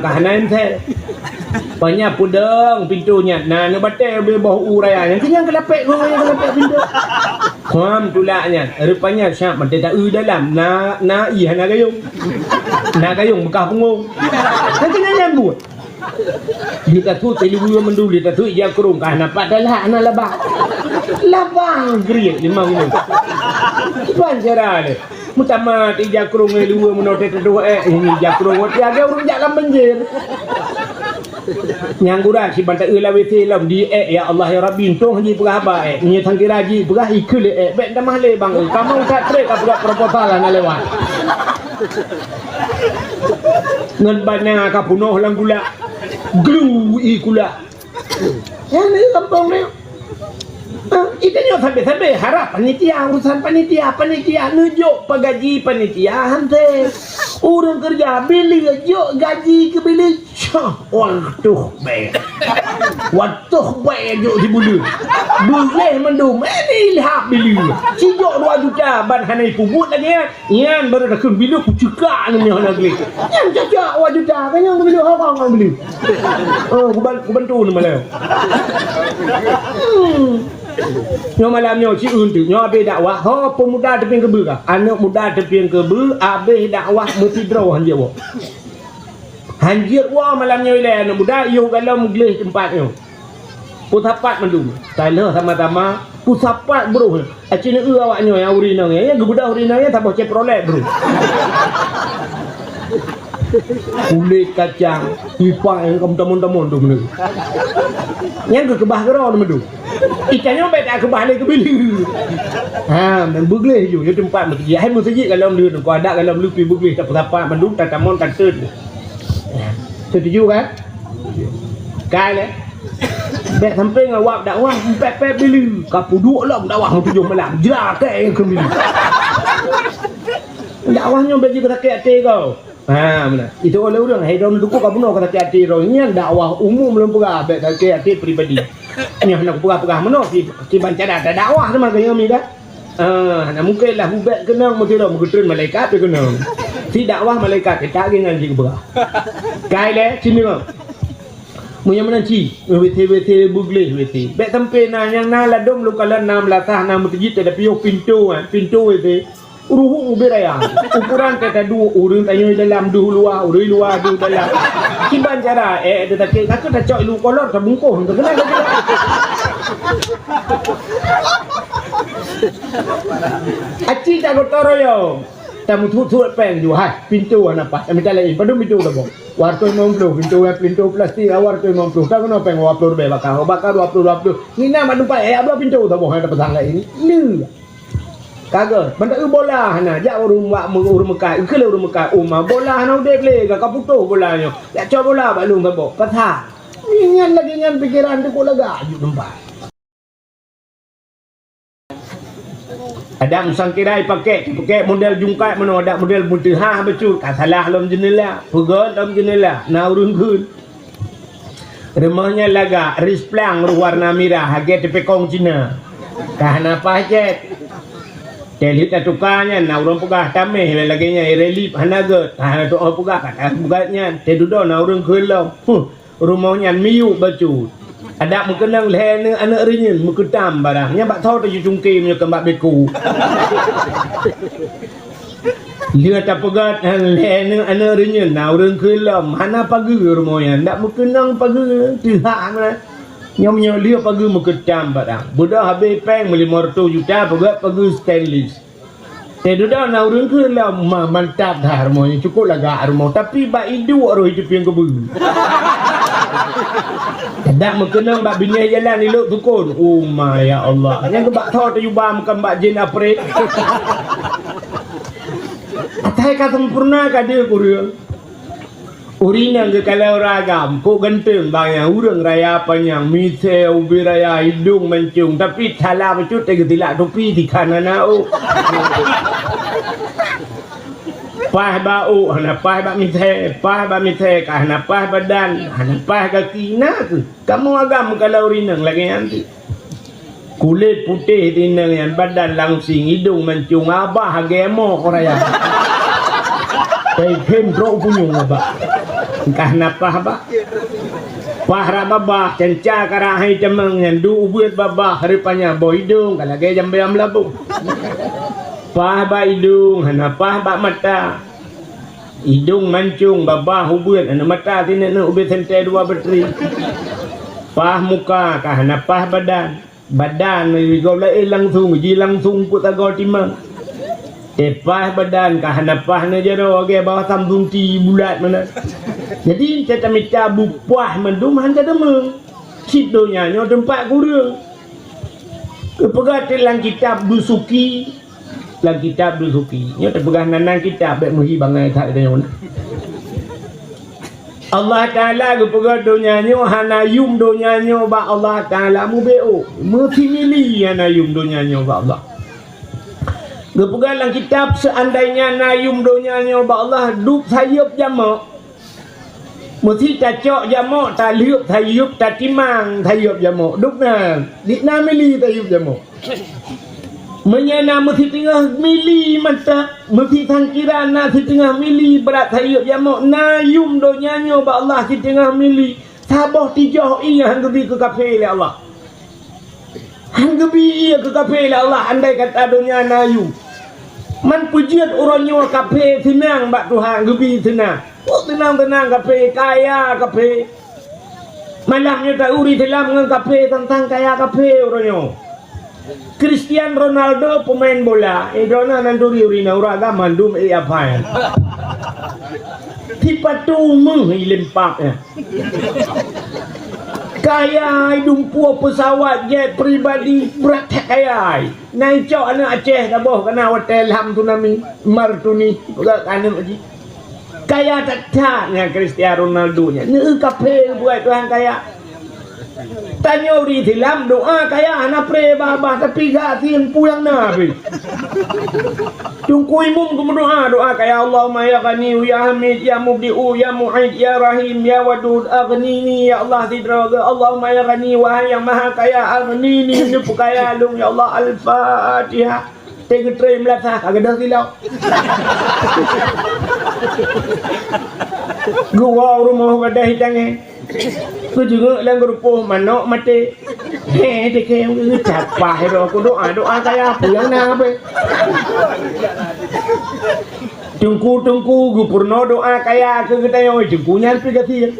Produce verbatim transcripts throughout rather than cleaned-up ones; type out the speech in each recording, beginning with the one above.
Ka hana M C. Panya peudong pintoe nyan, na neubatèe ubé boh u raya nyan. Keu nyang keulapèk, keu nyang keulapèk pintoe. Kham tulak nyan, rupanya siap mantong taeu dalam. Na, na ié hana gayông. Na gayông beukah punggông. Nyan keu nyan nyang buet. Di tasut teuliweue mandum, di tasut jakrong, ka hana pat talak, hana laba. Laba griek limong inong. Ban cara lé. Meutamah di jakrong ngon liweue meunoe teuh dua ék, ini jakrong ngon tiga ureueng jak lam banjir. Nyang gura si bantai eu lawé teuh lom di ék, ya Allah ya Rabbi, untông haji peugah haba ék. Nyoe sang kira ji peugah ikeu lé ék, bèk tamah lé bang. Kamoe that trép ka peugah proposal hana lewat. Ngon bana ka punoh lam gula. Glu i gula. Nyan di gampông ni. Ah, itu nyoe sabé-sabé harap panitia, urusan panitia, panitia neujok pagaji panitia hanté. Ureueng keureuja bileue jok gaji keu bileue. Cah, watoh bèe. Watoh bèe jok di buleuen. Buleuen mandum, eh, ni ilham bileue. Sijok dua juta ban hana ipubuet lagèe nyan. Nyan baru takheun bileue kucekak nyoe hana gleh. Nyan cocok awak juta, kan nyang bileue Hong Kong bileue. Oh, kuban-, kubantu ni malam. Hmm. Nyoe malam nyoe ci eunteuk, nyoe abéh dakwah, ho pemuda teupieng keubeue kah? Aneuk muda teupieng keubeue, abéh dakwah meusidroe hanjeuet woe. Hanjeuet woe malam nyoe ilèe aneuk muda, yoh galom gleh teumpat nyoe. Peusapat mandum. Taloh sama-sama peusapat broh. Aci neu awak nyoe nyang ureueng inong nyan, nyang geubeudôh ureueng inong nyan saboh Chevrolet broh. Kulét kacang, pipa nyang ka meutamon-tamon tu meuneu. Nyang geukeubah keudroe meuneu. Ikan nyoe bèk takeubah lé keubileue. Ha, men beugleh ju, ju teumpat meuseujid. Hai meuseujid galom leuh, nangko adak galom leuh pi beugleh, tapeusapat mandum, tatamon, tateut. Ha, setuju kan? Kai lé. Bèk sampoe ngon wab dakwah, pèt-pèt bileue. Ka peuduek lom dakwah meutujoh malam. Jra kèe keu bileue. Dakwah nyoe bèk jeuet sakét até kau. Ha, meunan. Itu oleh ureueng, hai droeneuh dukuk ka bunoe ka sakét até droe. Nyan dakwah umum lôn peugah, bèk sakét até pribadi. Nyoe hana kupeugah-peugah meunoe, si, si bancara tadakwah teuma keu nyoe mi dah. Ah, hana mungken lah ubak keunong meusidroe meugeutreun malaikat pih keunong. Si dakwah malaikat, eh, tak gingan jih geupeugah. Kai lé, sini kau. Meunyoe meunan ci, W C, W C beugleh W C. Bèk sampoe na nyang na ladôm lôn kalon na meulasah na meuseujid, tapi yoh pintoe, eh, pintoe W C. Ruhueng ubé raya. Ukoran teuka dua, ureueng tanyoe dalam deuh luwa, ureueng luwa deuh dalam. Kiban cara, eh, eh, teutakét, ka keuh tacok ilu kolor, tabungkôh, teukeunal lagèe. Aci tak gotong royong. Tamuthut-thut péng ju, hai, pintoe hana paih. Tamita laén, padum pintoe taboh. Dua ratus lima puluh, pintoe, pintoe plastik, dua ratus lima puluh. Takeunong péng dua puluh ribèe baka, baka dua puluh, dua puluh. Ngieng na mak teumpat, eh, dua puluh pintoe taboh, hai tapasang laén. Lé. Ka gèt, mantong eu bola hana, jak ureueng wak me-, ureueng meukat, eu keu lé ureueng meukat, uma bola hana udép lé, ka, ka putôh bola nyoe. Jak cok bola bak lôn saboh, pasang. Nyan lagèe nyan pikeran teuh kok lagak jeuet teumpat. Adak meusangkirai pakèk, pakèk model jungkat meunoe, adak model meuteuhah bacut, ka salah lom jeuneula, peugèt lom jeuneula, na ureueng kheun. Rumoh nyan lagak, risplang roh warna mirah, lagèe teupekong Cina. Ka hana paih cét. Teuh lheueh tatuka nyan, na ureueng peugah taméh lagèe nyan, irelip hana gèt, ka hana tu'oh peugah, ka tapeugah nyan. Teuh dudoe na ureueng kheun lom. Huh, rumoh nyan miyueb bacut. Adak meukeunong lhèe aneuk, aneuk reunyeun meukeutam barang. Nyan bak tho teuh cungké meunyoe keu bak beko. Lheueh tapeugah lhèe aneuk, aneuk reunyeun, na ureueng kheun lom, hana pageue rumoh nyan, dak meukeunong pageue, teuhah na. Nyoe meunyoe lheueh pageue meukeutam barang. Beudôh habéh péng meulimong reutôh juta, peugah pageue stainless. Teuh dudoe na ureueng kheun lom, ma-, mantap that rumoh nyan, cukôp lagak rumoh, tapi bak iduek roh itu pieng keubeue. Dak meukeunong bak binéh jalan ilok tukon. Oh ma, ya Allah. Nyang keu bak tho teuh juba meukan bak jén aprét. Atai ka sempurna ka deuh kureueng. Ureueng inong geukalon ureueng agam, kok ganteng bang nyan, ureueng raya panyang, misé, ubé raya, idong mancung, tapi salah bacut teuh geutilak tupi, tikhan hana ôk. Paih bak ôk, hana paih bak misé, paih bak misé, ka hana paih badan, hana paih gaki, na kheueh. Kamoe agam geukalon ureueng inong lagèe nyan cit. Kulét putéh tineng nyan, badan langsing, idong mancung, abah lagèe mok raya. Teukhém trok punyueng abah. Ka hana paih bak. Paih rab babah, canca ka rab hai tamong, nyan duek ubeuet babah, rupanya boh idong ka lagée jambée meulaboh. Paih bak idong, hana paih bak mata. Idong mancong, babah ubeuet, aneuk mata sineuk-neuk ubit sentée dua batri. Paih muka, ka hana paih badan. Badan gob laén langsong, ji langsong peuet sagoe timang. Teupaih badan ka hana paih neujaroe, lagée bawah samsung ti bulat meunan. Jadi, teutamita bupaih mandum hana deungoe. Cit donya nyoe teumpat kureueng. Geupeugah teuk lam kitab Dusuki, lam kitab Dusuki. Nyoe teupeugah nan-nan kitab, bék meuhi bangai that geutanyoe na. Allah Taala geupeugah donya nyoe hana yum donya nyoe bak Allah Taala mubeuôh. Meusimili hana yum donya nyoe bak Allah. Geupeugah lam kitab, seandainya na yum donya nyoe bak Allah, dub sayeup jamok. Meusi tacok jamok, talheuep sayeup, tatimang sayeup jamok. Dub na, di na mili sayeup jamok. Meunyoe na meusiteungoh mili mantap, meusisangkira na siteungoh mili brat sayeup jamok, na yum donya nyoe bak Allah siteungoh mili, saboh tijoh ié han geubi keu kafé lé Allah. Han geubi ié keu kafé lé Allah, andai kata donya na yum. Man peujeuet uroe nyoe kafé seunang bak Tuhan, geubi seunang. Peue seunang-seunang kafé, kaya kafé. Malam nyoe tauri silam ngon kafé, tantang kaya kafé uroe nyoe. Cristiano Ronaldo pemain bola, eh, droeneuh nan turi ureueng inong, ureueng agam mandum, eh, apai. Sipatu meuh i lempap, eh. Kaya, i dumpeue pesawat jet pribadi, brat that kaya. Na icok aneuk Aceh saboh kana watée lham tsunami, Martuni, peugah keu aneuk jih. Kaya that-that nyan Cristiano Ronaldo nyan. Neu kafé buet Tuhan kaya. Tanyoe ureueng Islam doa kaya hana pré babah, tapi gasien peue nyang na pih. Teungku Imum geumeudoa, doa kaya, "Allahumma ya Ghani, ya Hamid, ya Mubdi'u, ya Mu'id, ya Rahim, ya Wadud, aghnini, ya Allah, sidroe geuh. Allahumma ya Ghani, wahai nyang maha kaya, aghnini, neupeukaya lôn, ya Allah." Al-Fatihah. Teugeutreun meulasah, ka geudoh silop. Geuwoe u rumoh gadôh i tanggai. Geujeungok lam geurupoh manok maté. He, teuke, geucapah roh ku doa, doa kaya peue nyang na beh. Teungku-teungku geupeurunoe doa kaya keu geutanyoe, teungku nyan pih gasien.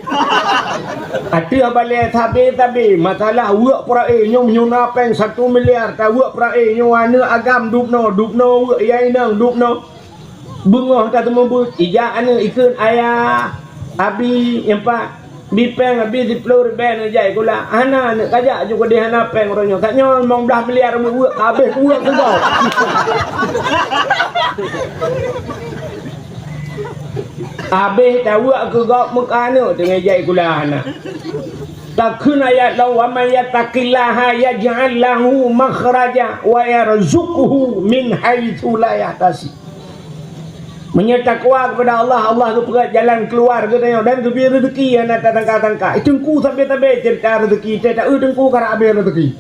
Ateueh balée sabe-sabe, masalah weuek peurae nyoe, nyoe na péng satu miliar, taweuek peurae nyoe, aneuk agam dubnoe, dubnoe weuek, ya inong dubnoe. Beungoh tateumeubeuet, ijak aneuk ikheun, "Ayah, abi, nyoe pat, bi péng abi siploh ribée neujak sikula." Hana, aneuk, kajak ju keudeh hana péng uroe nyoe. Tanyoe limong blaih miliar weuek-weuek, habéh kuweuek keu gob. Habéh taweuek keu gob meuka aneuk teungoh jak sikula hana. Takheun ayat lom, "Wa may yattaqillaha yaj'al lahu makhraja wa yarzuqhu min haitsu la yahtasib." Meunyoe takwa keupada Allah, Allah geupeugah jalan keuluwa geutanyoe dan geubri reuzeuki nyang na tatangka-tangka. Teungku sabe-sabe ceurita reuzeuki, teuh taeu teungku karab habéh reuzeuki.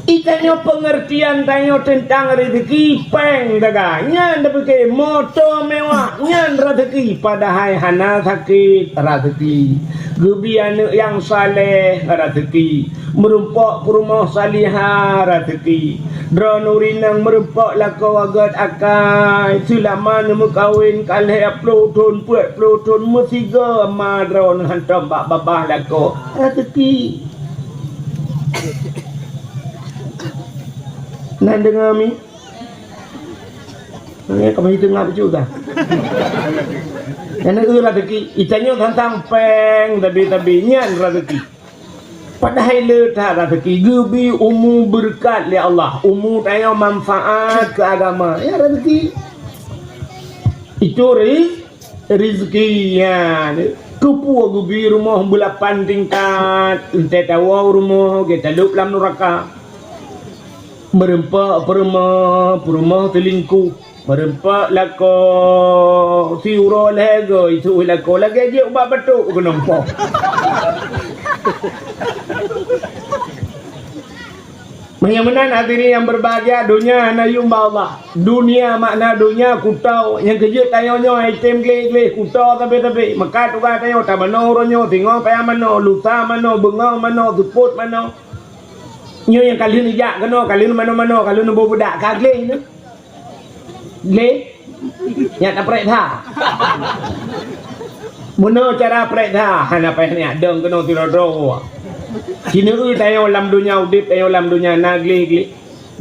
Itanyoe peungeurtian tanyoe teuntang reuzeuki, péng daga, nyan tapike, moto mewah, nyan reuzeuki, padahai hana sakét reuzeuki. Geubi aneuk nyang saleh reuzeuki. Meurumpok peurumoh salihah reuzeuki. Droeneuh ureueng inong meurumpok lakoe gét akai, seulama neumeukawen ka lhée ploh thon, peuet ploh thon, meusigoe ma droeneuh hantom bak babah lakoe. Reuzeuki. Na deungoe mi? Nyan ka meuhitung ngap ju ka. Nyan eu reuzeuki. Itanyoe tantang péng tabi-tabi nyan reuzeuki. Padahai le that reuzeuki geubi umu beureukat lé Allah. Umu tanyoe manfaat keu agama. Ya reuzeuki. Itu ri- Rizki, ya. Keupeue geubi rumoh beulapan tingkat, teuh tawoe rumoh, geutalop lam nuraka. Meurumpok peurumoh, peurumoh teulingkuh. Meurumpok lakoe, siuroe lhée goe, iseuôt lakoe, lagée jeuet ubak batok keunoe poh. Meunyoe meunan hadirin nyang berbahagia, donya hana yum bak Allah. Dunia makna donya kuto, nyang keujeuet tanyoe nyoe item gleh-gleh kuto sabe-sabe. Maka tugaih tanyoe tamanoe uroe nyoe, singoh payah manoe, lusa manoe, beungoh manoe, seupôt manoe. Nyoe nyang ka lheueh neujak keunoe, ka lheueh neumanoe-manoe, ka lheueh neubeudak ka gleh nyoe. Gleh. Nyak taprek that. Meunoe cara prek that, hana payah nyak dong keunoe sidroe-droe. Sineue tanyoe lam donya udeb, tanyoe lam donya na gleh-gleh.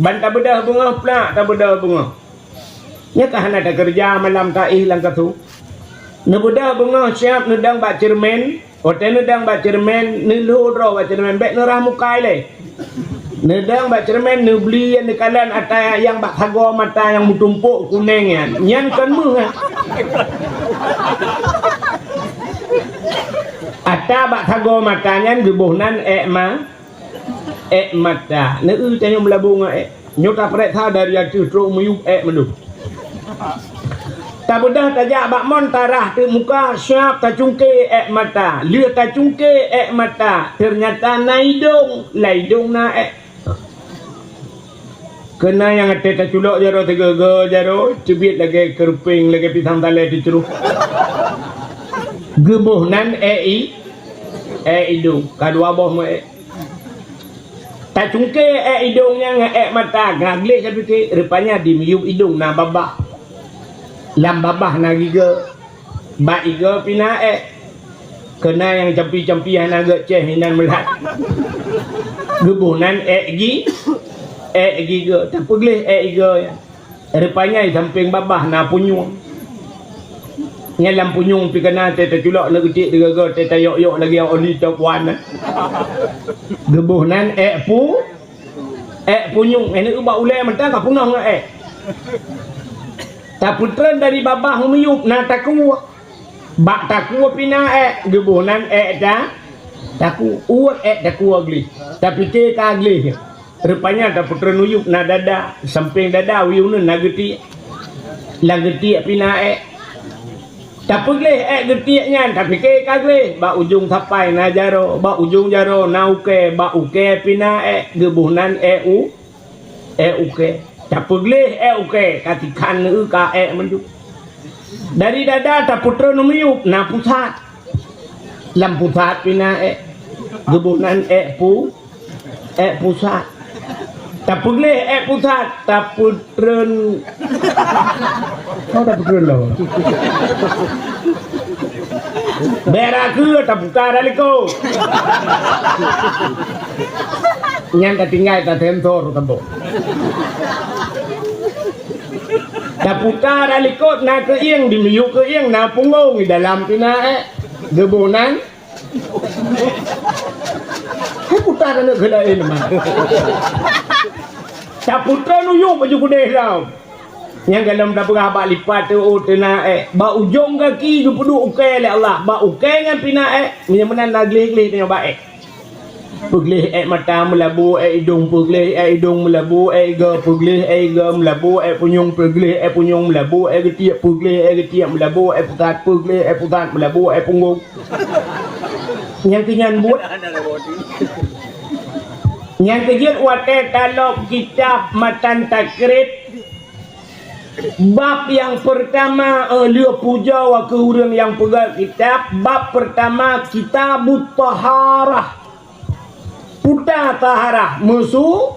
Ban tabeudôh beungoh plak, tabeudôh beungoh. Nyak ka hana takeureuja malam taéh lam kasu. Neubeudoh beungoh siab neudong bak ceureumen, watée neudong bak ceureumen, neulhô droe bak ceureumen bék neurah muka ilée. Neudong bak ceureumen neubli nyang neukalon ata nyang bak sagoe mata nyang meutumpok kuneng nyan. Nyan kon meuh, ha. Ata bak sagoe mata nyan geuboh nan ék ma, ék mata. Neu-eu tanyoe meulabô ngon ék. Nyoe taprek that dari ateueh trok meuyueb ék mandum. Tabeudôh tajak bak mon tarah teuk muka siab tacungke ék mata. Lheueh tacungke ék mata, teunyata na idong, lam idong na ék. Keunan nyang até taculok jaroe sigoe-goe jaroe, teubiet lagée keureupeng, lagée pisang salée teucruh. Geuboh nan ék i, ék idong, ka dua boh meu ék. Tacungke ék idong nyan ngon ék mata, ka gleh tapike, rupanya di miyueb idong na babah. Lam babah na gigoe. Bak igoe pih na ék. Keunan nyang campi-campi hana gét céh inan meulat. Geuboh nan ék gi, ék gigoe. Tapeugleh ék igoe nyan. Rupanya di sampéng babah na punyueng. Nyan lam punyueng pih keunan teuh taculok neuk geutik digoe-goe teuh tayok-yok lagée oli top one. Geuboh nan ék pu, ék punyueng. Ék neuk bak ulée mantong ka peunoh ngon ék. Tapeutreun dari babah u miyueb na takue. Bak takue pih na ék, geuboh nan ék ta, takue. Uweuet ék takue gleh. Tapike ka gleh. Rupanya tapeutreun u yueb na dada, sampéng dada u yueb na geutiek. Lam geutiek pih na ék. Tapeugleh ék geutiek nyan, tapike ka gleh. Bak ujong sapai na jaroe, bak ujong jaroe na ukée, bak ukée pih na ék, geuboh nan ék u, ék ukée. Tapeugleh ék ukée, ka tikhan neu ka ék mandum. Dari dada tapeutreun u miyueb na pusat. Lam pusat pih na ék. Geuboh nan ék pu, ék pusat. Tapeugleh ék pusat, tapeutreun. Oh, tapeutreun lom. Bék rayeuk taputa dari likot. Nyan tatinggai tasensor teuboh. Taputa dari likot na keuieng, di miyueb keuieng na punggong, di dalam pih na ék. Geuboh nan. Hai puta keuneuk keu laén mah. Taputa nuyuek baju keudeh lom. Nyang golom tapeugah bak lipat teuh, oh, teuh na ék. Bak ujong gaki geupeuduek ukée lé Allah. Bak ukée nyan pih na ék. Meunyoe meunan na gleh-gleh tanyoe bak ék. Peugleh ék mata meulabu ék idong, peugleh ék idong meulabu ék igoe, peugleh ék igoe meulabu ék punyueng, peugleh ék punyueng meulabu ék geutiek, peugleh ék geutiek meulabu ék pusat, peugleh ék pusat meulabu ék punggong. Nyang keu nyan buet. Nyang keujeuet watée talop kitab matan takrib, bab nyang peurtama, eh, lheueh pujoe keu ureuëng nyang peugét kitab, bab peurtama Kitabut Taharah. Puta taharah, meusu-,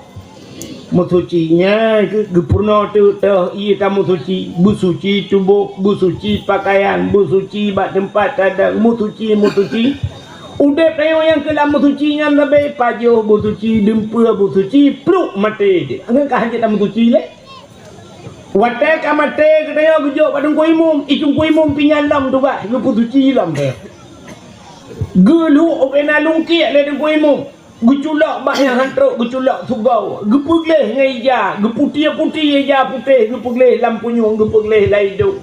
meusuci. Nyan keuh geupeurunoe teuk teuh ié tameusuci, beusuci tuboh, beusuci pakaian, beusuci bak teumpat tadong, meusuci, meusuci. Udeb tanyoe nyang keu lam meusuci nyan leubeh pajoh beusuci, dumpeue beusuci, pluek maté jih. Ngon ka hanjeuet tameusuci lé. Watée ka maté geutanyoe geujok bak teungku imum, i teungku imum pih nyan lom tugaih geupeusuci lom teuh. Geulhok ubena lungkiek lé teungku imum, geuculok bah nyang han trok, geuculok sugoe, geupeugleh ngon ija, geuputie-putie ija putéh, geupeugleh lam punyueng, geupeugleh lam idong.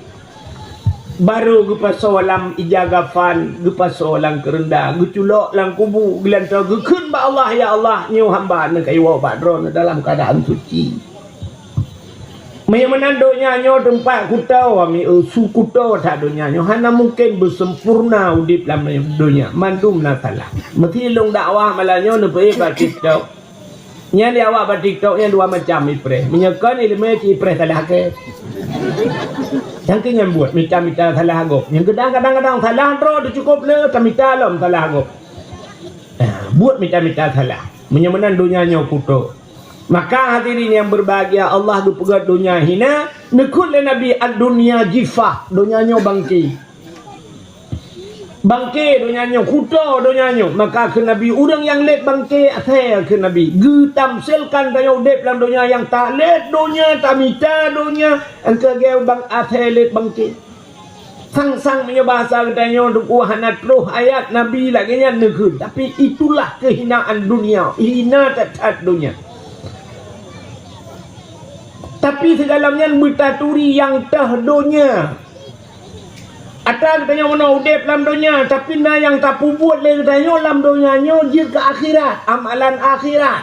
Barô geupasoe lam ija gafan, geupasoe lam keureunda, geuculok lam kubu, geulantoe geukheun bak Allah, "Ya Allah, nyoe hamba neukayue bak Droeneuh dalam keuadaan suci." Meunyoe meunan donya nyoe teumpat kuto, ami, eh, su kuto that donya nyoe, hana mungken beusempurna udeb lam donya, mandum na salah. Meusi lôn dakwah malam nyoe neupeuék bak TikTok. Nyan di awak bak TikTok nyan dua macam ipreh. Meunyoe kon ileumèe cit ipreh salah kèe. Nyang keu nyan buet mita-mita salah gob. Nyang kadang-kadang salah droe teucukôp le tamita lom salah gob. Ah, buet mita-mita salah. Meunyoe meunan donya nyoe kutok. Maka hadirin yang berbahagia, Allah geupeugah donya hina, neukheun lé Nabi, "Ad-dunya jifah," donya nyoe bangke. Bangke donya nyoe, kuto donya nyoe. Maka kheun Nabi, ureueng nyang lét bangke asèe kheun Nabi. Geutamsilkan tanyoe udép lam donya nyang talét donya, tamita donya, nyang keu lagèe bang asèe lét bangke. Sang-sang meunyoe bahasa geutanyoe deuh hana troh ayat Nabi lagèe nyan neukheun, tapi itulah kehinaan dunia, hina that-that donya. Tapi sigohlom nyan beutaturi nyang toh donya. Atra geutanyoe meunoe udép lam donya, tapi na nyang tapeubuet lé geutanyoe lam donya nyoe jeuet keu akhirat, amalan akhirat.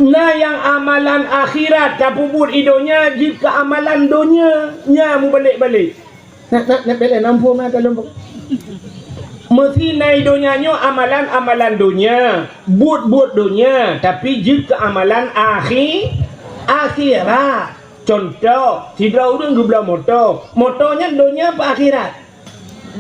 Na nyang amalan akhirat tapeubuet i donya jeuet keu amalan donya, nya mubalek-balek. Nak, nak, nak belek nampôh meunan ka lôn. Meusti na i donya nyoe amalan-amalan donya, buet-buet donya, tapi jeuet keu amalan akhi-, akhirat. Cuntoh, sidroe ureueng geubloe moto. Moto nyan donya apa akhirat?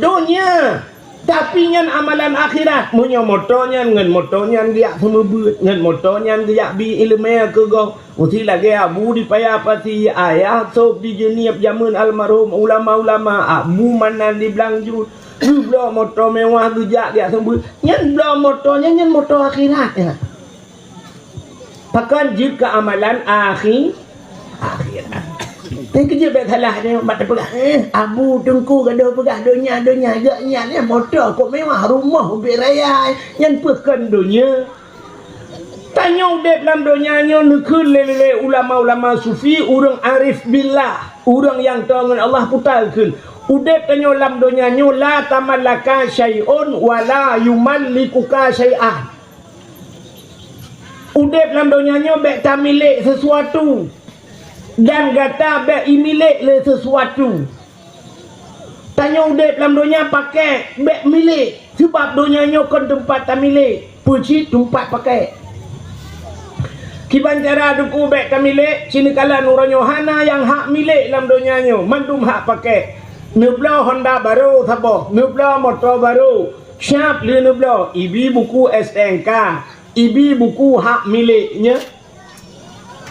Donya. Tapi nyan amalan akhirat. Meunyoe moto nyan ngon moto nyan geujak seumeubeuet, ngon moto nyan geujak bi ileumèe keu gob, meusti lagèe Abu di Paya Pasi, Ayah Sop di Jeunieb jameun almarhum, ulama-ulama, Abu Manan di Blang Jruen, geubloe moto mewah geujak geujak seumeubeuet. Nyan bloe moto nyan, nyan moto akhirat, ya. Pakon jeuet keu amalan akhi-, akhirat. Tapi keu jeuet bèk salah nyoe, bak teupeugah, eh, Abu Teungku gadoh peugah donya, donya, geuh nyan, eh, moto kok mewah, rumoh ubit raya, nyan peue kon donya. Tanyoe udép lam donya nyoe neukheun lé, lé, lé ulama-ulama sufi, ureueng arif billah, ureueng nyang toe ngon Allah puta kheun. Udép tanyoe lam donya nyoe la tamallaka syai'un wa la yumallikuka syai'an. Udép lam donya nyoe bèk tamilék sesuatu, dan gata bèk imilék lé sesuatu. Tanyoe udép lam donya pakèk, bèk milék, sabab donya nyoe kon teumpat tamilék, peue cit teumpat pakèk. Kiban cara Teungku bèk tamilék, sineukala uroe nyoe hana nyang hak milék lam donya nyoe, mandum hak pakèk. Neubloe Honda barô saboh, neubloe moto barô, siab lheueh neubloe, ibi buku S T N K, ibi buku hak milék nyoe.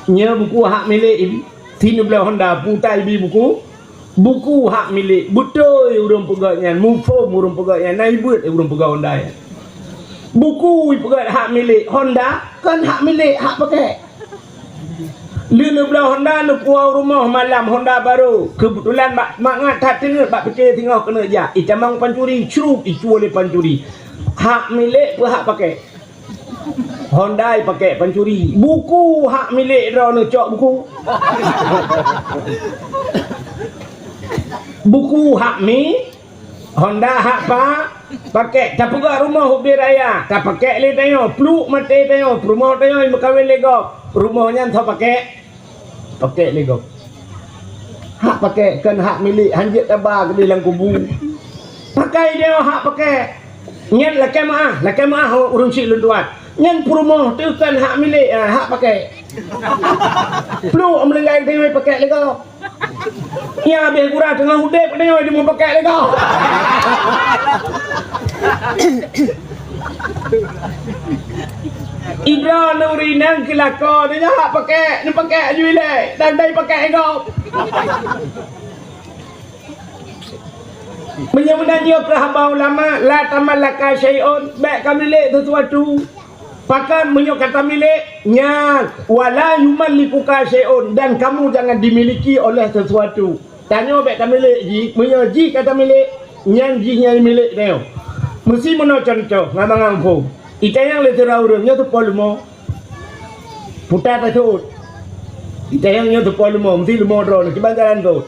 Nyoe buku hak milék ibi. Sineubloe Honda, puta ibi buku. Buku hak milék. Beutôi ureueng peugah nyan, muphom ureueng peugah nyan, na ibeuet ureueng peugah Honda nyan. Buku ipeugah hak milék, Honda kon hak milék, hak pakèk. Lheueh neubloe Honda, neupuwoe rumoh malam, Honda barô. Keubeutulan bak mangat that teungeut bak pike singoh keuneuk jak. Itamong pancuri, crup, icuwoe lé pancuri. Hak milék peue hak pakèk? Honda ipakèk pancuri. Buku hak milék droeneuh, cok buku. Buku hak mi, Honda hak pa-, pakèk. Tapeugah rumoh ubit raya, tapakèk lé tanyoe. Pluek maté tanyoe, peurumoh tanyoe meukawen lé gob. Rumoh nyan soe pakèk? Pakèk lé gob. Hak pakèk kon hak milék, hanjeuet taba keudeh lam kubu. Pakai tanyoe hak pakèk. Nyan lakèe meu'ah, lakèe meu'ah ureueng chik lôn tuan. Nyan peurumoh teuh kon hak milék, ah, hak pakèk. Pluek meulinggai tanyoe pakèk lé gob. Nyang habéh gura teungoh udép tanyoe dimeupakèk lé gob. Idroe nuri nang keu lakoe, tanyoe hak pakèk, neupakèk aju ilèe, dan dai pakèk lé gob. Meunyoe meunan nyoe keu haba ulama, la tamallaka syai'un, bèk kamilék sesuatu. Pakon meunyoe ka tamilék, nyan, wala yumallikuka syai'un, dan kamu jangan dimiliki oleh sesuatu. Tanyoe bèk tamilék jih, meunyoe jih ka tamilék, nyan jih nyang milék tanyoe. Meusi meunoe cuntoh, ngon mangang phon. Itanyong lé sidroe ureueng, nyoe teupo leumo. Puta taseuôt. Itanyong nyoe teupo leumo, meusi leumo droeneuh, kiban jalan seuôt.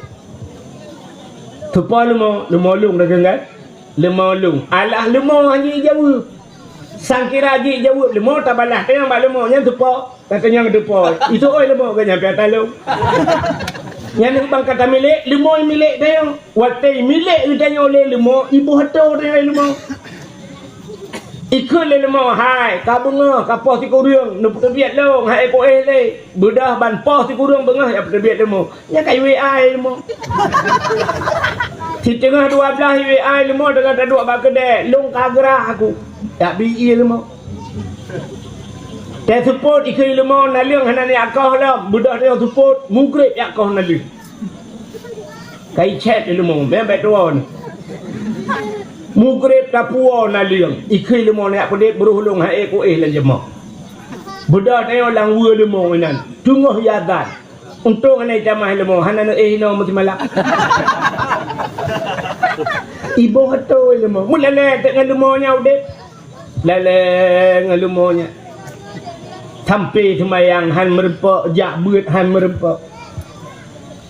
Teupo leumo, leumo lông dah geunggai. Leumo lông. Alah leumo hana jijaweueb. Sangkira jijaweueb leumo, tabalah tanyong bak leumo, nyan teupo. Tatanyong teupo. Itu oi leumo geuh nyan piata lông. Nyan bang ka tamilék, leumo milék tanyong. Watèe milék geutanyoe lé leumo, iboh atô tanyong leumo. Ikheun lé leumo, "Hai, ka beungoh, ka poh sikureueng, neupeuteubiet lôn, hai, éh, kuéh lé." Beudôh ban poh sikureueng beungoh, ya peuteubiet leumo. Nyan ka i-WA leumo. Siteungoh dua blaih i-WA leumo, teungoh taduek bak keudè, "Lôn ka geurah aku." Yak bi ie leumo. Teuseupôt ikheun leumo, "Naleueng hana neujak koh lom." Beudôh teungoh seupôt, mugreb jak koh naleueng. Ka icet lé leumo, bèk, bèk tuwö. Mugreb tapuwoe naleueng, ikheun leumo, "Neujak peudeh beuroh lôn, hai, éh, kuéh lam jeumah." Beudôh teungoh lam weue leumo inan, teungoh i azan. Untông hana itamah leumo, hana neuéh inoe meusimalam. Iboh atô leumo. Meulalèe teuk ngon leumo nyan udép. Lalèe ngon leumo nyan. Sampoe seumayang han meureumpok, jak beuet han meureumpok.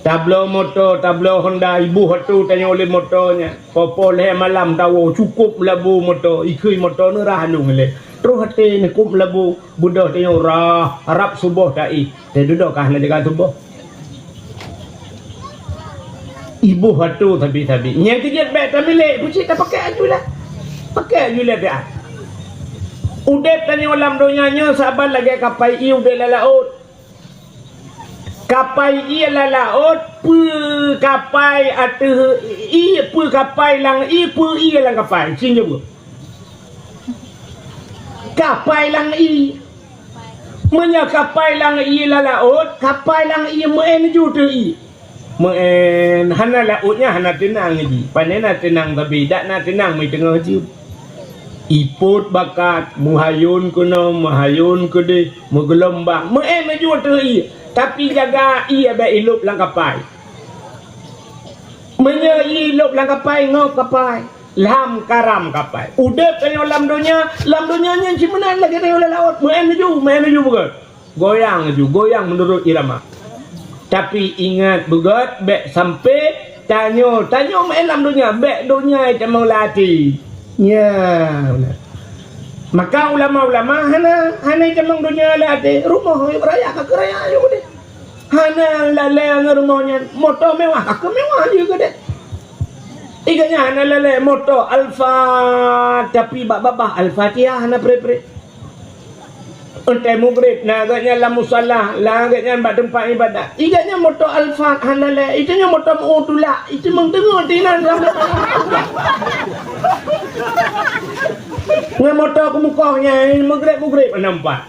Tabloe moto, tabloe Honda, iboh atô tanyoe lé moto nyan. Poh-poh lhèe malam tawoe, cukôp labo moto, ikheun moto neurah lôn ilèe. Troh até neukôp labo, beudôh tanyoe rah, rab suboh taéh. Teududoe ka hana jaga tuboh. Iboh atô sabe-sabe. Nyang keujeuet bèk tamilék, peucit tapakèk aju lé. Pakèk aju lé piah. Udép tanyoe lam donya nyoe saban lagèe kapai ié udép lam laôt. Kapai ié lam laôt, peue kapai ateueh ié, peue kapai lam ié, peue ié lam kapai. Cing jaweueb. Kapai lam ié. Meunyoe kapai lam ié lam laôt, kapai lam ié meu'en ju teuh ié. Meu'en, hana laôt nyan hana teunang jih. Pane na teunang sabe, dak na teunang meuteungoh jeuem. Ipôt bakat, meuhayôn keunoe, meuhayôn keudeh, meugeulombang. Meu'en ju teuh ié, tapi jaga ié bèk ilôb lam kapai. Meunyoe ié ilôb lam kapai, ngôb kapai. Lam karam kapai. Udép tanyoe lam donya, lam donya nyan cit meunan lagèe tanyoe lam laôt. Meu'en ju, meu'en ju beugöt. Goyang ju, goyang meunurot irama. Tapi ingat beugöt, bèk sampoe tanyoe, tanyoe meu'en lam donya, bèk donya itamong lam até. Nya, beuna. Maka ulama-ulama hana, hana itamong donya lam até. Rumoh raya ka keu raya ju keudeh. Hana lalèe ngon rumoh nyan, moto mewah ka keu mewah ju keudeh. Ié geuh nyan hana lalèe moto Alphard, tapi bak babah Al-Fatihah hana preh-preh. Eunteuk mugreb, na geuh nyan lam musala, na geuh nyan bak teumpat ibadat. Ié geuh nyan moto Alphard hana lalèe, itanyoe moto meu-ueh tulak, itamong teungoh tinan lam. Ngon moto keumukoh nyan, mugreb-mugreb hana meupat.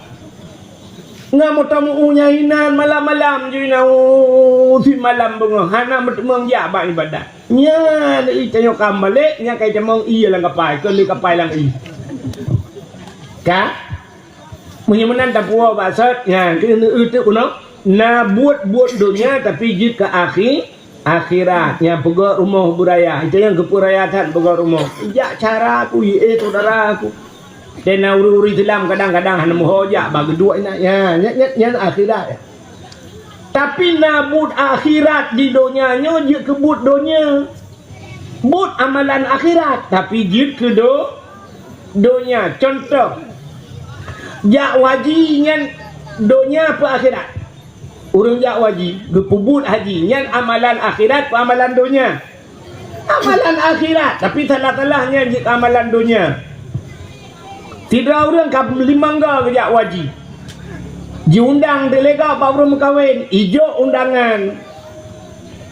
Ngon moto meu-ueh nyan inan malam-malam ju inan, uh, simalam beungoh hana meuteumong jak bak ibadat. Nyan ié tanyoe ka balek, nyan ka itamong ié lam kapai, keu lé kapai lam ié. Ka? Meunyoe meunan tapuwoe bak sot, nyan keuneuk eu teuk keunoe, na buet-buet donya tapi jeuet keu akhi-, akhirat. Nyang peugöt rumoh beuraya, itu nyang keupeuraya that peugöt rumoh. Jak cara aku, ié syedara aku. Dan na ureueng-ureueng Islam kadang-kadang hana meuho jak bak geuduek inan. Ya, nyan, nyan, nyan akhirat. Tapi na buet akhirat di donya nyoe jeuet keu buet donya. Buet amalan akhirat, tapi jeuet keu do-, donya. Contoh, jak haji nyan donya peu akhirat? Ureueng jak haji, geupeubuet haji, nyan amalan akhirat peu amalan donya? Amalan akhirat, tapi salah-salah nyan jeuet keu amalan donya. Sidroe ureueng ka limong goe geujak haji. Jiundang teuk lé gob bak ureueng meukawen, ijok undangan.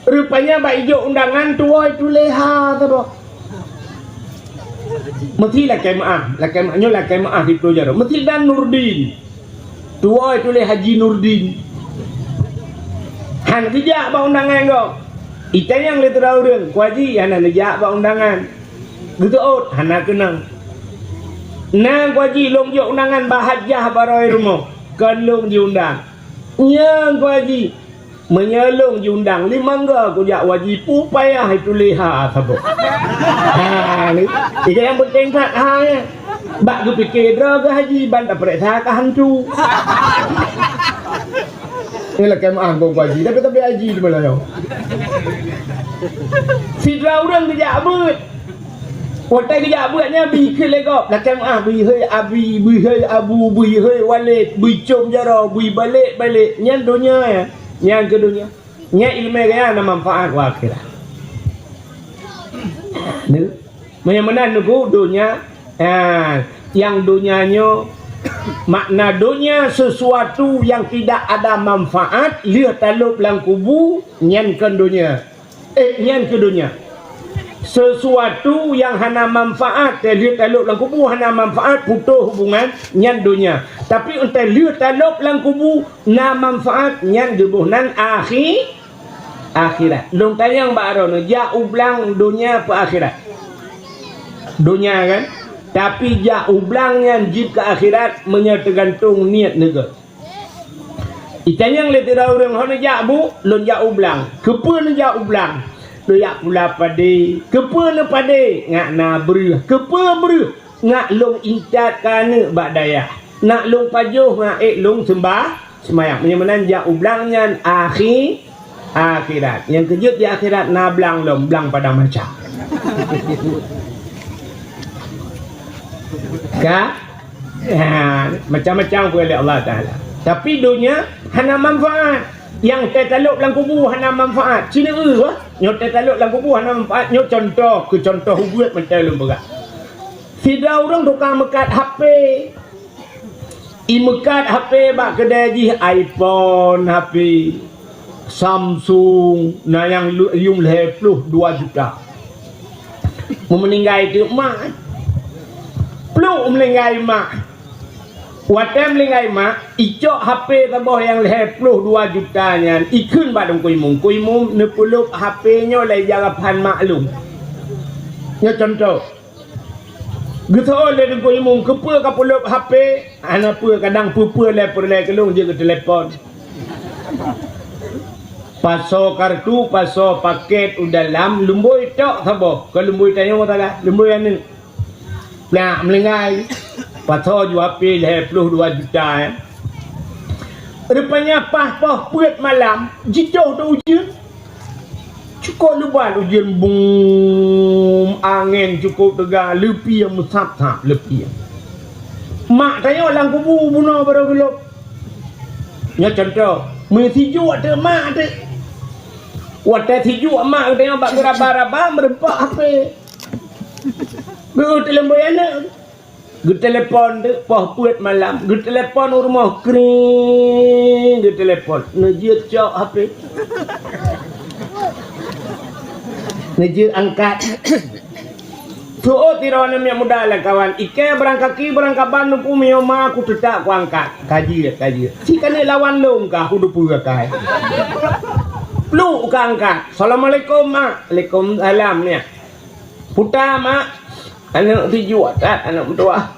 Rupanya bak ijok undangan tuwoe tuléh ha saboh. Meusi lakèe meu'ah, lakèe meu'ah, nyoe lakèe meu'ah siplôh jaroe. Meusi dan Nurdin. Tuwoe tuléh Haji Nurdin. Han geujak bak undangan gob. Itanyong lé sidroe ureueng, "Ku Haji, hana neujak bak undangan?" Geuseuôt, "Hana keunong." "Na Ku Haji, lôn jok undangan bak hajah barô rumoh, kon lôn jiundang." "Nyo Ku Haji, meunyoe lôn jiundang limong goe kujak Ku Haji, peue payah ituléh ha saboh." Ha, ni. Ié nyang peunteng that ha nyan. Bak geupike droe geuh haji ban tapareksa keu hantu. Nyoe lakèe meu'ah keu Ku Haji, tapi, tapi haji di Meulayu. Sidroe ureueng geujak beuet. Watèe geujak beuet nyan bri kheun lé gob, lakèe meu'ah, bri hei Abi, bri hei Abu, bri hei Walid, bri com jaroe, bri balek-balek. Nyan donya nyan. Nyan keu donya. Nyan ileumèe gaya na manfaat u akhirat. Nyoe. Meunyoe meunan neugui donya, ha, Nyang donya nyoe, makna donya sesuatu yang tidak ada manfaat, lheueh talop lam kubu, nyan kon donya. Eh, nyan keu donya. Sesuatu yang hana manfaat, eh, lheueh talop lam kubu hana manfaat, putôh hubungan, nyan donya. Tapi entah lheueh talop lam kubu na manfaat, nyan geuboh nan akhi-, akhirat. Lôn tanyong bak droeneuh, jak u blang donya peu akhirat? Donya kan? Tapi jak u blang nyan jeuet keu akhirat meunyoe teugantung niet neuh. Itanyong lé sidroe ureuëng, "Ho neujak, Bu?" "Lôn jak u blang." "Keupeue neujak u blang?" "Lôn jak pula padé." "Keupeue neupadé?" "Ngat na breueh." "Keupeue breueh?" "Ngat lôn intat keu aneuëk bak dayah. Nak lôn pajoh ngat ék lôn seumbah-, seumayang." Meunyoe meunan jak u blang nyan akhi-, akhirat. Nyang keujeuet di akhirat na blang lom, blang padang mahsyar. Ka? Ya, macam-macam pun oleh Allah Taala. Tapi donya hana manfaat. Nyang teutalok lam kubu hana manfaat. Cina eu, nyoe teutalok lam kubu hana manfaat. Nyoe contoh, keu contoh ubeut mantong lôn peugah. Sidroe ureuëng tukang meukat H P. Imeukat H P bak keudè jih iPhone, H P Samsung, na nyang lu-, yum lhèe ploh dua juta. Meumeuninggai teuk mak. Pluk meuninggai mak. Watèe meuninggai mak, icok H P saboh nyang lhèe ploh dua juta nyan, ikheun bak Teungku Imum. "Teungku Imum, neupeulop H P nyoe lé jarapan mak lôn." Nyoe contoh. Geuseuôt lé Teungku Imum, "Keupeue kapeulop H P?" "Hana peue, kadang peue-peue lé peureulèe keu lôn jeuet keu telepon." Pasoe kartu, pasoe pakét u dalam, lumbôi tok saboh. Kon lumbôi tanyoe salah, lumbôi aneuëk. Plak meuninggai. Pasoe ju H P lhèe ploh dua juta, eh. Rupanya paih poh peuet malam, jitôh teuh ujeuen. Cukôp leubat ujeuen, bum, angén cukôp teuga, leupie meusab-sab leupie. Mak tanyoe lam kubu bunoe barô geulop. Nyoe contoh, meusijuek teuk mak teuk. Watèe sijuek mak tanyoe bak geuraba-raba, meureumpok H P. Geuteuleumbôi aneuëk. Geutelepon teuk poh peuet malam. Geutelepon u rumoh, kring, geutelepon. Neujeuet cok H P. Neujeuet angkat. Seuôt sidroe aneuk miet muda lam kawan. Ikèe barang kaki, barang kaban, neupue miyueb ma, kuteutap kuangkat. Ka jeuet, ka jeuet. Si keuneuk lawan lôn kah, kudeupeue akai. Pluk ka angkat. "Assalamualaikum, Mak." "Waalaikumsalam, Nyak." "Puta, Mak." Aneuk sijuek that aneuk meutuwah.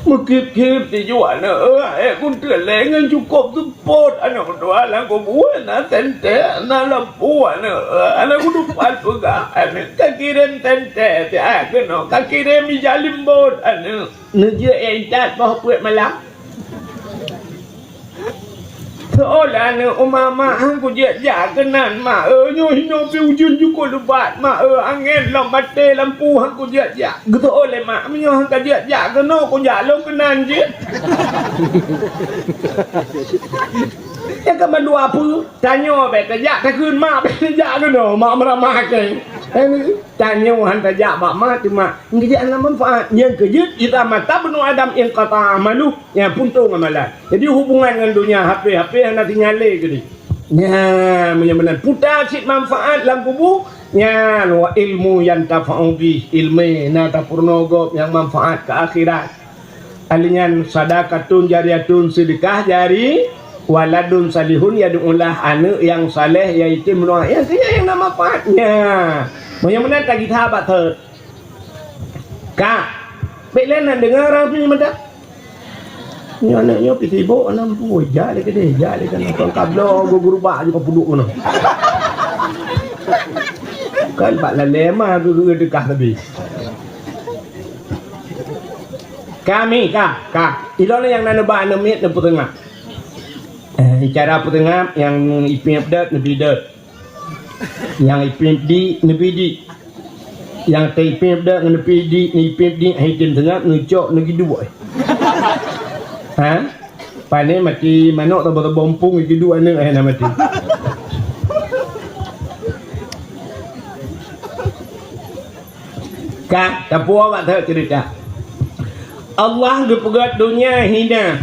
Meukip-kip sijuek aneuk, eh, eh, kunteuk lé ngon cukôp seupôt aneuk meutuwah lam kubu na sentée, na lampu aneuk, eh, aneuk kudupat peugah aneuk, ka kirém sentée siat keunoe, ka kirém ija limbot aneuk. Neujeuet intat poh peuet malam. Seuôt lé aneuk, "Uma, Mak, han kujeuet jak keunan, Mak, eh, nyoe hinoe pih ujeuen cukôp leubat, Mak, eh, angén lom maté lampu, han kujeuet jak." Geuseuôt lé mak, "Meunyoe han kajeuet jak keunoe, kujak lôn keunan jih." Nyang ka mandua peue? Tanyoe bèk tajak, takheun mak bèk jak keunoe, mak meuramah kèe. Tanyoe han tajak bak mak, teuma ngeujak hana manfaat. Nyang keujeuet, idza mata ibnu Adam inqata amaluh, nyan puntông amalan. Jadi hubungan ngon donya, H P, H P hana sinyalé keudéh. Nyan, meunyoe meunan puta cit manfaat lam kubu, nyan wa ilmu yantafa'u bih, ileumèe na tapeurunoe gob nyang manfaat keu akhirat. Ahli nyan sadaqatun jariyatun, seudeukah jari, waladun salihun yad'ulah, aneuk nyang saleh, yatim piatu, nyang keu nyan nyang na manfaat. Nyan. Meunyoe meunan tagita bak thot. Ka. Bèk lé na deungoe ureueng pih mantong. Nyoe aneuk nyoe pih sibok, aneuk pih jak lé keudéh, jak lé keunoe. Kon ka bloe gurubak juga puduk keunoe. Kan bak lalé ma geu-, geu-, deukah tadi. Kami ka, ka. Ilôn nyang na neuba aneuk miet neupeuteungab. Eh, cara peuteungab nyang ipiep dot, neubi dot. Nyang ipiep dik, neubi dik. Nyang teuipiep dot ngon neupiep dik, neuipiep dik, hai tem teungab, neucok, neugiduek. Ha? Pane mati manok, tobo-tobo empung, giduek aneuk, hai na mati. Ka, tapuo bak that cerita. Allah geupeugah donya hina.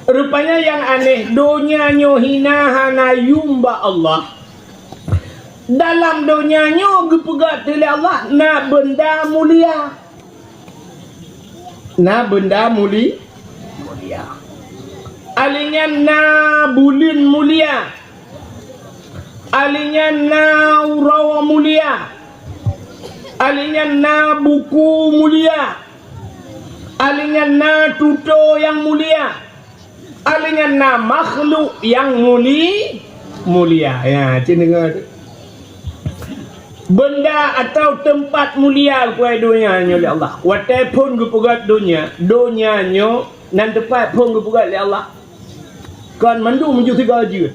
Rupanya nyang aneh, donya nyoe hina hana yum bak Allah. Dalam donya nyoe geupeugah lé Allah na beunda mulia. Na beunda muli-, mulia. Alèh nyan na buleuen mulia. Alèh nyan na uroe mulia. Alèh nyan na buku mulia. Alèh nyan na tutoe nyang mulia. Alèh nyan na makhluk nyang muli-, mulia. Ya, cit deungoe tu. Beunda atawa teumpat mulia keu donya nyoe lé Allah. Watèe phôn geupeugah donya, donya nyoe nan teumpat phôn geupeugah lé Allah. Kon mandum meujeuet sigoe jeuet.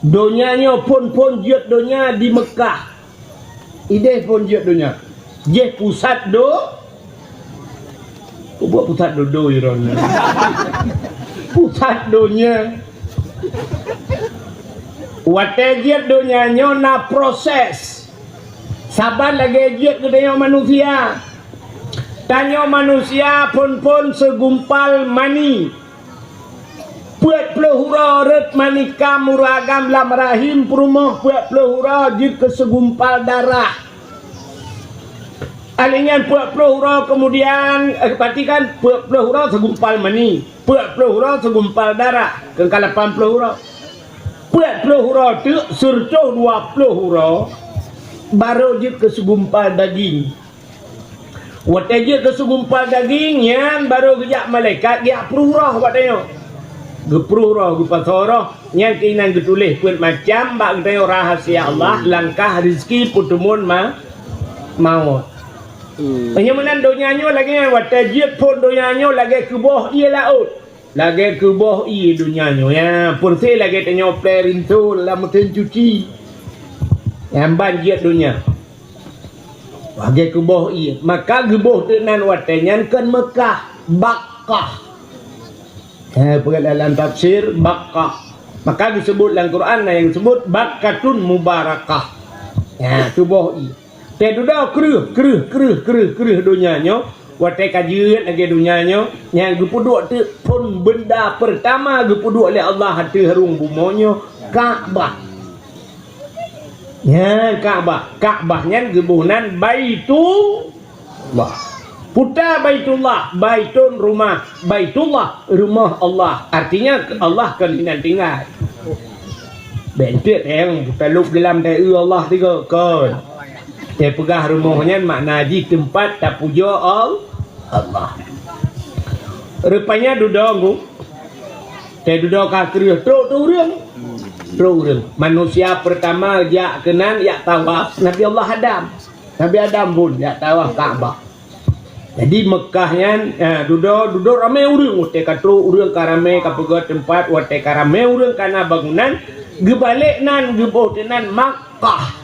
Donya nyoe phôn-phôn jeuet donya di Meukah. Idéh phôn jeuet donya. Jih pusat do-, Peue buet pusat dodo droeneuh? Pusat donya. Watèe jeuet donya nyoe na proses. Saban lagèe jeuet geutanyoe manusia. Tanyoe manusia phôn-phôn segumpal mani. Peuet ploh uroe rhot mani kam uroe agam lam rahim peurumoh, peuet ploh uroe jeuet keu segumpal darah. Alèh nyan peuet ploh uroe keumudian, eh, perhatikan, peuet ploh uroe segumpal mani, peuet ploh uroe segumpal darah, keu ka lapan ploh uroe. Peuet ploh uroe teuk, sireutôh dua ploh uroe, barô jeuet keu segumpal daging. Watèe jeuet keu segumpal daging, nyan barô geujak malaikat geujak pruh roh bak tanyoe. Geupruh roh, geupasoe roh, nyan keunan geutuléh peuet macam bak geutanyoe rahasia Allah, langkah, rezeki, peuteumeun ma-, mawöt. Hmm. Meunyoe meunan donya nyoe lagèe nyan, watèe jeuet phôn donya nyoe lagèe keuboh ié laôt. Lagèe keuboh ié donya nyoe, ya, peureuseh lagèe tanyoe plè rinso lam meusén cuci. Nyan ban jeuet donya. Lagèe keuboh ié, maka geuboh teuk nan watèe nyan kon Meukah, Bakkah. Eh, peugah dalam tafsir, Bakkah. Maka geuseubut lam Quran na nyang geuseubut Bakkatun Mubarakah. Ya, keuboh ié. Teududoe kreueh, kreueh, kreueh, kreueh, kreueh donya nyoe, watèe ka jeuet lagèe donya nyoe, nyang geupeuduek teuk phôn beunda peurtama geupeuduek lé Allah ateueh rhueng bumoe nyoe, Ka'bah. Nyan Ka'bah. Ka'bah nyan geuboh nan Baitullah. Peue ta Baitullah, baitun rumah, Baitullah, rumoh Allah. Artinya, Allah kon inan tinggai. Bèk enteuk nyang talop dalam taeu Allah tiga, kon. Teupeugah rumoh nyan makna jih teumpat tapujoe Al-, Allah. Rupanya dudoe ngu, teududoe ka kreueh trok tu ureueng. Trok ureueng. Manusia peurtama jak keunan jak tawaf Nabi Allah Adam. Nabi Adam phôn jak tawaf Ka'bah. Jadi Meukah nyan, eh, dudoe, dudoe ramé ureueng, watèe ka trok ureueng ka ramé, ka peugöt teumpat, watèe ka ramé ureueng ka na bangunan, geubalek nan, geuboh teuh nan Makkah.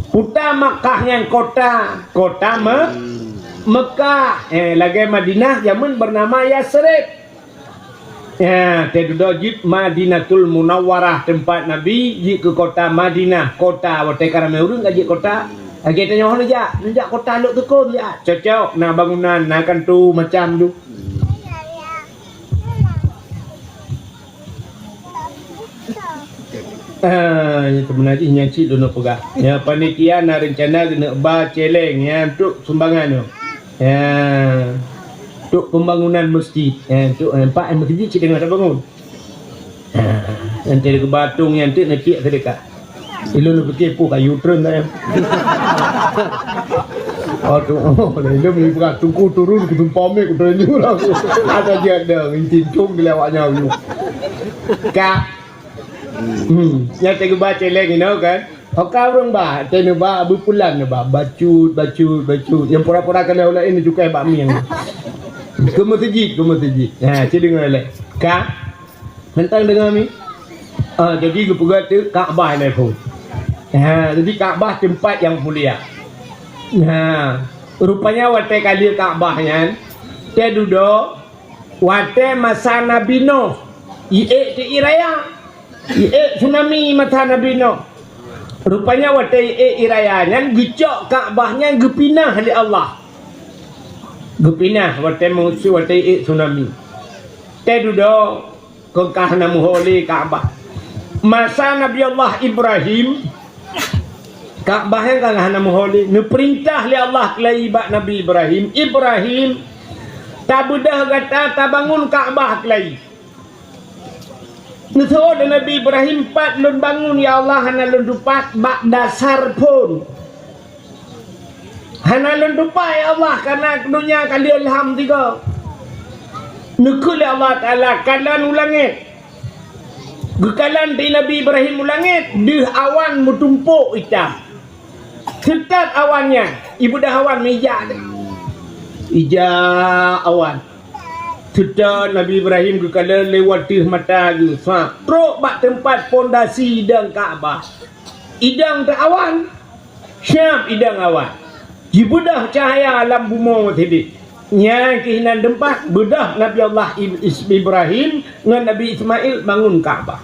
Peue ta Makkah nyan kota, kota Me-, Meukah, eh, lagèe Madinah jameun beunama Yasrib. Ya, teududoe jeuet Madinatul Munawwarah, teumpat Nabi jeuet keu kota Madinah, kota watèe ka ramé ureueng ka jeuet kota. Lagèe tanyoe neujak, neujak kota Lhoksukon jak. Cocok, na bangunan, na kanto macam tu. Ah, nyan teuma jih nyan cit lôn peugah. Nyan panitia na reuncana keuneuk ba céléng nyan untuk sumbangan nyoe. Ya, untuk pembangunan masjid. Ya, untuk, eh, empat, eh, masjid cit teungoh tabangun. Ha, nanti geuba atong nyan teuk neupiek seudeukah. Ilôn piké peue kayu treun dah nyan. Aduh, oh, ilôn ni peugah tungku turun, kutumpah mik, kuteunyu lah. Ada je ada, intin cung di lewat nyawa. Ka. Hmm, nyan teuh geuba céléng inoe kan. Oka ureueng ba, teuh neuba, beupulan neuba, bacut, bacut, bacut. Nyang pura-pura keuneuk laén neucukai bak mieng. Keu meuseujid, keu meuseujid. Ha, ci deungoe lé. Ka. Mantong deungoe mi. Ah, jadi geupeugah teuk Ka'bah nyan phôn. Ha, jadi Ka'bah teumpat nyang mulia. Ha, rupanya watèe ka lheueh Ka'bah nyan, teududoe watèe masa Nabi Nuh, iék teuk ie raya. Iék tsunami masa Nabi Nuh. Rupanya watèe iék ie raya nyan geucok Ka'bah nyan geupinah lé Allah. Geupinah watée musu-, watée ék tsunami. Teududoe kon ka hana meuho lé Ka'bah. Masa Nabi Allah Ibrahim, Ka'bah nyan ka hana meuho lé. Neupeurintah lé Allah keulayi bak Nabi Ibrahim, "Ibrahim, tabeudoh gata tabangun Ka'bah keulayi." Neuseuôt lé Nabi Ibrahim, "Pat lôn bangun, ya Allah, hana lôn tupat bak dasar phon. Hana lôn tupat, ya Allah, karena donya ka lheueh lham tiga." Neukheun lé Allah Taala, "Kalon u langét." Geukalon di Nabi Ibrahim u langét, deuh awan meutumpôk itam. Seutôt awan nyan, ibeudôh awan meuija. Ija awan. Seutôt Nabi Ibrahim geukalon lewat teuh mata geuh, fa, trok bak teumpat pondasi idong Ka'bah. Idong teuh awan, siab idong awan. Jibeudôh cahya lam bumoe sidéh. Nyan keuh nan teumpat beudôh Nabi Allah Ib-, Is-, Ibrahim ngon Nabi Ismail bangun Ka'bah.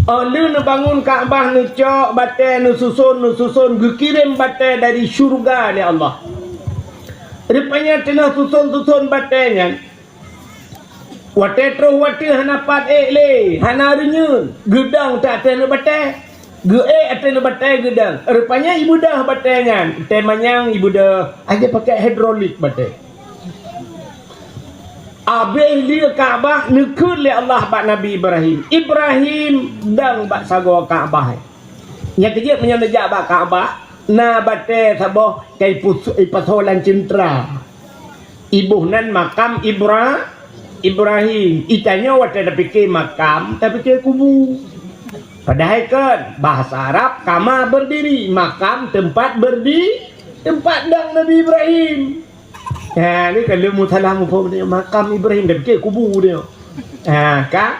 Óh lheueh neubangun Ka'bah, neucok batée, neususon, neususon, geukirém batée dari syeuruga lé Allah. Rupanya teungoh suson-suson batée nyan, watée troh watée hana pat ék lé, hana reunyeun, geudong teuh ateueh batée. Geuék ateueh batée geudong. Rupanya ibeudôh batée nyan, tée manyang ibeudôh, akhé pakai hidrolik batée. Abéh lheueh Ka'bah, neukheun lé Allah bak Nabi Ibrahim, "Ibrahim, dong bak sagoe Ka'bah." Nyang keujeuet meunyoe neujak bak Ka'bah, na batée saboh ka ipus-, ipasoe lam ceuntra. Iboh nan makam Ibra-, Ibrahim. Itanyoe watée tapike makam, tapike kubu. Padahai kon, bahasa Arab, kama berdiri, makam, tempat berdi-, tempat dong Nabi Ibrahim. Ha, ni kan leumu salah muphom dia, makam Ibrahim, tapike kubu dia. Ha, ka?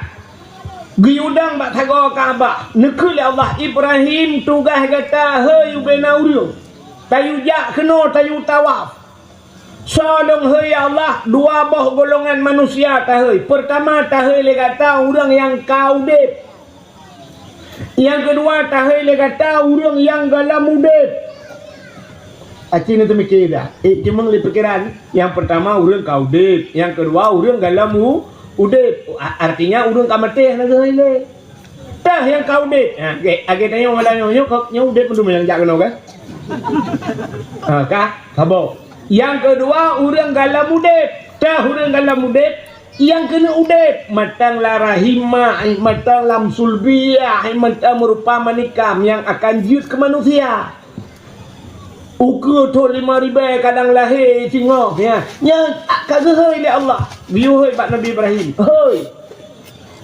Geuyue dong bak sagoe Ka'bah. Neukheun lé Allah, "Ibrahim, tugaih gata, hôi ubena ureuëng. Tayue jak keunoe, tayue tawaf." Soe lôn hôi, ya Allah? Dua boh golongan manusia tahôi. Peurtama tahôi lé gata ureuëng nyang ka udeb. Nyang keudua tahôi lé gata ureuëng nyang gohlom udeb. Aci neuteumike dah. Eh, cuma lé pikiran. Nyang peurtama ureuëng ka udeb. Nyang keudua ureuëng gohlom u-, udeb. A-, artinya ureuëng ka maté hana geuhôi lé. Tah nyang ka udeb. Ha, oke. Lagée tanyoe malam nyoe, nyoe ka, nyoe udeb mandum nyang jak keunoe, kan? Ha, ka? Saboh. Nyang keudua, ureuëng gohlom udeb. Tah ureuëng gohlom udeb, nyang keuneuk udeb. Mantong lam rahim mak, mantong lam sulbiah, mantong meurupa manikam nyang akan jeuet keu manusia. Ukeue thon lima ribée kadang lahé singoh, ya. Nyan ka geuhôi lé Allah. Geuyue hôi bak Nabi Ibrahim. Hôi.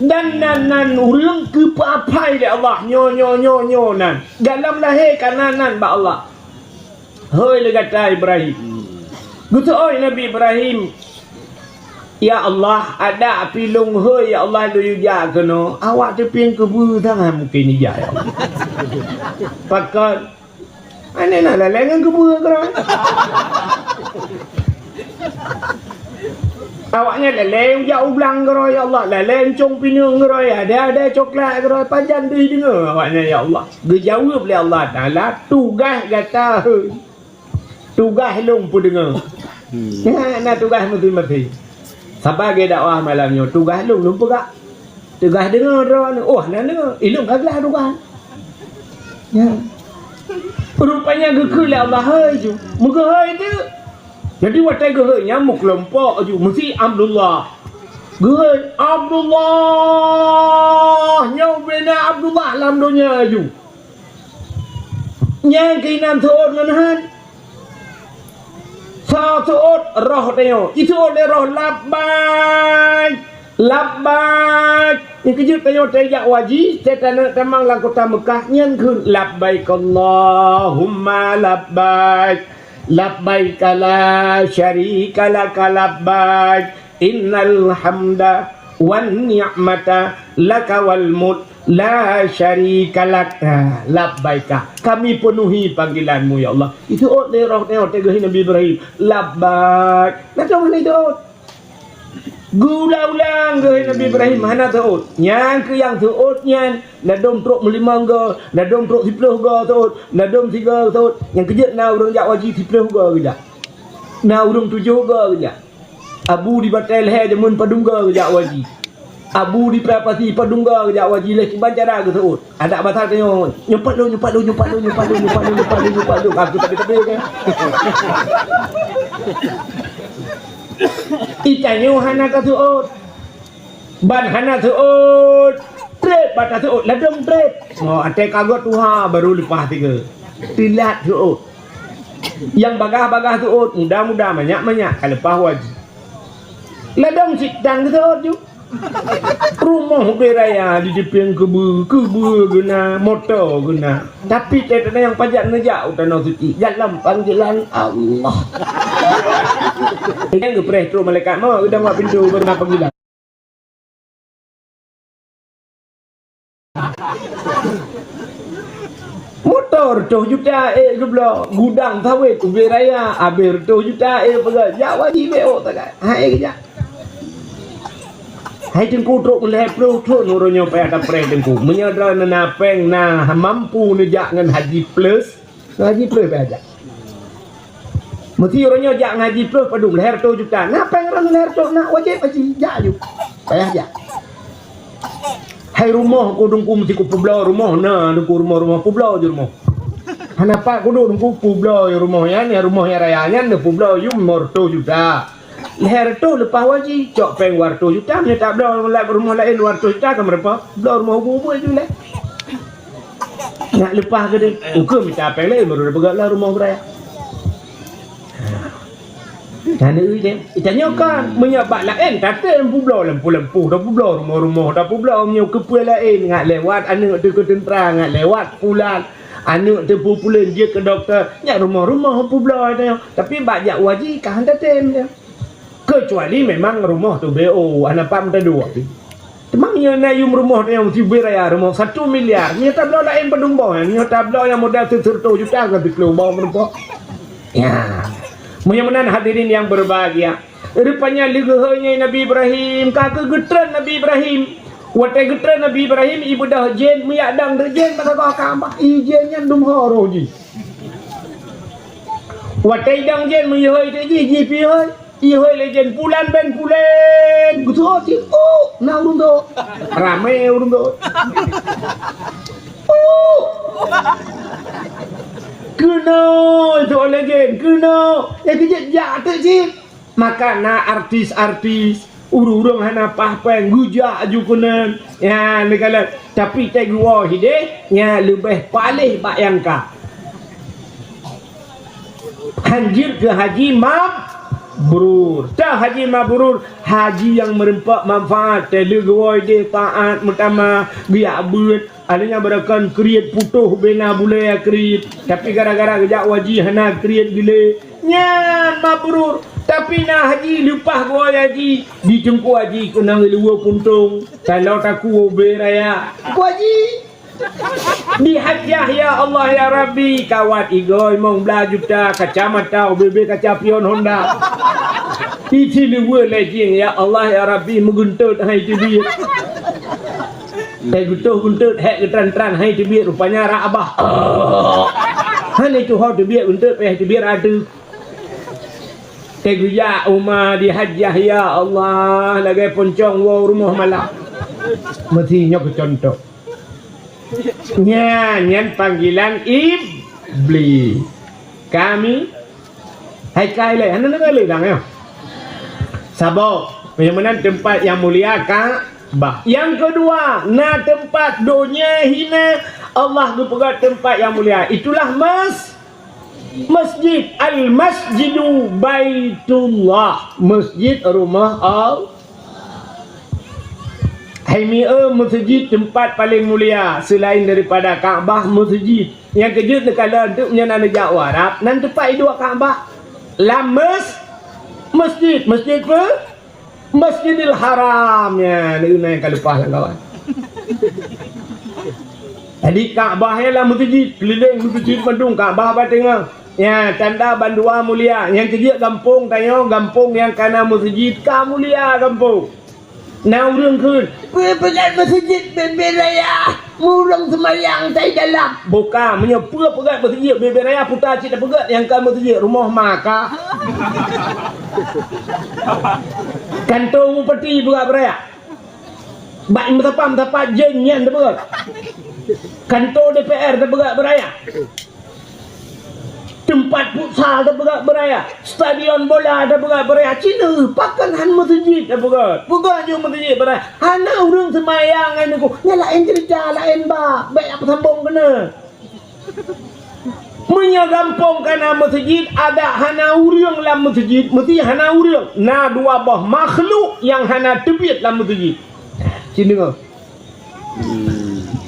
Dan nan, nan ureuëng geupeuaphai lé Allah, nyoe, nyoe, nyoe, nyoe nan. Gohlom lahé ka nan, nan bak Allah. Hôi lé gata Ibrahim. Geuseuôt Nabi Ibrahim, "Ya Allah, adak pih lôn hôi, ya Allah, lôn yue jak keunoe." Awak teupieng keubeue tangan mungken ijak, ya Allah. Pakon? Aneh na lalée ngon keubeue keudroe. Awaknyan lalée ujak ublang keudroe, ya Allah, lalée euncong pineung keudroe, ada-ada coklat keudroe, pajan deuh deungoe awaknyan, ya Allah. Geujaweueb lé Allah Taala, "Tugaih gata hôi, tugaih lôn peudeungoe." Hmm. Nyan na tugaih masing-masing. Saban lagée dakwah malam nyoe, tugaih lôn, lôn peugah. Tugaih deungoe droeneuh, oh, hana deungoe, ilôn ka glah tugaih. Ya. Rupanya geukheun lé Allah hôi ju. Meugeuhôi teuk. Jadi watée geuhôi nyan meukeulompok ju, meusi Abdullah. Geuhôi, "Abdullah, nyoe ubena Abdullah lam donya ju." Nyang keunan seuôt ngon han. Sa seuôt roh tanyoe. Iseuôt lé roh, "Labbaik, labbaik." Nyang keujeuet tanyoe tajak haji, teuh taneuk tamong lam kota Meukah, nyan kheun, "Labbaik Allahumma labbaik. Labbaik la syarika laka labbaik." "Innal hamda wan ni'mata laka wal mulk la syarika lak." Ha, labbaika. Kami penuhi panggilanmu, ya Allah. Iseuôt lé roh nyoe teuh geuhôi Nabi Ibrahim. Labbaik. Nah, cuma hana iseuôt. Geuulang-ulang geuhôi Nabi Ibrahim, hana seuôt. Nyang keu nyang seuôt nyan, ladôm trok meulimong go, ladôm trok siplôh go seuôt, ladôm sigo seuôt. Nyang keujeuet na ureuëng jak haji siplôh go geujak. Na ureuëng tujoh go geujak. Abu di Batée Lehe jameun padum go geujak u haji. Abu di Prapati padum go geujak u haji, lé kiban cara geuseuôt. Adak basa tanyoe, "Nyumpat lôn, nyumpat lôn, nyumpat lôn, nyumpat lôn." Aku tapi-tapi kan. Itanyoe hana ka seuôt. Ban hana seuôt, treb bak taseuôt, ladôm treb. Mo, até ka göt tuha, baru leupah tiga. Teulat seuôt. Nyang bagaih-bagaih seuôt, muda-muda, manyak-manyak, ka leupah u haji. Ladôm cit dan geuseuôt ju. Rumoh ubé raya di Dipieng keubeu, keubeu geuna, moto geuna. Tapi teuntèe nyang pajak neujak u Tanoh Suci, dalam panggilan Allah. Nyang geupreh trok malaikat mo, geudong bak pintoe, baru na panggilan. Moto reutôh juta ék geubloe, gudang sawét ubé raya abéh reutôh juta ék peugah, jak u haji bék ôk sagai. Hai geujak. Hai Teungku trok meulhèe ploh thon uroe nyoe payah tapreh Teungku. Meunyoe droeneuh na péng na mampu neujak ngon haji plus, Ngon haji ploh payah jak. Meusi uroe nyoe jak ngon haji ploh padum, lhèe reutôh juta. Na péng droeneuh lhèe reutôh, na wajéb haji, jak aju. Payah jak. Hai rumoh ku Teungku meusi kupeubloe rumoh na, Teungku rumoh-rumoh peubloe ju rumoh. Hana pat kuduek Teungku peubloe ju rumoh nyan, ya rumoh nyang raya nyan neupeubloe ju lhèe reutôh juta. Lhèe reutôh leupah u haji, cok péng dua reutôh juta, meunyoe tabloe lam rumoh laén dua reutôh juta ka meurumpok, bloe rumoh ubit-ubit ju lé. Nak leupah keudeh, ukeue mita péng laén baru peugah lah rumoh beuraya. Nah, nyan deh, itanyoe kan, meunyoe bak laén, tatem peubloe lampu-lampu, tapeubloe rumoh-rumoh, tapeubloe meunyoe keupeue laén, ngat lewat aneuk teuh keu teuntra, ngat lewat pulan, aneuk teuh pulan jeuet keu dokto, nyan rumoh-rumoh peubloe itanyoe. Tapi bak jak u haji, ka han tatem nyan. Keucuali memang rumoh teuh B O, hana pat meuteudua pih. Teuma meunyoe na yum rumoh nyang sibeuet raya rumoh satu miliar, meunyoe tabloe laén padum boh, meunyoe tabloe nyang modal sireutôh juta ka siplôh boh meurumpok. Ya. Meunyoe meunan hadirin yang berbahagia, rupanya lé geuhôi nyan Nabi Ibrahim, ka keuh geutreun Nabi Ibrahim. Watèe geutreun Nabi Ibrahim, ibeudôh jén, meujak dong teuk jén bak sagoe Ka'bah, i jén nyan dum ho roh jih. Watèe idong jén meuyue hôi teuk jih, jih pih hôi. Ihôi lé jén pulan ben pulan. Geutuho cit, "Oh, na ureueng dok." Ramé ureueng dok. "Oh." Keunoe, ituho lé jén, keunoe. Eh, keu jeuet jak teuk cit. Maka na artis-artis, ureueng-ureueng hana paih péng, geujak aju keunan. Nyan, neukalon. Tapi teuh geuwoe hideh, nyan leubeh paléh bak nyang ka. Hanjeuet keu haji mabrur. Teuh haji mabrur, haji nyang meureumpok manfaat, teuh lé geuwoe ideh taát meutamah, geujak beuet, alèh nyan beureukan kriet putôh bena bulèe kriet. Tapi gara-gara geujak u haji hana kriet geulé. Nyan mabrur. Tapi na haji leupah geuwoe haji, di teungku haji keunong luweue puntông. Taloe takue ubé raya. Teungku haji. Di hajjah, ya Allah, ya Rabbi, kawat igoe limong blaih juta, kacamata ubé-bé kaca pion Honda. Di siluweue lé jih, ya Allah, ya Rabbi, meugeuntot hai teubiet. Teuh geutoh geuntot, hék geutran-tran hai teubiet, rupanya rak abah. Hana tuho teubiet geuntot, payah teubiet rak ateueh. Teuh geujak uma di hajjah, ya Allah, lagèe poncong woe rumoh malam. Meusi nyoe keu contoh. Nyan, nyan panggilan Iblih. Kami hai kai lé, hana neukalon dang nyoe. Saboh, meunyoe meunan teumpat nyang mulia Ka'bah. Nyang keudua, na teumpat donya hina, Allah geupeugah teumpat nyang mulia. Itulah mas-, masjid, Al-Masjidu Baitullah, masjid rumah Allah. Hai mieu, meuseujid teumpat paleng mulia seulaén daripada Ka'bah, meuseujid. Nyang keujeuet neukalon teuk nyan na neujak u Arab, nan teumpat iduek Ka'bah. Lam mes-, masjid, masjid peue? Masjidil Haram nyan, na nyang ka leupah lam kawan. Jadi Ka'bah ialah meuseujid, keulileng meuseujid mandum, Ka'bah bak teungoh. Nyan tanda bandua mulia. Nyang keujeuet gampông tanyoe, gampông nyang kana meuseujid ka mulia gampông. Na ureuëng kheun, "Peue peugöt meuseujid bubé raya, ureuëng seumayang tai dalam." Bukan, meunyoe peue peugöt meuseujid bubé raya, puta cit tapeugöt nyang ka meuseujid rumoh maka. Kantô bupati peugöt beuraya. Bak meusapat-meusapat jén nyan tapeugöt. Kantô D P R tapeugöt beuraya. Teumpat futsal tapeugöt beuraya, stadion bola tapeugöt beuraya. Cina pakon han meuseujid tapeugöt. Peugah jeuet meuseujid beuraya. Hana ureuëng seumayang ngon nyan, nyan laén ceurita, laén bak. Bèk tapeusambông keunoe. Meunyoe gampông ka na meuseujid, adak hana ureuëng lam meuseujid, meusti hana ureuëng. Na dua boh makhluk nyang hana teubiet lam meuseujid. Cit deungoe.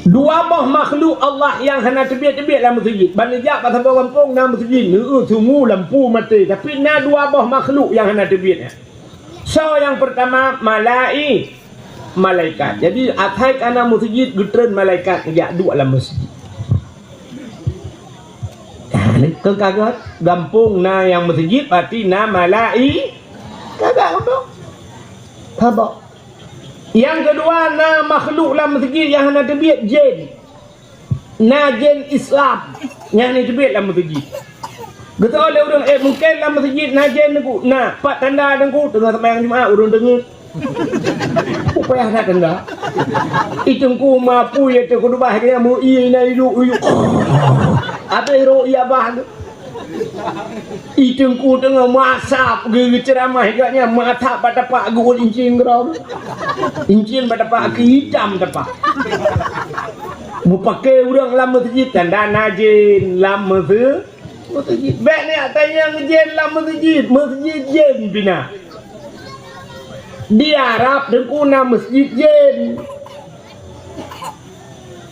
Dua boh makhluk Allah nyang hana teubiet-teubiet lam meuseujid. Ban neujak bak saboh gampông na meuseujid, neueu sungu lampu maté, tapi na dua boh makhluk nyang hana teubiet. Soe nyang peurtama? Malai-, malaikat. Jadi, asai ka na meuseujid, geutreun malaikat geujak duek lam meuseujid. Keu ka gét, gampông na nyang meuseujid, berarti na malai-, ka gét gampông. Saboh. Nyang keudua, na makhluk lam meuseujid nyang hana teubiet, jén. Na jén Islam nyang hana teubiet lam meuseujid. Geutanyong lé ureuëng, "Eh, mungken lam meuseujid na jén, Teungku?" "Na." "Pat tanda, Teungku?" "Teungoh seumayang Jumat, ureuëng deungeut." "Peue payah that tanda?" "Ih, Teungku, ma peue ya teuh khutubah dia, meu ié na iduek-iduek." Habéh rôk ié abah tu. "Ih, Teungku teungoh meuasap geuceuramah geuh nyan, meuasap bak tapak geuôt incin keudroe. Incin bak tapak geuh itam tapak." Meupaké ureuëng lam meuseujid, tanda na jén lam meuse-, meuseujid. Bèk neujak tanyong jén lam meuseujid, meuseujid jén pih na. Di Arab Teungku na meuseujid jén.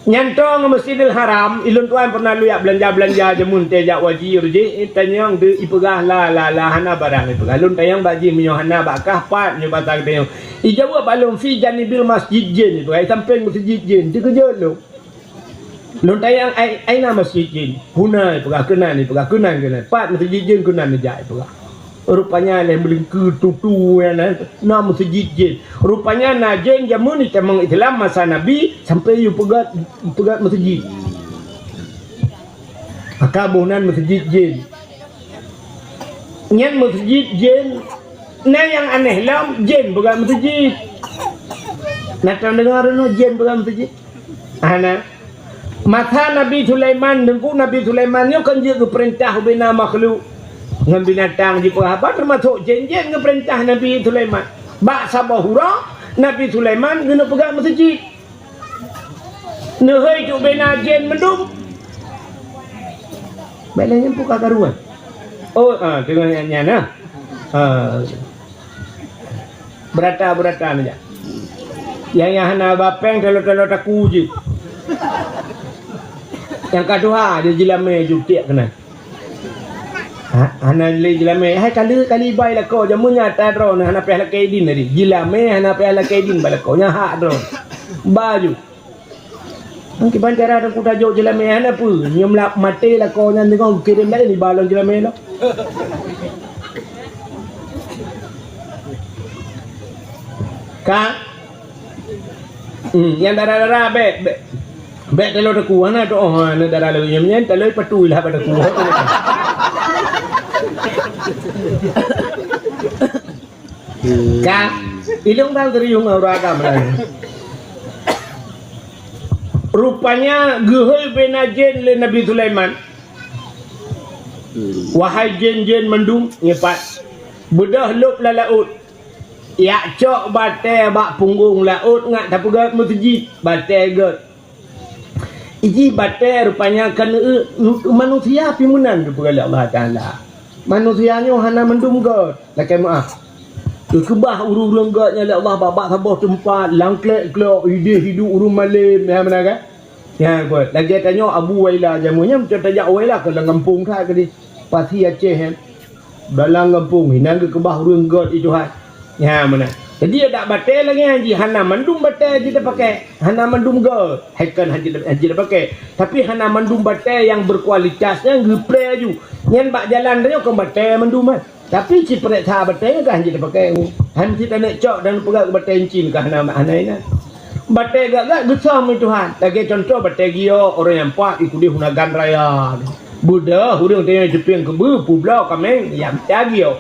Nyan tô ngon Masjidil Haram, ilôn tuan pernah lôn jak beulanja-beulanja jameun teuh jak wajir jih, tanyong teuh ipeugah la, la, la, hana barang ipeugah. Lôn tanyong bak jih meunyoe hana bak kah pat nyoe basa geutanyong. Ijaweueb bak lôn fi janibil masjid jén ipeugah, i sampéng meuseujid jén, teukeujot lôn. Lôn tanyong ai, aina masjid jén? Huna ipeugah, keunan ipeugah, keunan, keunan. Pat meuseujid jén keunan neujak ipeugah. Rupanya lé meulingkeu tutu nyan na meuseujid jén. Rupanya na jén jameun itamong Islam masa Nabi sampai yue peugöt, peugöt meuseujid. Maka boh nan meuseujid jén. Nyan meuseujid jén. Na nyang aneh lom, jén peugöt meuseujid. Na tadeungoe droeneuh jén peugöt meuseujid? Hana. Masa Nabi Sulaiman, Teungku, Nabi Sulaiman nyoe kan jeuet geupeurintah ubena makhluk ngon binatang jipeugah haba, teumasok jén-jén geupeurintah Nabi Sulaiman. Bak saboh uroe, Nabi Sulaiman geuneuk peugöt meuseujid. Neuhôi cuk bena jén meudum. Bèk lé nyan peue ka karuan. Oh, ah, teungoh nyan, nyan, ah. Ah. Beurata-beurata neujak. Nyang, nyang hana ba péng talo-talo taku jih. Nyang ka tuha jih jilamé ju tiek keunan. Ha, hana lé jilamé. Hai kali, kali bai lakoe jameun nyan ata droeneuh hana payah lakée idin tadi. Jilamé hana payah lakée idin bak lakoe. Nyan hak droe. Ba ju. Nyan kiban cara Teungku tajok jilamé hana peue. Nyoe meulak maté lakoe nyan deungoe geukirém laén iba lom jilamé lom. Ka? Hmm, nyang dara-dara bèk, bèk. Bèk talo taku, hana tu, oh, hana dara lagèe nyan, nyan talo patu lah bak taku. Ka, ilôn bang serius ngon ureueng agam laén. Rupanya geuhôi bena jén lé Nabi Sulaiman. Wahai jén-jén mandum, ngipat, beudôh lôb lam laôt. Jak cok batèe bak punggong laôt ngat tapeugöt meuseujid, batèe göt. Iji batèe rupanya keuneuk manusia pih meunan geupeugah lé Allah Taala. Manusia nyoe hana mandum göt, lakèe meu'ah. Geukeubah ureueng-ureueng göt nyan lé Allah bak-bak saboh teumpat, lam klek-klok, idéh hidup ureueng malém, nyan meunan kan? Nyan buet. Lagèe tanyoe Abu Waila jameun nyan, meunyoe tajak Waila keu lam gampông that keudéh. Pasi Aceh nyan. Dalam gampông, inan geukeubah ureueng göt itu hai. Nyan meunan. Jadi, adak batèe lagèe nyan jih, hana mandum batèe jih tapakèe, hana mandum göt. Hai kon hana jih, hana jih tapakèe. Tapi hana mandum batèe nyang berkualitas nyan geupreh aju. Nyan bak jalan tanyoe kon batèe mandum, eh. Tapi ci prek that batée kan jeuet tapakée. Han cit aneuk cok dan peugah batée incin ka hana, hana inan. Batée gak-gak geusom lé Tuhan. Lagée contoh batée giok, ureuëng nyang pat ikudeh unagan raya. Beudôh ureuëng teunyang jeupieng keubeue publoe kaméng, yak mita giok.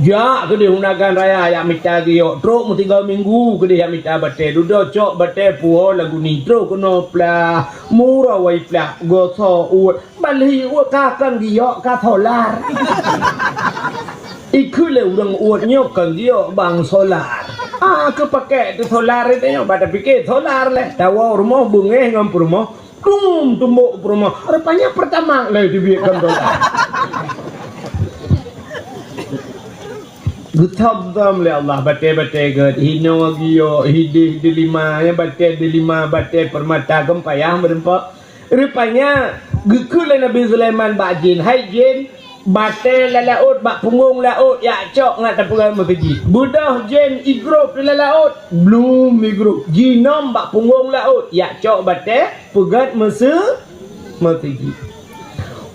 Jak keudeh unagan raya yak mita giok. Trok meusigoe minggu keudeh yak mita batée. Dudoe cok batée puwoe lagu ni. Trok keunoe plah, mura wai plah, gosoe uet. Balhi uet ka kon giok ka solar. Ikheun lé ureuëng uet nyoe kon giok bang solar. Ah, keu pakée teuh solar itu nyoe, bak tapike solar lé. Tawoe rumoh beungéh ngon peurumoh, dum tumbok peurumoh. Rupanya Pertamax lé teubiet kon solar. Geuthom-thom lé Allah, batée-batée gét, hinoe giok, hideh delima, ya, batée delima, batée peurmata, kon payah meureumpok. Rupanya, geukheun lé Nabi Sulaiman bak jin, "Hai jin, batée lam laôt, bak punggong laôt, yak cok ngat tapeugét meuseujid." Beudôh jin igrôp di lam laôt, blum igrôp. Jinom bak punggong laôt, yak cok batée peugét meuseu-, meuseujid.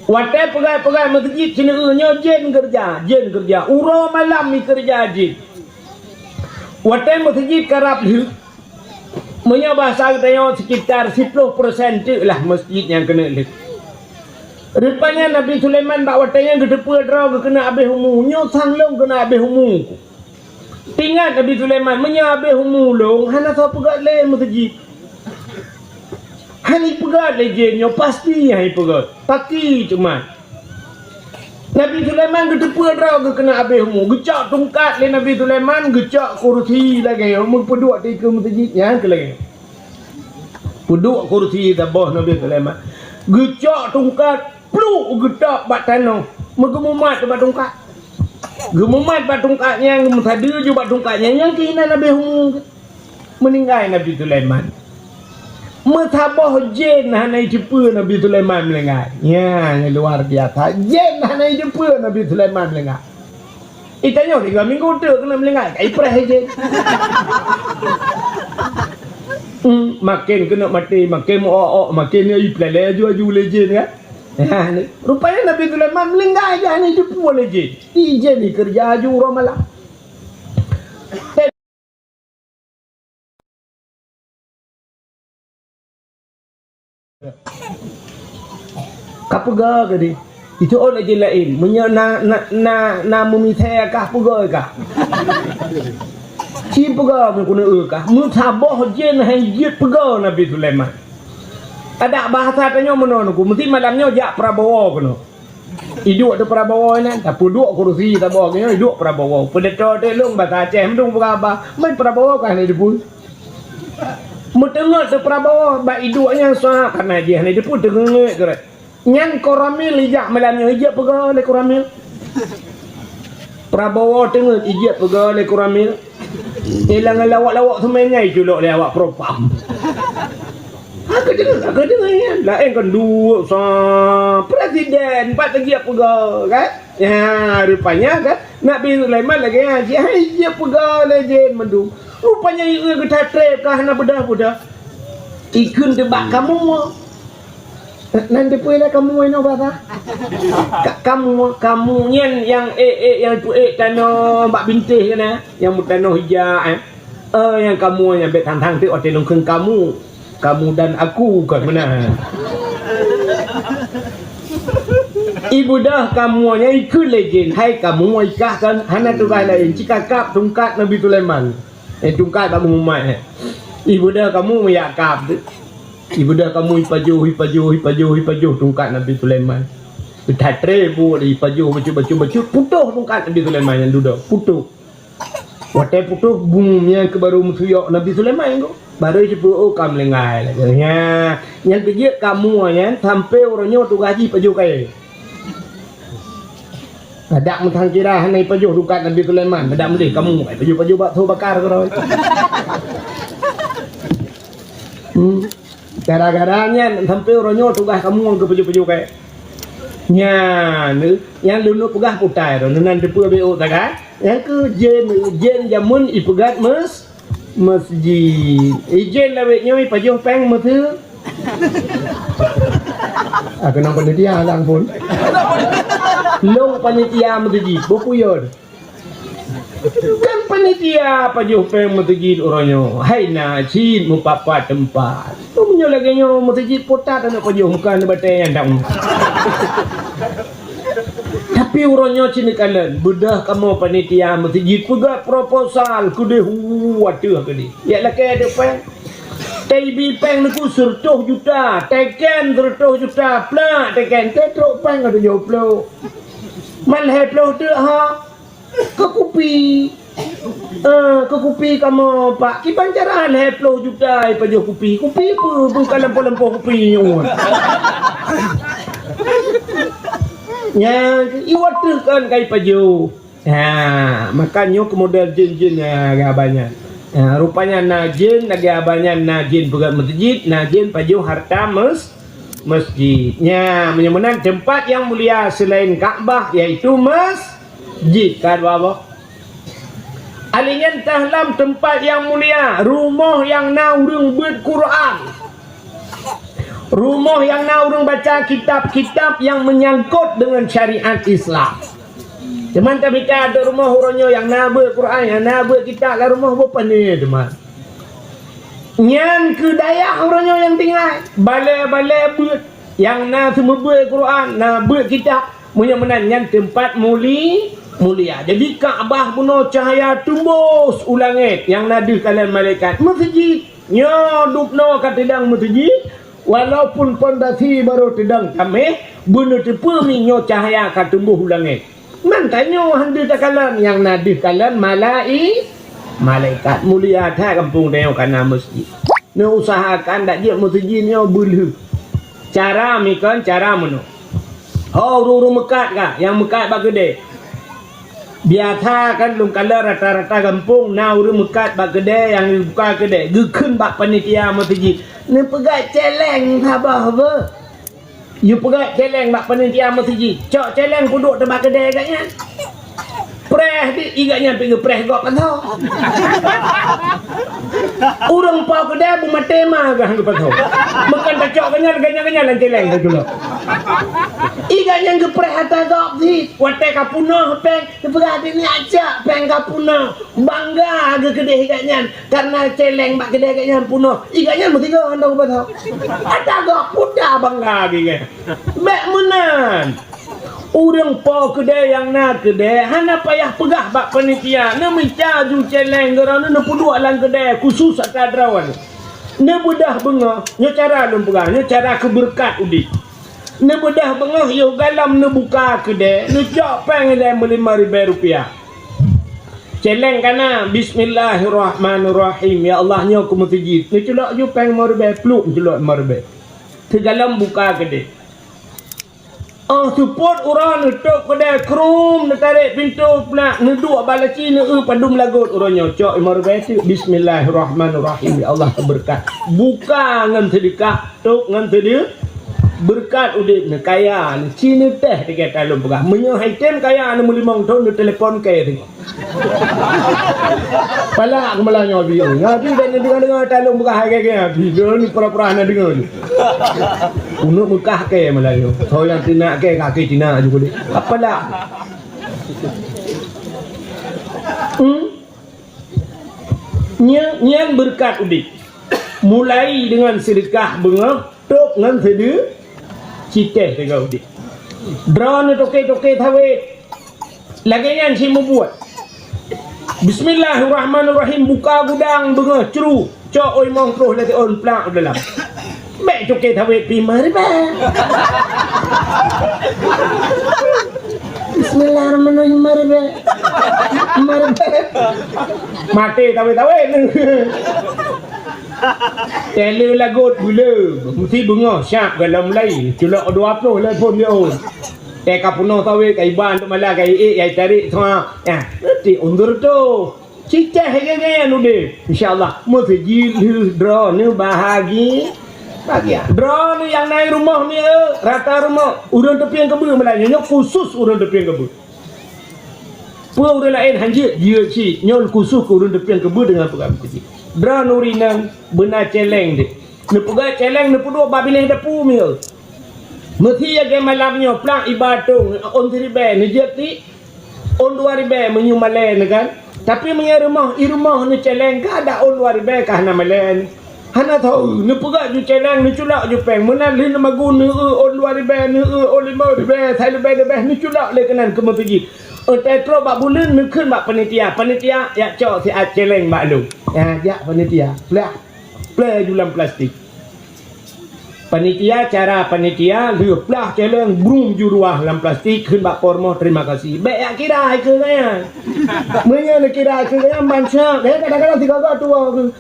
Watée peugét-peugét meuseujid, sineuk nyoe jin keureuja, jin keureuja. Uroe malam ikeureuja jin. Watée meuseujid karab lheueh, meunyoe bahasa geutanyoe sekitar siplôh persen teuk lah meuseujid nyang keuneuk lheueh. Rupanya Nabi Sulaiman bak watée nyan geuteupeue droe geuh keuneuk abéh umu, nyoe sang lôn keuneuk abéh umu. Teuingat Nabi Sulaiman, meunyoe abéh umu lôn, hana soe peugét lé meuseujid. Hana ipeugét lé jin nyoe, pasti hana ipeugét. Paki cuma. Nabi Sulaiman geuteupeue droe geuh keuneuk abéh umu. Geucok tungkat lé Nabi Sulaiman, geucok kursi lagée nyoe, meupeuduek dikeue meuseujid nyan keu lagée nyoe. Peuduek kursi saboh Nabi Sulaiman. Geucok tungkat, pluk geutôb bak tanoh. Meugeumomat bak tungkat. Geumomat bak tungkat nyan, geumeusadeue ju bak tungkat nyan, nyan keuh inan abéh umu. Meuninggai Nabi Sulaiman. Meusaboh jén hana jiteupeue Nabi Sulaiman meuninggai. Nyan luar biasa. Jén hana jiteupeue Nabi Sulaiman meuninggai. Itanyoe tiga minggu teuk keuneuk meuninggai, ka ipreh jén. Hmm, maken keuneuk maté, maken meu-ok-ok, maken ipeuleleh aju-aju lé jén kan. Ha, ni. Rupanya Nabi Sulaiman meuninggai jén hana jiteupeue lé jén. Di jén ikeureuja aju uroe malam. Ka peugah geuh di. Itu oh lagi laén. Meunyoe na, na, na, na meumisée kah peugah kah. Ci peugah meukeunong kah. Meusaboh jén hai jeuet peugah Nabi Sulaiman. Adak bahasa tanyoe meunoe nungku. Meusti malam nyoe jak Prabowo keunoe. Iduek teuh Prabowo nyan, tapeuduek kursi saboh nyoe iduek Prabowo. Peudeutô teuh lôn basa Aceh meudueng peugah haba, man Prabowo ka hana jipui. Meuteungeut teuh Prabowo bak iduek nyan sa kana jih hana jipui teungeut geuret. Nyan Koramil ijak malam nyoe ijak peugah lé Koramil. Prabowo teungeut ijak peugah lé Koramil. Ilang lawak-lawak seumai nyan iculok lé awak propam. Aku deungoe, aku deungoe nyan. Laén kan duek sa presiden, pat lagi apa ga, kan? Ya, rupanya kan Nabi Sulaiman lagi ngaji, hai dia peugah lé jén mandum. Rupanya iya geutatreb ka hana beudah-beudah. Ikheun teuh bak kamoe. Nan teupeue lé kamoe inoe basa? Ka-, kamoe, kamoe nyan nyang ék-ék nyang peuék tanoh bak bintéh kana, nyang beutanoh ija, eh. Eh, nyang kamoe nyan bék thang-thang teuk watée lôn kheun kamoe. Kamu dan aku kon meunan. Ibeudôh kamoe nyan ikheun lé jén, hai kamoe ikah kan hana tugaih laén, ci kakab tungkat Nabi Sulaiman. Eh, tungkat bak mumat, eh. Ibeudôh kamoe meuyak kab teuk. Ibeudôh kamoe ipajoh, ipajoh, ipajoh, ipajoh tungkat Nabi Sulaiman. That treb buet ipajoh bacut, bacut, bacut, putôh tungkat Nabi Sulaiman nyang dudoe, putôh. Watée putôh, bum, nyang keu barô meusuyok Nabi Sulaiman nyan. Barô jipeu, oh, ka meulinggai lagée nyan. Nyang keujeuet kamoe nyan sampoe uroe nyoe tugaih jih pajoh kayée. Adak meusangkira hana ipajoh tungkat Nabi Sulaiman, adak meudeh kamoe ipajoh-pajoh bakso bakar keudroe. Hmm. Gara-gara nyan sampoe uroe nyoe tugaih kamoe geupajoh-pajoh kayée. Nyan, nyang lôn peugah putai droe, nan teupeue bék ôk tagai. Nyang keu jén, jén jameun ipeugét meus-, meusjid. Ijén lawét nyoe ipajoh péng meuseu-, Ah, keunong panitia lang pun. Lôn panitia meuseujid, beupuyon. Kan panitia pajoh péng meuseujid uroe nyoe. Hai na cit meupat-pat teumpat. Meunyoe lagèe nyoe meuseujid putat aneuk pajoh muka aneuk batèe nyang dang. Tapi uroe nyoe cit neukalon, beudôh kamoe panitia meuseujid peugah proposal keudeh hu ateueh keudeh. Ya lakèe adoe péng. Taibi péng neu keu seureutôh juta, teken seureutôh juta, plak teken, teutrok péng ka tujoh ploh. Man lhèe ploh teuk ha. Keu kupi. Eh, keu kupi kamoe, Pak. Kiban cara lhèe ploh juta ipajoh kupi. Kupi peue? Peue ka lampôh-lampôh kupi nyoe? Nyan, iwat teuh kan ka ipajoh. Ha, maka nyoe keu model jén-jén, ha, lagèe abanyan. Ha, rupanya na jén lagèe abanyan, na jén peugöt meuseujid, na jén pajoh harta mes-, mesjid. Nya, meunyoe meunan teumpat nyang mulia selain Ka'bah, yaitu mes-, jid ka dua boh. Alèh nyan teuh lam teumpat nyang mulia, rumoh nyang na ureueng beuet Quran. Rumoh nyang na ureueng baca kitab-kitab nyang meunyangkot deungon syariat Islam. Cuman tamita ateueh rumoh uroe nyoe nyang na beuet Quran, nyang na beuet kitab lam rumoh beupané teuma. Nyan keu dayah uroe nyoe nyang tinggai, balèe-balèe beuet nyang na seumeubeuet Quran, na beuet kitab. Meunyoe meunan nyan teumpat muli-, mulia. Jadi Ka'bah bunoe cahya teumbus u langèt nyang na deuh kalon malaikat. Meuseujid nyoe dubnoe ka teudong meuseujid, walaupun pondasi barô teudong taméh, beuneuteupeu mi nyoe cahya ka teumbus u langèt. Man tanyoe han deuh takalon, nyang na deuh kalon malai-, malaikat. Mulia that gampông tanyoe ka na meuseujid. Neuusahakan dak jeuet meuseujid nyoe beulheueh. Cara mi kon, cara meunoe. Ho ureueng-ureueng meukat ka, nyang meukat bak keudè. Biasa kan lôn kalon rata-rata gampông na ureueng meukat bak keudè nyang buka keudè, geukheun bak panitia meuseujid. Neupeugah cèlèng saboh beuh. Yue peugah cèlèng bak panitia meuseujid, cok cèlèng peuduek teubak keudè gobnyan. Preh di, i gobnyan pih geupreh gob pasoe. Ureueng po keudè beumaté ma gah geupasoe. Meukan tacok gobnyan, gobnyan-gobnyan lam cèlèng teuh dulu. I gobnyan geupreh ata gob sit, watèe ka peunoh péng, geupeugah di nyak cok péng ka peunoh. Bangga geukeudeh i gobnyan. Karena cèlèng bak keudè gobnyan peunoh, i gobnyan meusigoe hana geupasoe. Ata gob puta bangga geuh. Bèk meunan. Ureueng po keudè nyang na keudè hana payah peugah bak panitia, neumita ju cèlèng geuh, neupeuduek lam keudè khusus ata droeneuh. Neubeudôh beungoh, nyoe cara lôn peugah, nyoe cara keu beureukat udép. Neubeudôh beungoh yoh galom neubuka keudè, neucok péng ilèe meulimong ribèe rupiah. Cèlèng ka na, "Bismillahirrahmanirrahim. Ya Allah, nyoe keu meuseujid." Neuculok ju péng limong ribèe, pluek neuculok limong ribèe. Teugalom buka keudè. Óh seupôt uroe neutôp keudè, krum, neutarek pintoe, plak, neuduek bak laci, neueu padum lagot uroe nyoe. Cok limong ribèe teuk, "Bismillahirrahmanirrahim. Ya Allah, keu beureukat." Buka ngon seudeukah, tôp ngon seude-, beureukat udép neu, kaya neu, ci neu teh tinggai talôn peugah. Meunyoe hai tem kaya neu meulimong thôn, neutelepon kèe teungoh. Palak keumalah nyoe Abi. Nyoe Abi dak neudeungoe-deungoe talôn peugah hai kèe-kèe Abi. Droeneuh pura-pura hana deungoe. Uneuk meukah kèe malah nyoe. Soe nyang teunak kèe, kaki Cina ju keudeh. Apalak. Hmm? Nyan, nyan beureukat udép. Mulai deungon seudeukah beungoh, tôp ngon seudeu-, ci teh teuga udép. Droeneuh toke-toke sawét. Lagèe nyan cit meubuet. Bismillahirrahmanirrahim, buka gudang beungoh cru, cok oi limong ploh lagèe ôn plak u dalam. Bèk toke sawét pih limong ribèe. Bismillahirrahmanirrahim, limong ribèe. Limong ribèe. Maté sawét-sawét. Teuleue lagot gula, meusti beungoh siap galom mulai. Culok dua ploh lé phôn di ôn. Teuka peunoh sawét, ka iban teuk malam, ka iék, ka itarek semua. Nyan, nanti undur tu. Cicéh lagèe nyan udép. Insya Allah, meuseujid lheueh droeneuh bahagi-, bahagia. Droeneuh nyang na i rumoh ni, eh, rata rumoh, ureueng teupieng keubeue malam nyoe, nyoe khusus ureueng teupieng keubeue. Peue ureueng laén han jeuet, jeuet cit. Nyoe khusus keu ureueng teupieng keubeue deungon peugah meukeujih. Droeneuh ureueng inong beuna céléng deh. Neupeugah céléng neupeuduek bak binéh dapu miseue. Meusi lagée malam nyoe plang iba tông ôn siribée neujeuet ti, ôn dua ribée meunyoe malée neuh kan. Tapi meunyoe rumoh, i rumoh neucéléng ka ada ôn dua ribée ka hana malée. Hana tho, neupeugah ju céléng, neuculak ju péng. Meunan lheueh neumagun, neueu ôn dua ribée, neueu ôn limong ribée, sai leubeh-leubeh neuculak lé keunan keu meuseujid. Watée trok bak buleuen neukheun bak panitia, "Panitia, jak cok siat céléng bak lôn." Ya, jak panitia. Plah, plée ju lam plastik. Panitia, cara panitia, lheueh plah céléng, brum ju ruah lam plastik, kheun bak po rumoh, "Terima kasih." Bék jak kira keu gaya. Meunyoe neukira keu gaya, mansa, gaya kadang-kadang tiga gak tua keu.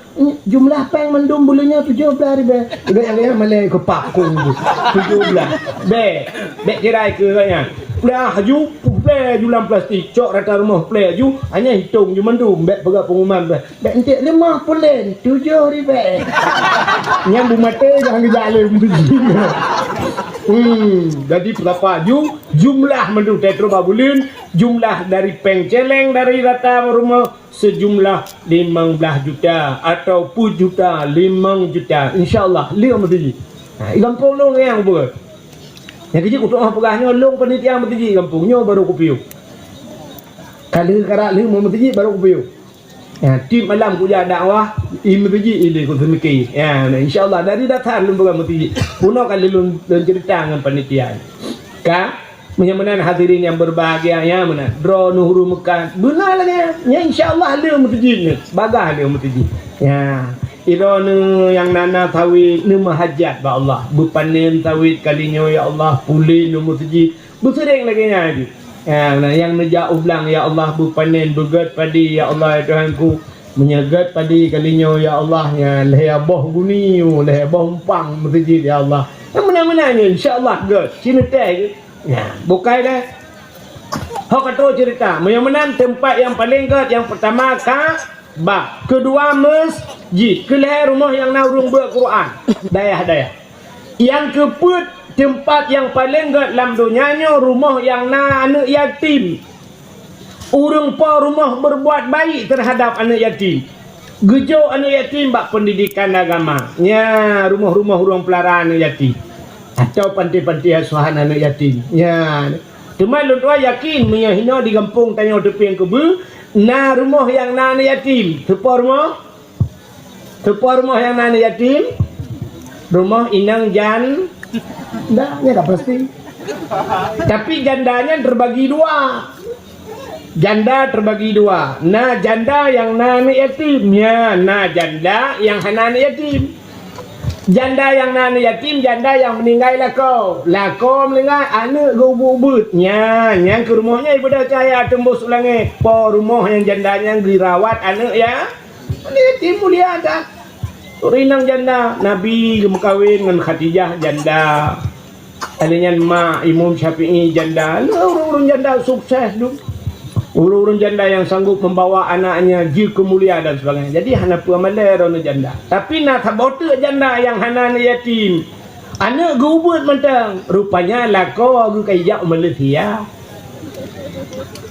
Jumlah péng mandum buleuen nyoe tujoh blaih ribée. Gaya-gaya malée keu pakong tu. Tujoh blaih. Bék, bék kira keu gaya. Plah ju, plée ju lam plastik, cok rata rumoh plée ju, hanya hitong ju mandum, bék peugah pengumuman. Bék entek limong pulen, tujoh ribée. Nyan beumaté jangan geujak lé meuseujid. Hmm, jadi peurapa ju, jumlah mandum teutro bak buleuen, jumlah dari péng céléng dari rata rumoh, seujumlah limong blaih juta atau peuet juta, limong juta. Insya Allah, lheueh meuseujid. Ha, i gampông lôn nyang beureukat. Nyang keujieb kutu'oh peugah nyoe, lôn panitia meuseujid gampông nyoe baru kupiôh. Ka lheueh karak lheueh meuseujid baru kupiôh. Ya, tiep malam kujak dakwah, i meuseujid ilée kuseumike. Ya, nah, insya Allah dari dasar lôn peugah meuseujid. Bunoe ka lôn, lôn ceurita ngon panitia. Ka Meunyoe meunan hadirin nyang beubahgia, ya meunan. Droeneuh ureuëng meukat, beuna lagée nyan. Nyan insya Allah lheueh meuseujid nyoe, bagah lheueh meuseujid. Ya, droeneuh nyang na-na sawét neumeuhajat bak Allah. Beupanen sawét kali nyoe, ya Allah, pulen u meuseujid. Beuseuréng lagée nyan jih. Ya, meunan nyang neujak u blang, ya Allah, beupanen, beugét padi, ya Allah, ya Tuhanku. Meunyoe gét padi kali nyoe, ya Allah, ya lhée boh guni, lhée boh umpang meuseujid, ya Allah. Nyang meunan-meunan nyoe, insya Allah gét. Sineuteh gét. Nyan, bukai deh. Ho ka trok ceurita. Meunyoe meunan teumpat nyang paleng gét, nyang peurtama Ka'bah, keudua meuseujid, keulhée rumoh nyang na ureuëng beuet Quran, dayah-dayah. Nyang keupeuet teumpat nyang paleng gét lam donya nyoe rumoh nyang na aneuëk yatim. Ureuëng po rumoh beurbuat baik teuhadab aneuëk yatim. Geujok aneuëk yatim bak peundidikan agama. Nya rumoh-rumoh ureuëng peulara aneuëk yatim. Atau panti-panti asuhan aneuëk yatim. Nya. Teuma lôn tuan yakin meunyoe hinoe di gampông tanyoe Teupieng Keubeue, na rumoh nyang na aneuëk yatim. Teupo rumoh? Teupo rumoh nyang na aneuëk yatim? Rumoh inong janda, nyan ka pasti. Tapi janda nyan teubagi dua. Janda teubagi dua. Na janda nyang na aneuëk yatim, nya na janda nyang hana aneuëk yatim. Janda nyang na aneuëk yatim, janda nyang meuninggai lakoe. Lakoe meuninggai, aneuëk geuubeuet-ubeuet. Nya, nyang keu rumoh nyan ibadah cahya teumbôh su langét. Po rumoh nyang janda nyan geurawat aneuëk ya. Aneuëk yatim mulia that. Ureuëng inong janda, Nabi geumeukawen ngon Khadijah janda. Lheueh nyan ma Imam Syafi'i janda. Lheueh ureuëng-ureuëng janda sukses dum. Ureuëng-ureuëng janda nyang sanggup membawa anaknya jeuet keu mulia dan sebagainya. Jadi hana peue malée droeneuh janda. Tapi na saboh teuk janda nyang hana aneuëk yatim. Aneuëk geuubeuet mantong. Rupanya lakoe geuh ka ijak u Malaysia.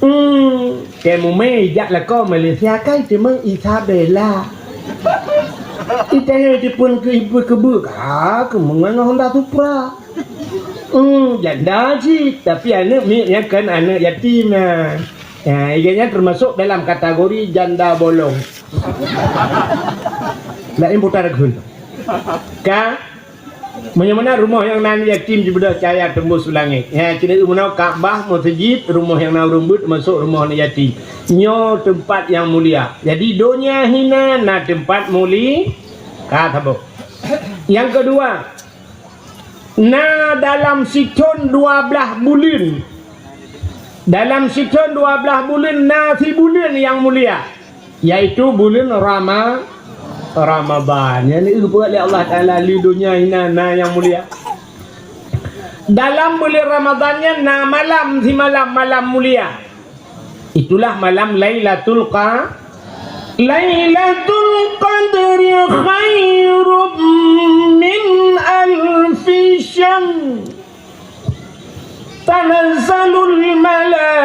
Hmm, keu mumé ijak lakoe Malaysia kai teuma Isabella. Itanyong teupon keu ibu keubeue ka keumeungan ngon Honda Supra. Hmm, janda cit, tapi aneuëk miet nyan kan aneuëk yatim na. Ya, iga nyan termasuk dalam kategori janda bolong. Laén putar kheun. Ka Meunyoe meunan rumoh nyang na aneuëk yatim jibeudôh cahya teumbôh su langét. Nyan keuneuk meunoe Ka'bah, meuseujid, rumoh nyang na ureuëng beuet, teumasok rumoh aneuëk yatim. Nyoe teumpat nyang mulia. Jadi donya hina na teumpat muli ka saboh. Nyang keudua, na dalam sithon dua blaih buleuen. Dalam sithon dua blaih buleuen na sibuleuen nyang mulia. Yaitu buleuen Rama-, Ramadhan. Nyang dieupeue lé Allah Taala lé donya hina na nyang mulia. Dalam buleuen Ramadhan nyan na malam simalam, malam mulia. Itulah malam Lailatul Qa-, Lailatul Qadri khairum min alfi syahr. Tanazzalul malaikati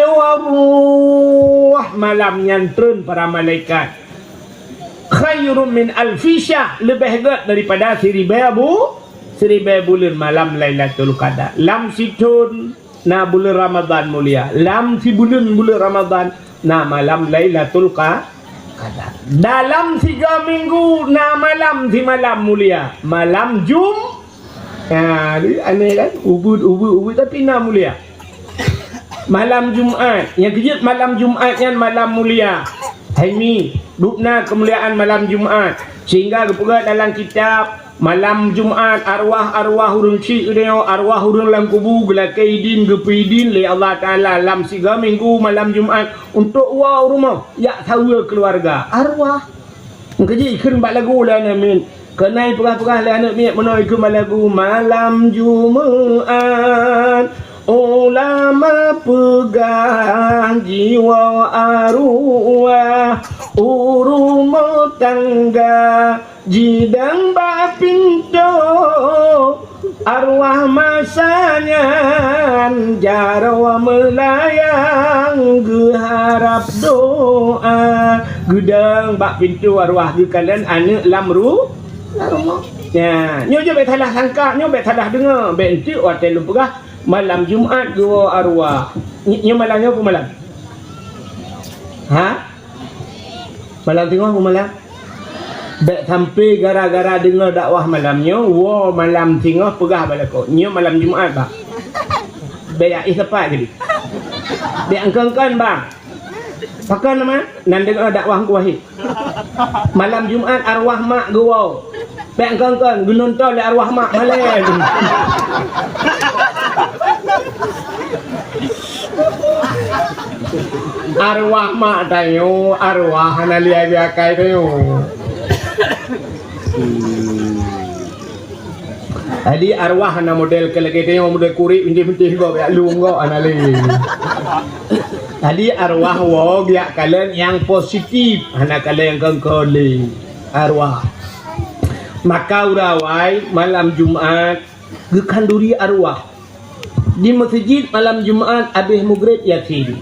waruh. Malam nyan treun para malaikat. Khairum min alfi syahr, leubeh gét daripada siribée bu-, siribée buleuen malam Lailatul Qadar. Lam sithon na buleuen Ramadhan mulia, lam sibuleuen buleuen Ramadhan na malam Lailatul Qa-, Qadar. Dalam tiga minggu na malam simalam mulia, malam Jum-, Ha, aneh kan? Ubit, ubit, ubit, tapi na mulia. Malam Jumat, nyang keujeuet malam Jumat nyan malam mulia. Hai mi, dubna keumuliaan malam Jumat. Sehingga geupeugah dalam kitab, malam Jumat, arwah-arwah ureuëng syik geutanyoe, arwah ureuëng lam kubu, geulakée idin, geupeu idin lé Allah Taala lam siga minggu malam Jumat untuk woe u rumoh, jak saweue keuluwarga. Arwah. Meukeujih ikheun bak lagu lé aneuk miet. Keunan ipeugah-peugah lé aneuk miet meunoe ikheun bak lagu, malam Jumat, ulama peugah jiwoe arwah u rumoh tangga, jidong bak pintoe. Arwah masa nyan jaroe meulayang geuharab doa. Geudong bak pintoe arwah geukalon aneuk lam ru-, lam rumoh. Nyan, nyoe jeuet bék salah sangka, nyoe bék salah deungoe, bék enteuk watée lôn peugah malam Jumat geuwoe arwah. Nyoe, nyoe malam nyoe peue malam? Ha? Malam singoh peue malam? Bék sampai gara-gara deungoe dakwah malam nyoe, woe malam singoh peugah bak lakoe, nyoe malam Jumat, bah. Bék jak éh sapat keudeh. Bék angkon-angkon, bang. Pakon nama? Nan deungoe dakwah Teungku Wahid. Malam Jumat arwah mak geuwoe. Bék angkon-angkon, geunonton lé arwah mak malée. Arwah mak tanyoe, arwah hana lé akai tanyoe. Jadi arwah hana model keu lagée tanyoe, model kurik bintéh-bintéh gob, jak lôn gob hana lé. Jadi arwah woe jak kalon nyang positif, hana kalon nyang kon-kon lé. Arwah. Maka ureuëng awai malam Jumat geukhanduri arwah. Di meuseujid malam Jumat abéh mugreb Yasin.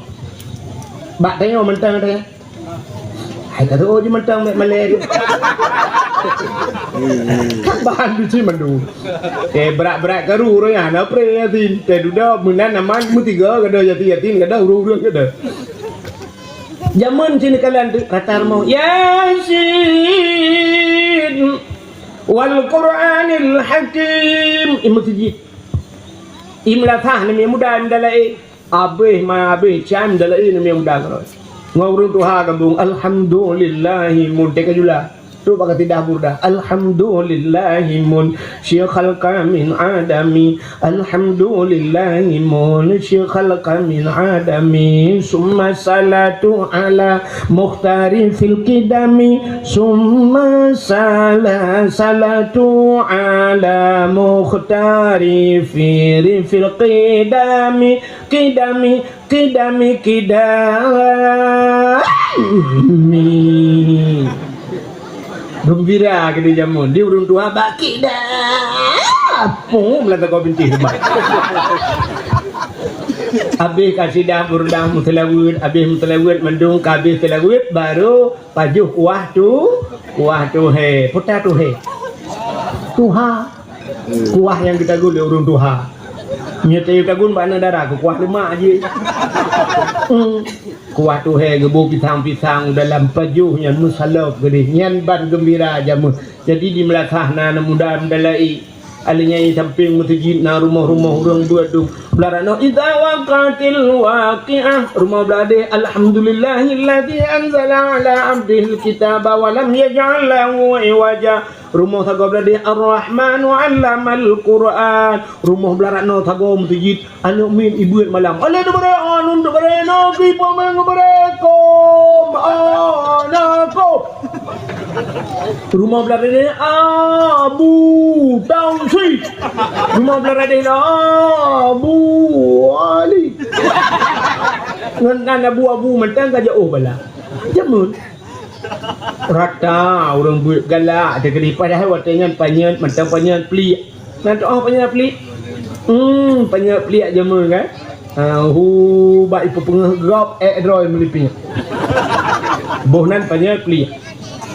Bak tanyoe mantong teuh. Hai ka teuh jimantong bék malée. Bahan duci mandum. Teuh brat-brat karu ureuëng nyan na pré Yasin. Teuh dudoe meunan aman meutiga gada Yasin, Yasin gada ureuëng-ureuëng gada. Jameun sini kalian tu rata rumoh. Yasin wal Qur'anil Hakim. Di meuseujid. Di meulasah neumi muda, muda laén. Abéh ma abéh cam dalai neumi muda keudroe. Ngon ureuëng tuha gabong, alhamdulillahi mun teuh ka jula. Tu bak kasidah burdah. Alhamdulillahi mun syikh khalqa min adami. Alhamdulillahi mun syikh khalqa min adami. Summa salatu ala mukhtari fil qidami. Summa sala-, salatu ala mukhtari fi-, fil qidami. Qidami, qidami, qidami. Geumbira keu di jameun. Di ureuëng tuha bak qidam. Pum, lam sagoe bintéh leubah. Abéh kasidah burdah meuseulaweuet, abéh meuseulaweuet mandum ka abéh seulaweuet, baru pajoh kuah tu, kuah tuhée. Peue ta tuhée? Tuha. Kuah nyang geutagun lé ureuëng tuha. Nyoe tayue tagun bak aneuk dara keu kuah leumak jih. Hmm. Kuah tuhée geuboh pisang-pisang dalam pajoh nyan meusalop keudeh. Nyan ban geumbira jameun. Jadi di meulasah na aneuk muda meudalai. Alèh nyan sampéng meuseujid na rumoh-rumoh ureuëng beuet dum. Beularanoe, idza waqa'atil waqi'ah. Rumoh beuladeh, alhamdulillahilladzi anzala ala abdihil kitaba wa lam yaj'al lahu iwaja. Rumoh sagoe beuladeh, Ar-Rahmanu 'allamal Qur'an. Rumoh beularanoe sagoe meuseujid, aneuk miet ibeuet malam. Aneuk teubarek, aneuk teubarek, na keu ipameng barek, kom, aneuk kom. Rumoh beuladeh, Abu Tausi. Rumoh beuladeh, Abu Ali. Ngon nan abu-abu mantong ka jiôh bala. Jameun. Rata ureuëng beuet galak teukeudi, padahai watée nyan panyöt, mantong panyöt pliek. Na tu'oh panyöt pliek? Hmm, panyöt pliek jameun kan? Ha, hu, bak ipeupeungeuh gob, ék droe meulipék. Boh nan panyöt pliek.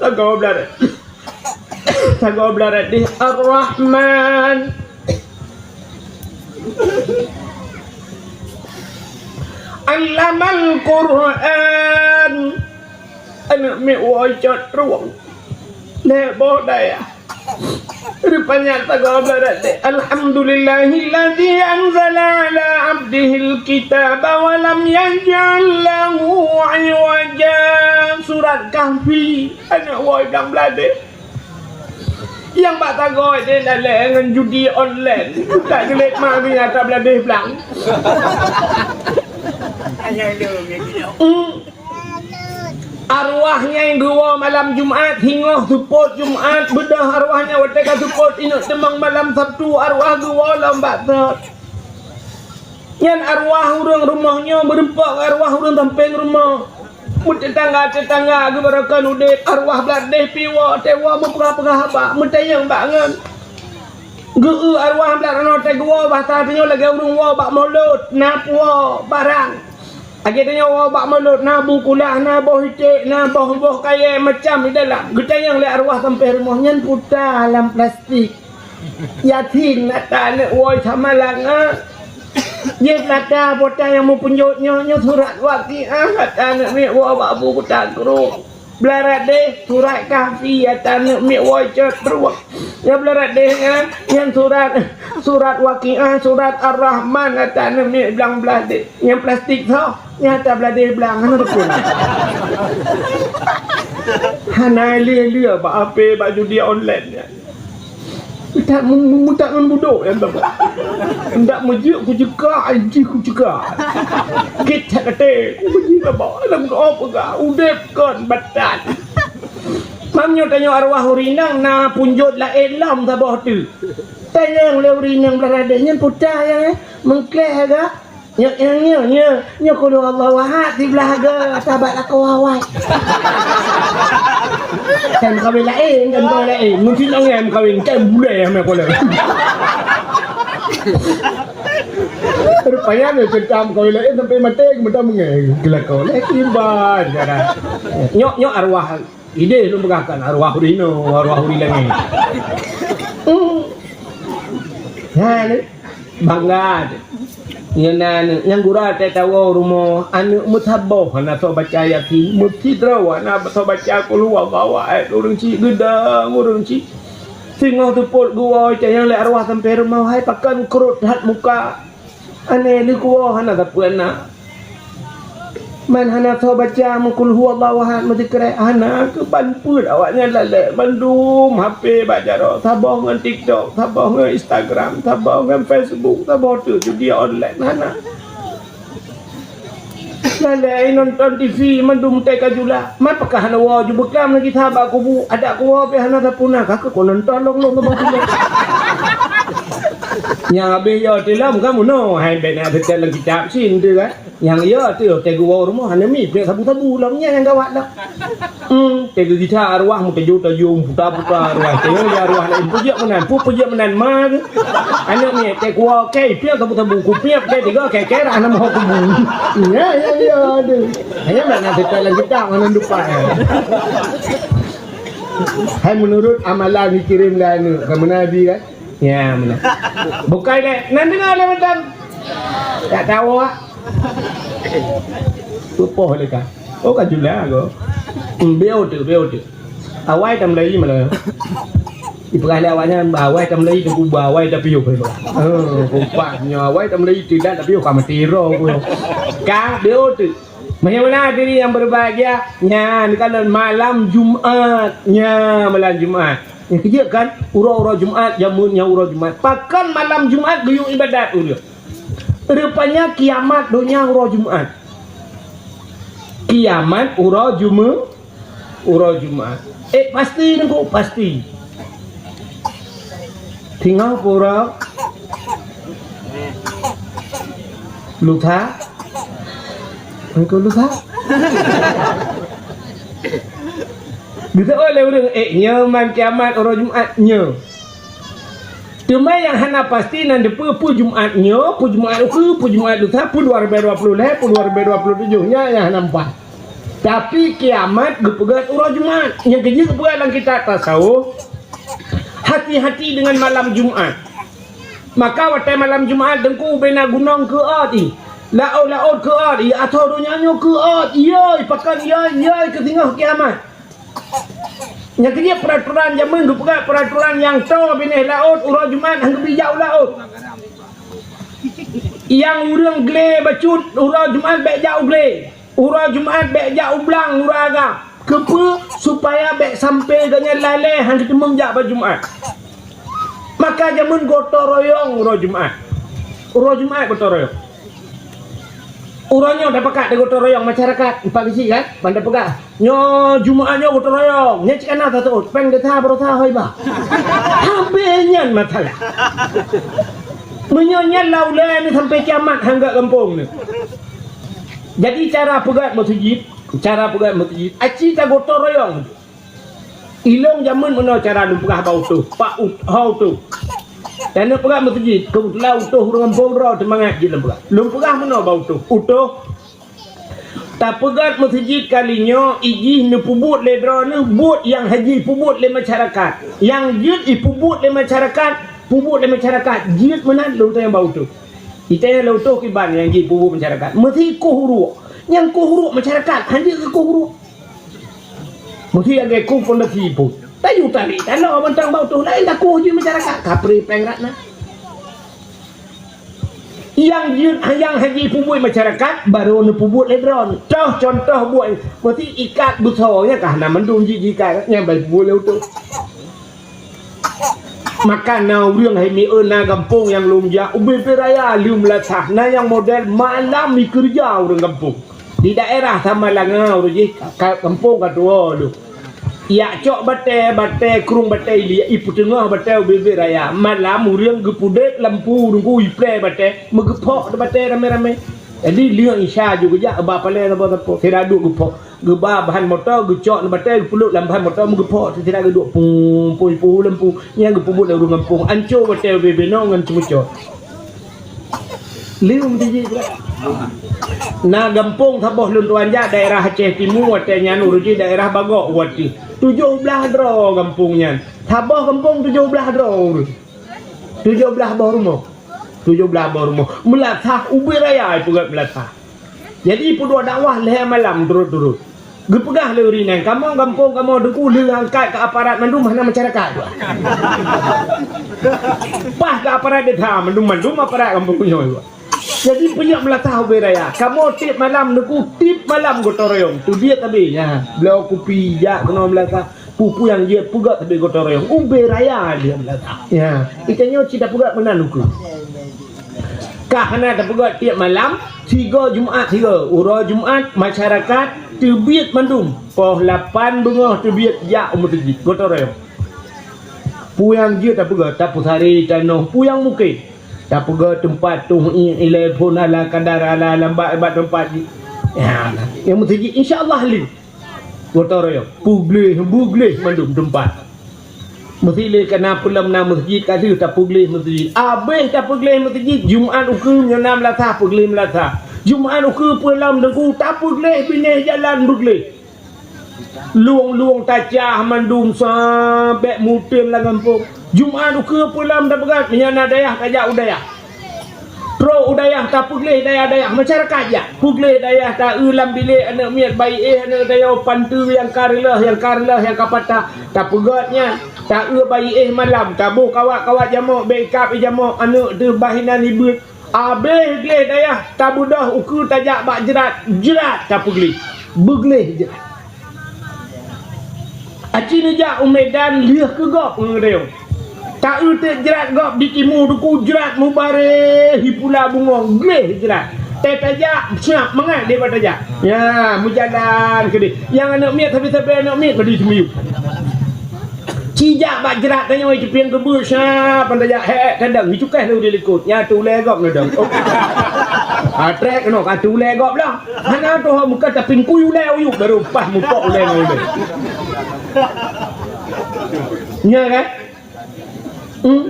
Sagoe blah rot. Sagoe blah rot deh Ar-Rahman. Allamal Qur'an. Aneuk miet woe cot rueng. Lhèe boh dayah. Rupanya sagoe blah rot deh. Alhamdulillahilladzi anzala ala abdihil kitaba wa lam yaj'al lahu iwaja. Surat Kahfi. Aneuk woe blang blah deh. Nyang bak sagoe deh lalè ngon judi online. Tak geulet ma geunya ata blah deh blang. Hmm. Arwah nyang geuwoe malam Jumat, hingoh seupôt Jumat, beudôh arwah nyan watèe ka seupôt inong teumang malam Sabtu, arwah geuwoe lom bak sot. Nyan arwah ureueng rumoh nyoe meureumpok ngon arwah ureueng sampéng rumoh. Meuteutangga-teutangga geubarokan udép, arwah blah deh pih woe, watèe woe meupeugah-peugah haba, meutanyong bak ngon. Geu-eu arwah blah rot nyoe watèe geuwoe, basa tanyoe lagèe ureueng woe bak mulod, na puwoe barang. Lagèe tanyoe woe bak mulod, na bu kulah, na boh iték, na boh-boh kayèe macam di dalam. Geutanyong lé arwah sampéng rumoh, nyan peue ta lam plastik. Yasin ata aneuk woe Samalanga. Jih peulata peue ta nyang meupeunjot nyoe, nyoe surat Waqiah ata aneuk miet woe bak bu kuta krueng. Blah rot deh surat Kahfi ata aneuk miet woe cot rueng. Nyang blah rot deh nyan, nyan surat, surat Waqiah, surat Ar-Rahman ata aneuk miet blang blah deh. Nyang plastik soe? Nyang ata blah deh blang, hana rukon. Hana lé-lé bak H P, bak judi online nyan. Meutak, meutak ngon budok nyang teuma. Ndak meujeuet kuceuka, jih kuceuka. Kit that até, kubeujih teuma lam keu'oh peugah, udép kon batan. Mam nyoe tanyoe arwah ureueng inong na peunjot laén lom saboh teuk. Tanyong lé ureueng inong blah rot deh nyan peue ta nyang, eh, meungkléh gah. Nyoe, nyoe, nyoe, nyoe, nyoe kulu Allah wahad siblah harga sahabat lakoe awai. Kan kawin laén, kan kawin laén. Mungkin orang yang kawin kan bulai yang main bola. Rupanya ni cerita kawin laén sampai mati, kemudian mengai kelakon. Lagi ban, kan. Nyok, nyok arwah. Idéh lôn peugah kan, arwah ureueng inong, arwah ureueng langét. Hmm. Nah, ni bangga teuh. Nyan na aneuk, nyang gura teuh tawoe rumoh, aneuk meusaboh hana soe baca Yasin, meusidroe hana soe baca Qul huwallahu ahad, ureueng chik geudong, ureueng chik. Singoh teupot geuwoe, tanyong lé arwah sampoe rumoh, hai pakon krot that muka. Aneh leukuwoe hana sapeue na. Man hana soe baca meuqul huwallahu ahad, meusikrek hana, keuban peuet awaknyan lalek. Mandum H P bak jaroe, saboh ngon TikTok, saboh ngon Instagram, saboh ngon Facebook, saboh teuk judi online hana. Lalek nonton T V mandum teuka jula. Man pakon hana woe ju beuklam lagi sahabat kubu, adak kuwoe pih hana sapeue na, ka keuh ku nonton lom-lom saboh teuk. Nyang habéh yo tilom ka meunoe, hai bèk na teutet lam kitab cit teuh kan. Nyang yo teuh, teuh geuwoe rumoh hana mi pih sabu-sabu lom nyan nyang gawat dah. Hmm, teuh geugisha arwah meutajong-tajong, puta-puta arwah. Teuh geugisha arwah laén peujeuet meunan, pu peujeuet meunan ma geuh. Aneuk miet teuh kuwoe kei piep sabu-sabu, kupiep kei tiga kei kei rah nama ho kubu. Ya, ya, ya, aduh. Hanya bèk na teutet lam kitab, mana lupa ya. Hai menurut amalan dikirém lé aneuk, ka meunabi kan? Ya, meunan. Bukai deh. Nan deungoe lé mantong. Tak tahu ah. Tupoh lé ka. Oh, ka jula ko. Hmm, beo tu, beo tu. Awai tam lagi malah. Ipeugah lé awaknyan, awai tam lagi tu kuba, awai tapi yuk. Oh, kumpak nyo awai tam lagi tidak tapi yuk ka mati ro ko. Ka beo tu. Bagaimana hadirin yang berbahagia? Nyan kalon malam Jumat. Nya malam Jumat. Nyang keujeuet kan, uroe-uroe Jumat, jameun nyang uroe Jumat. Pakon malam Jumat geuyue ibadat ureueng? Rupanya kiamat donya uroe Jumat. Kiamat uroe Jume-, uroe Jumat. Eh, pasti nengku, pasti. Tinggai pura lusa. Engkau lusa. Geuseuôt lé ureueng, eh, nyoe man kiamat uroe Jumat nyoe. Teuma nyang hana pasti nan dipeue, peue Jumat nyoe, peue Jumat ukeue, peue Jumat lusa, peue dua ribèe dua ploh lhèe, peue dua ribèe dua ploh tujoh, nyan nyang hana meupat. Tapi kiamat geupeugèt uroe Jumat. Nyang keujeuet geupeugèt lam kitab tasawuf, hati-hati dengan malam Jumat. Maka watèe malam Jumat teungku ubé na gunong keuôt ih, laôt-laôt keuôt ih, atau donya nyoe keuôt, yoi pakon yoi, yoi keu singoh kiamat. Nyang keujeuet peuraturan jameun geupeugah peuraturan nyang toe binéh laôt uroe Jumat han geubri jak u laôt. Nyang ureueng glé bacut uroe Jumat bèk jak u glé. Uroe Jumat bèk jak u blang uroe agam. Keupeue? Supaya bèk sampoe gobnyan lalée han geuteumeung jak bak Jumat. Maka jameun gotong royong uroe Jumat. Uroe Jumat gotong royong. Uroe nyoe tapakat di gotong royong masyarakat, empat bisi kan? Ban tapeugah, nyoe Jumat nyoe gotong royong, nyan cit kana taseut, péng desya baroesa hôi bah. Habéh nyan masalah. Meunyoe nyan lam ulée nyoe sampai kiamat han gèt gampông nyoe. Jadi cara peugèt meuseujid, cara peugèt meuseujid, aci tagotong royong. Ilôn jameun meunoe cara lôn peugah bak utôh, bak ut-, ho utôh. Taneuk peugah meuseujid, keubeutulan utôh ureueng gampông droe teumangat jih lôn peugah. Lôn peugah meunoe bak utôh, utôh. Tapeugèt meuseujid kali nyoe, ijih neupeubuet lé droeneuh buet nyang hana jipeubuet lé masyarakat. Nyang jeuet ipeubuet lé masyarakat, peubuet lé masyarakat, jeuet meunan lôn tanyong bak utôh. Itanyong lé utôh kiban nyang jipeubuet masyarakat. Meusi koh uruek. Nyang koh uruek masyarakat, han jeuet keu koh uruek. Meusi lagèe koh fondasi pun. Tayue tarék tanoh mantong bak utôh laén takoh jih masyarakat. Kapreh péng rat na. Nyang jeuet nyang hana jipeubuet masyarakat, barô neupeubuet lé droeneuh. Toh contoh buet, meusi ikat beusoe nyan ka hana mandum jih jikat, nyan ban peubuet lé utôh. Maka na ureueng hai mieu na gampông nyang lôn jak, ubé-ubé raya lheueh meulasah, na nyang model malam mikeureuja ureueng gampông. Di daerah Samalanga ureueng jih ka, gampông ka tuwoe lôn. Yak cok batèe, batèe krueng batèe ilik, ipeuteungoh batèe ubit-ubit raya. Malam ureueng geupeudeb lampu deungku iplè batèe, meugeuphok batèe ramé-ramé. Jadi lheueh Isya ju geujak ba palèe sapo-sapo, sira duek geuphok. Geuba ban moto, geucok batèe, geupeulot lam ban moto, meugeuphok sira geuduek pung, pung, pung lampu. Nyan geupeubuet lé ureueng gampông, anco batèe ubit-ubit nyoe ngon ceumeucot. Lheueh meuteuji pula. Na gampông saboh lôn tuan jak daerah Aceh Timu, watèe nyan ureueng jih daerah Bagok watèe. Tujoh blaih droe gampông nyan. Saboh gampông tujoh blaih droe ureueng. Tujoh blaih boh rumoh. Tujoh blaih boh rumoh. Meulasah ubit raya ipeugöt meulasah. Jadi peuduek dakwah lhèe malam turot-turot. Geupeugah lé ureueng inong, "Kamoe gampông kamoe deungku lheueh angkat keu aparat mandum hana masyarakat." Paih keu aparat desa mandum-mandum aparat gampông nyoe. Jadi peue nyang meulasah ubit raya. Kamoe tiep malam deungku, tiep malam gotong royong. Teubiet sabe, ya. Bloe kupi, jak keunoe meulasah. Peue-peue nyang jeuet peugöt sabe gotong royong. Ubit raya lheueh meulasah. Ya. Geutanyoe cit tapeugöt meunan ukeue. Ka hana tapeugöt tiep malam, sigoe Jumat sigoe. Uroe Jumat, masyarakat teubiet mandum. Poh lapan beungoh teubiet jak u meuseujid, gotong royong. Peue nyang jeuet tapeugöt, tapeusaré tanoh, peue nyang mungken. Tapeugöt teumpat tuh i-, ilèe phôn ala kadar, ala lambat bak teumpat jih. Ya, nyang meuseujid, insya Allah lé. Gotong royong. Peugleh, beugleh mandum teumpat. Meusi lé kana peulom na meuseujid ka lheueh tapeugleh meuseujid. Abéh tapeugleh meuseujid, Jumat ukeue nyoe na meulasah, peugleh meulasah. Jumat ukeue peulom deungku tapeugleh binéh jalan beugleh. Lueng-lueng tacah mandum sabé meuteun lam gampông. Jumat ukeue peulom tapeugöt, meunyoe na dayah tajak u dayah. Trok u dayah tapeugleh dayah-dayah, masyarakat jak. Peugleh dayah, taeu lam bilék aneuk miet, bayi éh aneuk dayah, panteue nyang ka reuloh, nyang ka reuloh, nyang ka patah. Tapeugöt nyan, taeu bayi éh malam, taboh kawat-kawat jamok, bèk ikab i jamok, aneuk teuh bah inan ibeuet. Abéh gleh dayah, tabeudôh ukeue tajak bak jrat, jrat tapeugleh. Beugleh jrat. Aci neujak u Medan lheueh keu gob ngon geutanyoe. Taeu teuk jrat gob di timu deungku, jrat mubareh, hi pula bungong, gleh jrat. Teuh tajak, siap mangat lé bak tajak. Ya, meujalan keudeh. Nyang aneuk miet sabe-sabe aneuk miet badi teumiyueb. Ci jak bak jrat tanyoe, ci pieng keubeue, siap ban tajak, hek, hek, kadang, icukéh lé u dilikot. Nya tu ulèe gob neudong. Oh. Ha, trek keunoe, ka tu ulèe gob lah. Hana tu hok muka tapi kui ulèe uyuek baru paih mupok ulèe ngon ulèe. Nya kan? Hmm?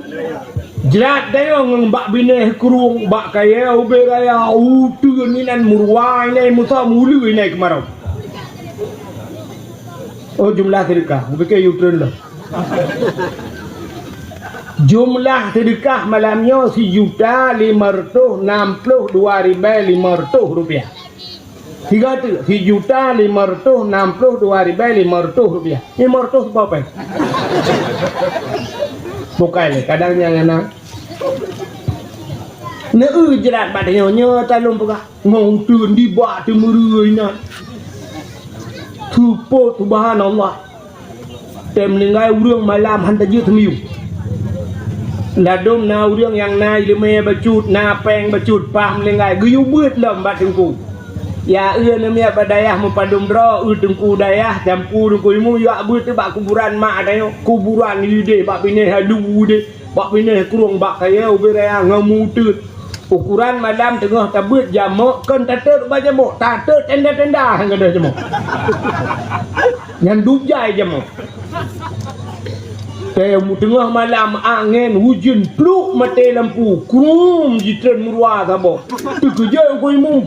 Jrat dayong bak binéh krueng, bak kayèe ubé raya, uteuen inan meuruwa inan meusa meuleue inan keumarau. Oh, jumlah seudeukah. Mupike uteuen lah. Jumlah seudeukah malam nyoe sijuta lima reutôh nam ploh dua ribèe lima reutôh rupiah. Tiga tu, sijuta lima reutôh nam ploh dua ribèe lima reutôh rupiah. Lima reutôh seupôt pèng. Bukai lé, kadang nyang na. Neu jrat bak tanyoe nyoe talôn peugah. Ngon uteuen dibak teumeureu inan. Seupôt, subhanallah. Tém meuninggai ureueng malam han tajeuet teumiyueb. Ladôm na ureueng nyang na ileumèe bacut, na pèng bacut, paih meuninggai geuyue beuet lom bak teungku. Ya eu aneuk miet bak dayah meupadum droe, eu teungku dayah, teungku imum, jak beuet bak kuburan mak tanyoe, kuburan idéh bak binéh alu idéh. Bak binéh krueng bak kayèe ubé raya ngon meuteuen. Ukoran malam teungoh tabeuet jamok, kon tatot bak jamok, tatot tenda-tenda han gadôh jamok. Nyan dubjai jamok. Teuh teungoh malam angén ujeuen pluk maté lampu, krum jitreun meuruwa saboh. Teukeujot ukeue imum,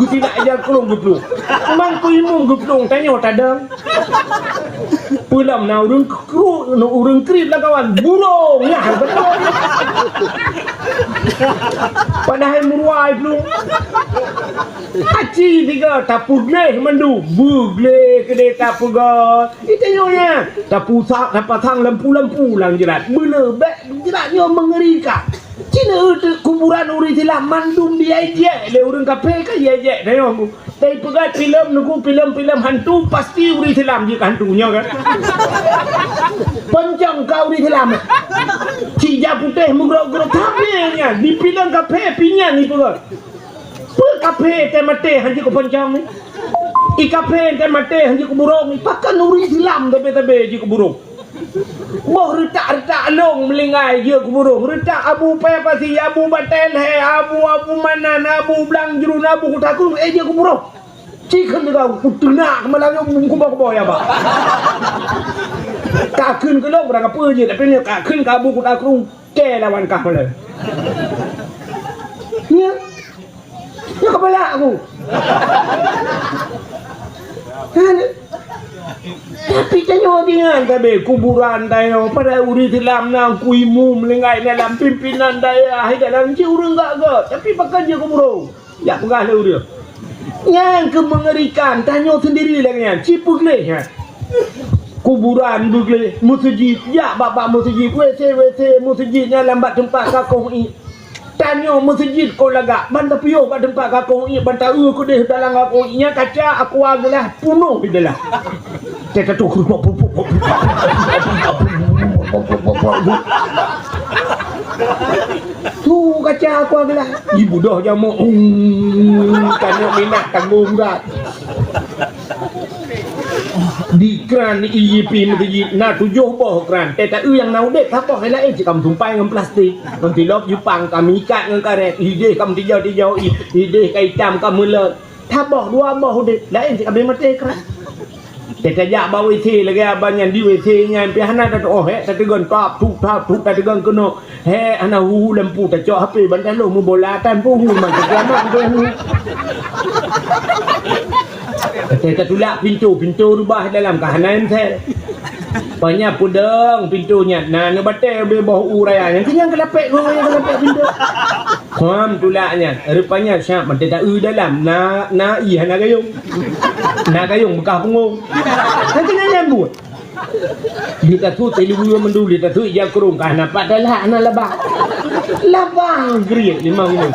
geutilak ija krueng geuplong. Memang ukeue imum geuplong, tanyoe tadong. Peulom na ureueng kru-, na ureueng kriet lam kawan, burong, nyah beutôi. Padahai meuruwa iplong. Aci tiga tapeugleh mandum, beugleh keudeh tapeugah. Itanyoe nyan, tapusak, tapasang lampu-lampu lam jrat. Beuleuh bèk jrat nyoe meungerikan. Cina teuk kuburan ureueng Islam mandum diejek lé ureueng kafé ka diejek. Tayong, teupeugah filem nunggu filem-filem hantu, pasti ureueng Islam jeuet hantu nyoe kan. Poncong ka ureueng Islam. Cija putéh meugrok-grok kafé nyan, di filem kafé pinyan ipeugah. Peue kafé teuh maté han jeuet keu poncong ni? Ikaphe dan maté jeuet keu burông, pakon ureuëng Islam tabe-tabe jeuet keu burông. Boh reutak-reutak lông meulinggai jeuet keu burông, reutak abu pèe pasi, abu batèe lhèe, abu, abu manan, abu blang jruen, abu kuta krueng, eh, jeuet keu burông. Ci kheun leuga kuteunak keumalam nyoe bungkôh boh-boh ya, bah. Kakheun keu lông barang kapeue jeuet, tapi nyoe kakheun keu abu kuta krueng, kèe lawan kah malèe. Nyoe. Nyoe keubalak aku. Kan? Tapi tanyoe deungon tabe kuburan tanyoe, padahai ureuëng Islam na ku imeum linggai dalam pimpinan dayah, dalam ci ureuëng gak-gak, tapi pakon jeuet keu burông. Jak peugah lé ureuëng. Nyang keu meungerikan, tanyoe sendiri lagèe nyan, ci peugleh nyan. Kuburan beugleh, meuseujid, jak bak-bak meuseujid, WC, WC meuseujid nyan lam bak teumpat kakong ié. Tanyoe meuseujid kon lagak, ban tapiôh bak teumpat kakong ié, ban taeu keudeh dalam kakong ié nyan kaca aqua gelas punoh di dalam. Teuka tu. Tu kaca aqua gelas. Ibudoh jamok. Hmm, tanyoe minat tanggong gat. Di kran ié pi meuseujid na tujoh boh kran. Teuka eu nyang na udeb saboh laén cit ka meutumpai ngon plastik. Ngon tilop Jepang ka meuikat ngon karét. Ideh ka meutijau-tijau, i-, ideh ka itam ka meulot. Saboh dua boh udeb, laén cit ka abéh maté kran. Teuka jak bak WC lagèe abang nyan di WC nyan pih hana tatuoh, hek tateugon tap, tup, tap, tup, tateugon keunoe. Hek hana hu lampu tacok HP ban taloh meubola tan pun hu man teuka mak tu hu. Teuka tatulak pintoe, pintoe reubah dalam ka hana M C. Panya peudong pintoe nyan, na neubatèe ubé boh u raya nyan, keu nyang keulapek gong nyang keulapek pintoe. Kham tulak nyan, rupanya siap mantong taeu dalam, na, na ié hana gayông. Na gayông beukah pungong. Kan keunan nyang buet. Di tasut ileue mandum, di tasut ija krông, kah na pat talak na labang. Labang geriet limong nyoe.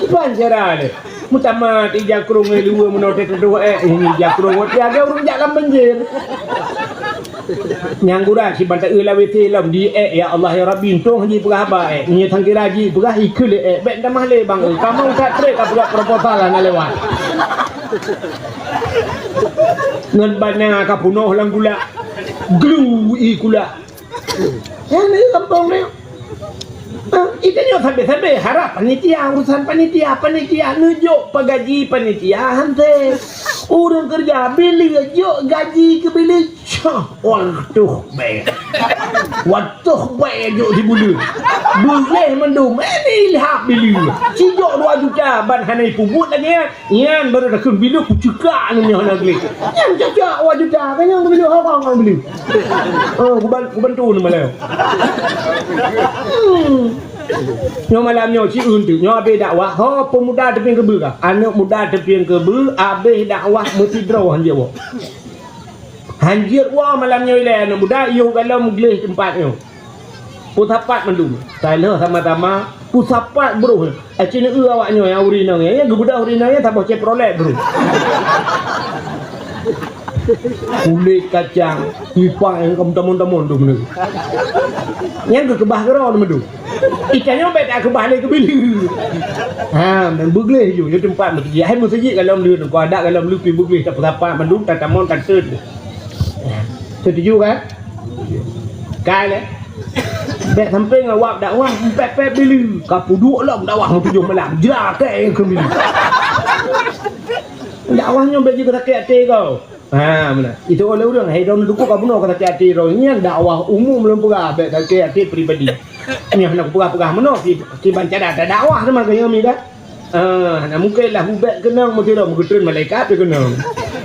Kiban cara lé. Meutamah ija krông ileue meunoe teuh teuh, eh, ini ija krông, tiga ureuëng jak lam banjir. Nyang gura siban taeu lam WC lom di, eh, ya Allah ya Rabbi, untông jipeugah haba, eh. Nyoe sang kira jipeugah ikheun lé, eh, bèk tamah lé bang, eh. Kamoe that trek ka peugah proposal hana lewat. Ngon bana ka punoh lam gula. Glu i gula. Nyan di gampông nyoe. Ah, geutanyoe sabé-sabé harab panitia, urusan panitia, panitia neujok peugaji panitia han sép. Ureuëng keureuja bileue jok gaji keu bileue. Cah, waduh bèe. Waduh bèe jok sibuleuen. Beuleh mandum, eh, ilhab bileue. Sijok dua juta ban hana ipeubuet lagèe nyan. Nyan baru takheun bileue kuceukak nyoe hana gleh. Nyan cocok awak juta, kan nyan bileue haba ngon bileue. Oh, kuban-, kubantu ni malam. Hmm. Nyoe malam nyoe ci eunteuk, nyoe abéh dakwah, ho peumuda teupieng keubeue ka. Aneuk muda teupieng keubeue, abéh dakwah meusidroe hanjeuet woe. Hanjeuet woe malam nyoe ilèe aneuk muda, yoh galom gleh teumpat nyoe. Peusapat mandum. Taloh sama-sama peusapat broh. Aci neu awak nyoe nyang ureueng inong nyan, nyang geubeudôh ureueng inong nyan saboh Chevrolet broh. Kulét kacang, pipa nyang ka meutamon-tamon tu meuneu. Nyang geukeubah keudroe tu meuneu. Ikan nyoe bèk takeubah lé keubileue. Ha, men beugleh ju, ju teumpat meuseujid. Hai meuseujid galom lé, nangko adat galom lé pi beugleh, tapeusapat mandum, tatamon, tateut. Setuju kan? Kai lé. Bèk sampoe ngon wab dakwah, pèt-pèt bileue. Ka peuduek lom dakwah meutujoh malam. Jra kèe keu bileue. Dakwah nyoe bèk jeuet sakét até kau. Ha, meunan. Itu oleh ureueng, hai droeneuh dukuk ka bunoe ka sakét até droe. Nyan dakwah umum lôn peugah, bèk sakét até pribadi. Nyoe hana kupeugah-peugah meunoe, si, si bancara tadakwah teuma keu nyoe mi dah. Ah, hana mungken lah ubak keunong meusidroe meugeutreun malaikat pih keunong.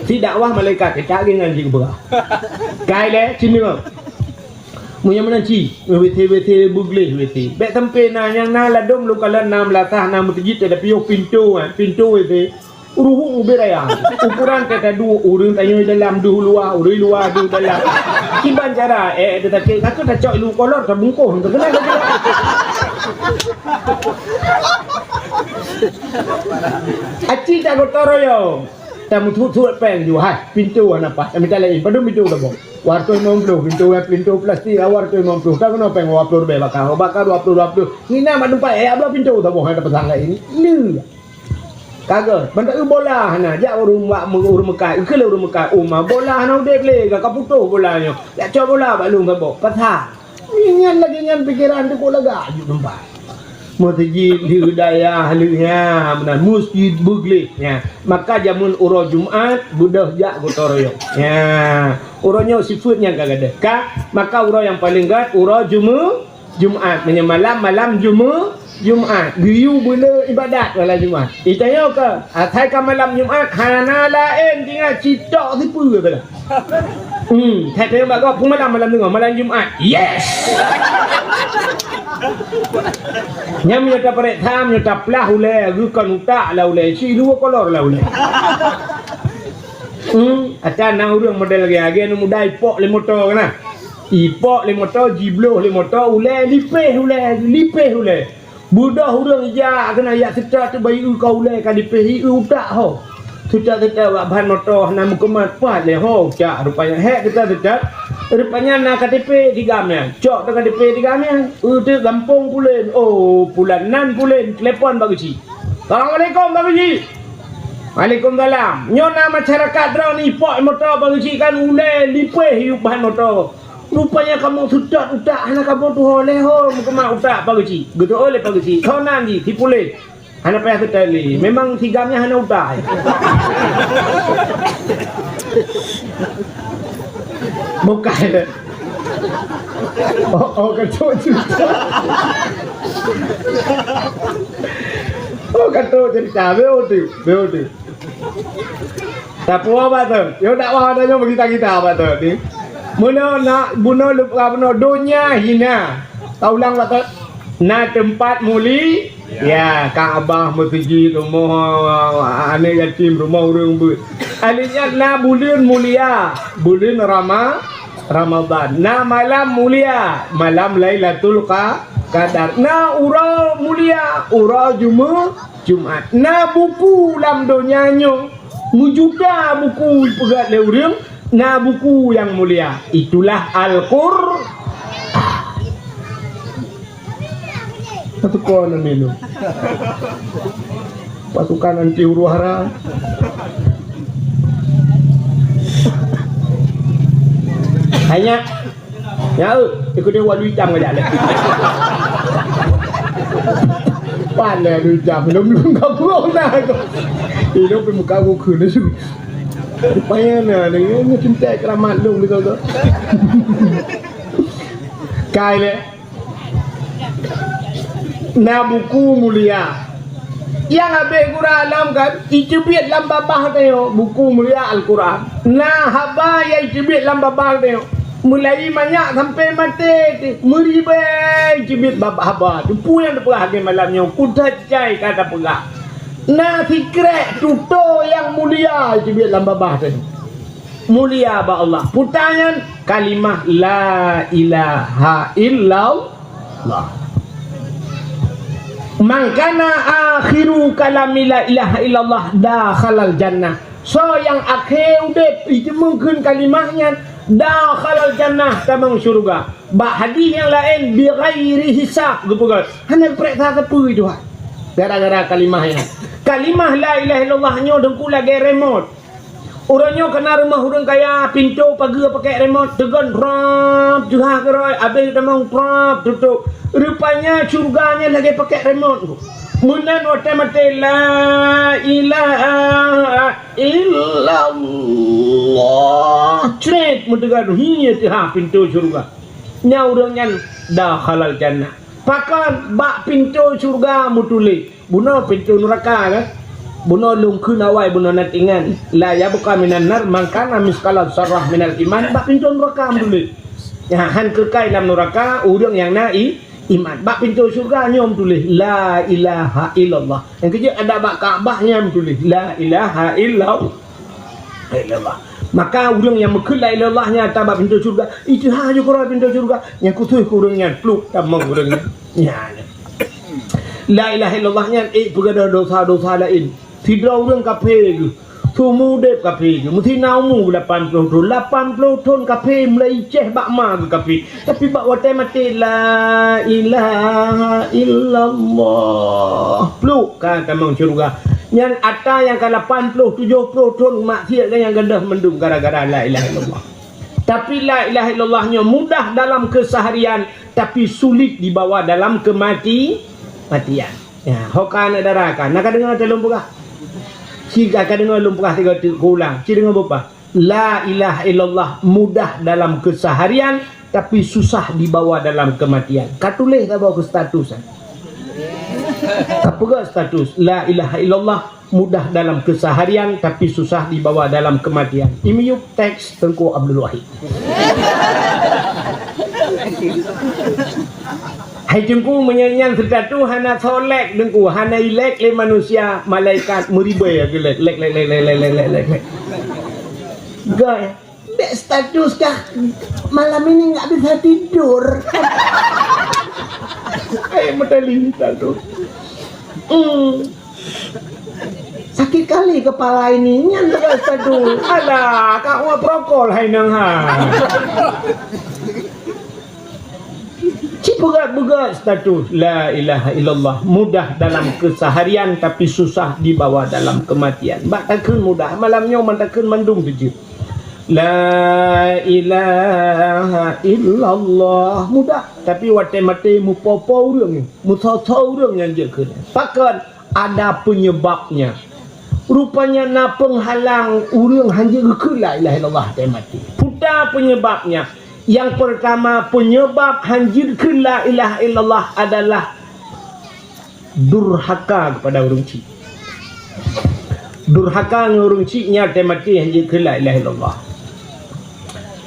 Si dakwah malaikat keucak lé nyan jih geupeugah. Kai lé, ci deungoe. Meunyoe meunan ci, WC, WC beugleh WC. Bèk sampoe na nyang na ladôm lôn kalon na meulasah na meuseujid, tapi yoh pintoe, eh, pintoe WC. Ruhueng ubé raya. Ukuran kata dua, ureueng tanyoe dalam deuh luwa, ureueng luwa deuh dalam. Kiban cara, eh, eh, sakét, ka keuh tacok ilu kolor, tabungkôh, teukeunal lagèe. Aci tak gotong royong. Tameutut-tut péng ju, hai, pintoe hana paih. Tamita laén, padum pintoe tabong. Dua ratus lima puluh, pintoe, pintoe plastik, dua ratus lima puluh. Takeunong péng dua puluh ribèe baka, baka dua puluh, dua puluh. Ngieng na mat teumpat, eh, dua puluh pintoe tabong, hai, tapasang laén. Lé. Ka gét, ban ta eu bola hana, jak ureuëng bak ureuëng meukat, eu keu lé ureuëng meukat, uma bola hana udeb lé, ka putôh bola nyoe. Jak cok bola bak lôn saboh, pasang. Nyan lagée nyan pikeran teuh kok lagak aju teumpat. Meuseujid di dayah lheueh nyan, meunan meuseujid beugleh nyan. Maka jameun uroe Jumat beudôh jak gotong royong. Nyan, uroe nyoe sifeuet nyang ka gadôh. Ka, maka uroe nyang paleng gét uroe Jumu-, Jumat. Meunyoe malam, malam Jumu-, Jumat. Geuyue beuleu ibadat malam Jumat. Itanyoe ka, asai ka malam Jumat hana laén tinggai citok sipeue saja. Hmm, that-that bak gob peumalam malam teungoh, malam Jumat. Yes! Nyang meunyoe tapareksa, meunyoe taplah ulée, geukon utak lah ulée, si dua kolor lah ulée. Hmm, ata na ureuëng model lagée, lagée aneuk muda ipok lé moto kana. Ipok lé moto, jibloh lé moto, ulée lipéh ulée, lipéh ulée. Beudôh ureuëng ijak keunan yak seutôt teuh bayeue ka ulée ka dipéh ié utak ho. Seutôt-seutôt bak ban moto hana meukeumah pat lé ho utak rupanya hék seutôt-seutôt. Rupanya na K T P di gam nyan. Cok teuh K T P di gam nyan. Eu teuh gampông pulen. Oh, pulan nan pulen. Telepon bak geuchik. "Assalamualaikum bak geuchik." "Waalaikumsalam. Nyoe na masyarakat droe ni ipok moto bak geuchik kan ulée lipéh ié ban moto." Rupanya kamoe seutôt utak hana kamoe tuho lé ho meukeumah utak Pak Geuchik. Geuteu'oh lé Pak Geuchik, "Soe nan jih?" "Si Pulen." "Hana payah seutôt lé. Memang si gam nyan hana utak." Bukai lé. Oh, oh, ka trok cerita. Oh, ka trok cerita. Beutôi, beutôi. Tapuwoe bak tu. Yo dakwah tanyoe beugita-gita bak tu ni. Meunoe na bunoe lupa bunoe donya hina. Taulang bak tu. Na teumpat muli, ya, Ka'bah, meuseujid, rumoh aneuk yatim, rumoh ureueng beuet. Alèh nyan na buleuen mulia, buleuen Rama-, Ramadan. Na malam mulia, malam Lailatul Qa-, Qadar. Na uroe mulia, uroe Jumu-, Jumat. Na buku lam donya nyoe, meujuta buku ipeugöt lé ureueng, na buku nyang mulia. Itulah Al-Qur-, Satu kon minum. Pasukan anti huru-hara. Hanya Ya, eh, ikut dia walu itam kajak leh. Pan leh walu itam, lom-lom ka buang dah tu. Eh, lom pergi muka aku kena su. Rupanya na, ni, ni cinta keramat lom ni kau tu. Kai leh. Na buku mulia. Nyang habéh gura lom kan, iteubiet lam babah tanyoe, buku mulia Al-Quran. Na haba nyang iteubiet lam babah tanyoe. Mulai manyak sampai maté, meuribèe iteubiet bab haba. Peue nyang teupeugah lagèe malam nyoe, kutat cai ka tapeugah. Na sikrek tutoe nyang mulia iteubiet lam babah tanyoe. Mulia bak Allah. Peue nyan kalimah la ilaha illallah. Man kana akhiru kalami la ilaha illallah dakhalal jannah. Soe nyang akhé udép jiteumeukeun kalimah nyan dakhalal jannah, tamong syeuruga. Bak hadih nyang laén bi ghairi hisab geupeugah. Hana geupareksa sapeue Tuhan. Gara-gara kalimah nyan. Kalimah la ilaha illallah nyoe teungku lagèe remote. Uroe nyoe kana rumoh ureueng kaya, pintoe pageue pakèk remote, teugon prap, jeuhah keurôi, abéh tamong prap, tutôp. Rupanya syeuruga nyan lagèe pakèk remote. Meunan watèe maté, la ilaha illallah. Cret, meuteugon, hi, teuhah pintoe syeuruga. Nyan ureueng nyan dakhalal jannah. Pakon bak pintoe syeuruga meutuléh. Bunoe pintoe nuraka kan? Bunoe lôn kheun awai bunoe na tingan. La yabqa minan nar man kana misqala zarrah minal iman, bak pintoe nuraka meutuléh. Nyan, han keukai lam nuraka ureueng nyang na i-, iman. Bak pintoe syeuruga nyoe meutuléh, la ilaha illallah. Nyang keujeuet adak bak Ka'bah nyan meutuléh, la ilaha illallah. Illallah. Maka ureueng nyang meukeut la ilaha illallah nyan ata bak pintoe syeuruga, iteuhah ju keudroe pintoe syeuruga, nyang khusos keu ureueng nyan, pluek tamong ureueng nyan. Nyan. La ilaha illallah nyan ék peugadôh dosa-dosa laén. Sidroe ureueng kafé geuh, seumeu udép kafé geuh, meusinan umu geuh lapan ploh thon. Lapan ploh thon kafé, mulai Ceh bak ma geuh kafé. Tapi bak watèe maté, la ilaha illallah. Pluek ka tamong syeuruga. Nyan ata nyang ka lapan ploh tujoh ploh thon maksiat nyang gadôh mandum gara-gara la ilaha illallah. Tapi la ilaha illallah nyoe mudah dalam keseharian, tapi sulit dibawa dalam kemati-, matian. Ya, ho ka aneuk dara ka. Na ka deungoe teuh lôn peugah? Ci ka, ka deungoe lôn peugah tiga teuk, kuulang. Ci deungoe beupaih. La ilaha illallah mudah dalam keseharian, tapi susah dibawa dalam kematian. Ka tuléh, ka bawa keu status, eh. Ka peugah status, la ilaha illallah mudah dalam keseharian, tapi susah dibawa dalam kematian. I miyueb teks Teungku Abdul Wahid. Hai Teungku, meunyoe nyan status hana soe like Teungku, hana i-like lé manusia, malaikat meuribèe lagèe like, like, like. Gèt, bèk status kah, malam ini nggak bisa tidur. Hai meutali status. Hmm. Sakit kali kepala ini, nyan teuka status. Alah, ka ueh prokol hai nang ha. Ci peugah-peugah status la ilaha illallah mudah dalam keseharian tapi susah dibawa dalam kematian. Bak takheun mudah, malam nyoe man takheun mandum teuh jeuet. La ilaha illallah mudah, tapi watèe maté mupo-po ureueng, musoe-soe ureueng nyang jeuet kheun. Pakon? Ada penyebabnya. Rupanya na peunghalang ureueng hanjeuet geukheun la ilaha illallah watèe maté. Peue ta penyebabnya? Nyang peurtama, penyebab hanjeuet kheun la ilaha illallah adalah durhaka kepada ureueng chik. Durhaka ngon ureueng chik nyan watèe maté hanjeuet kheun la ilaha illallah.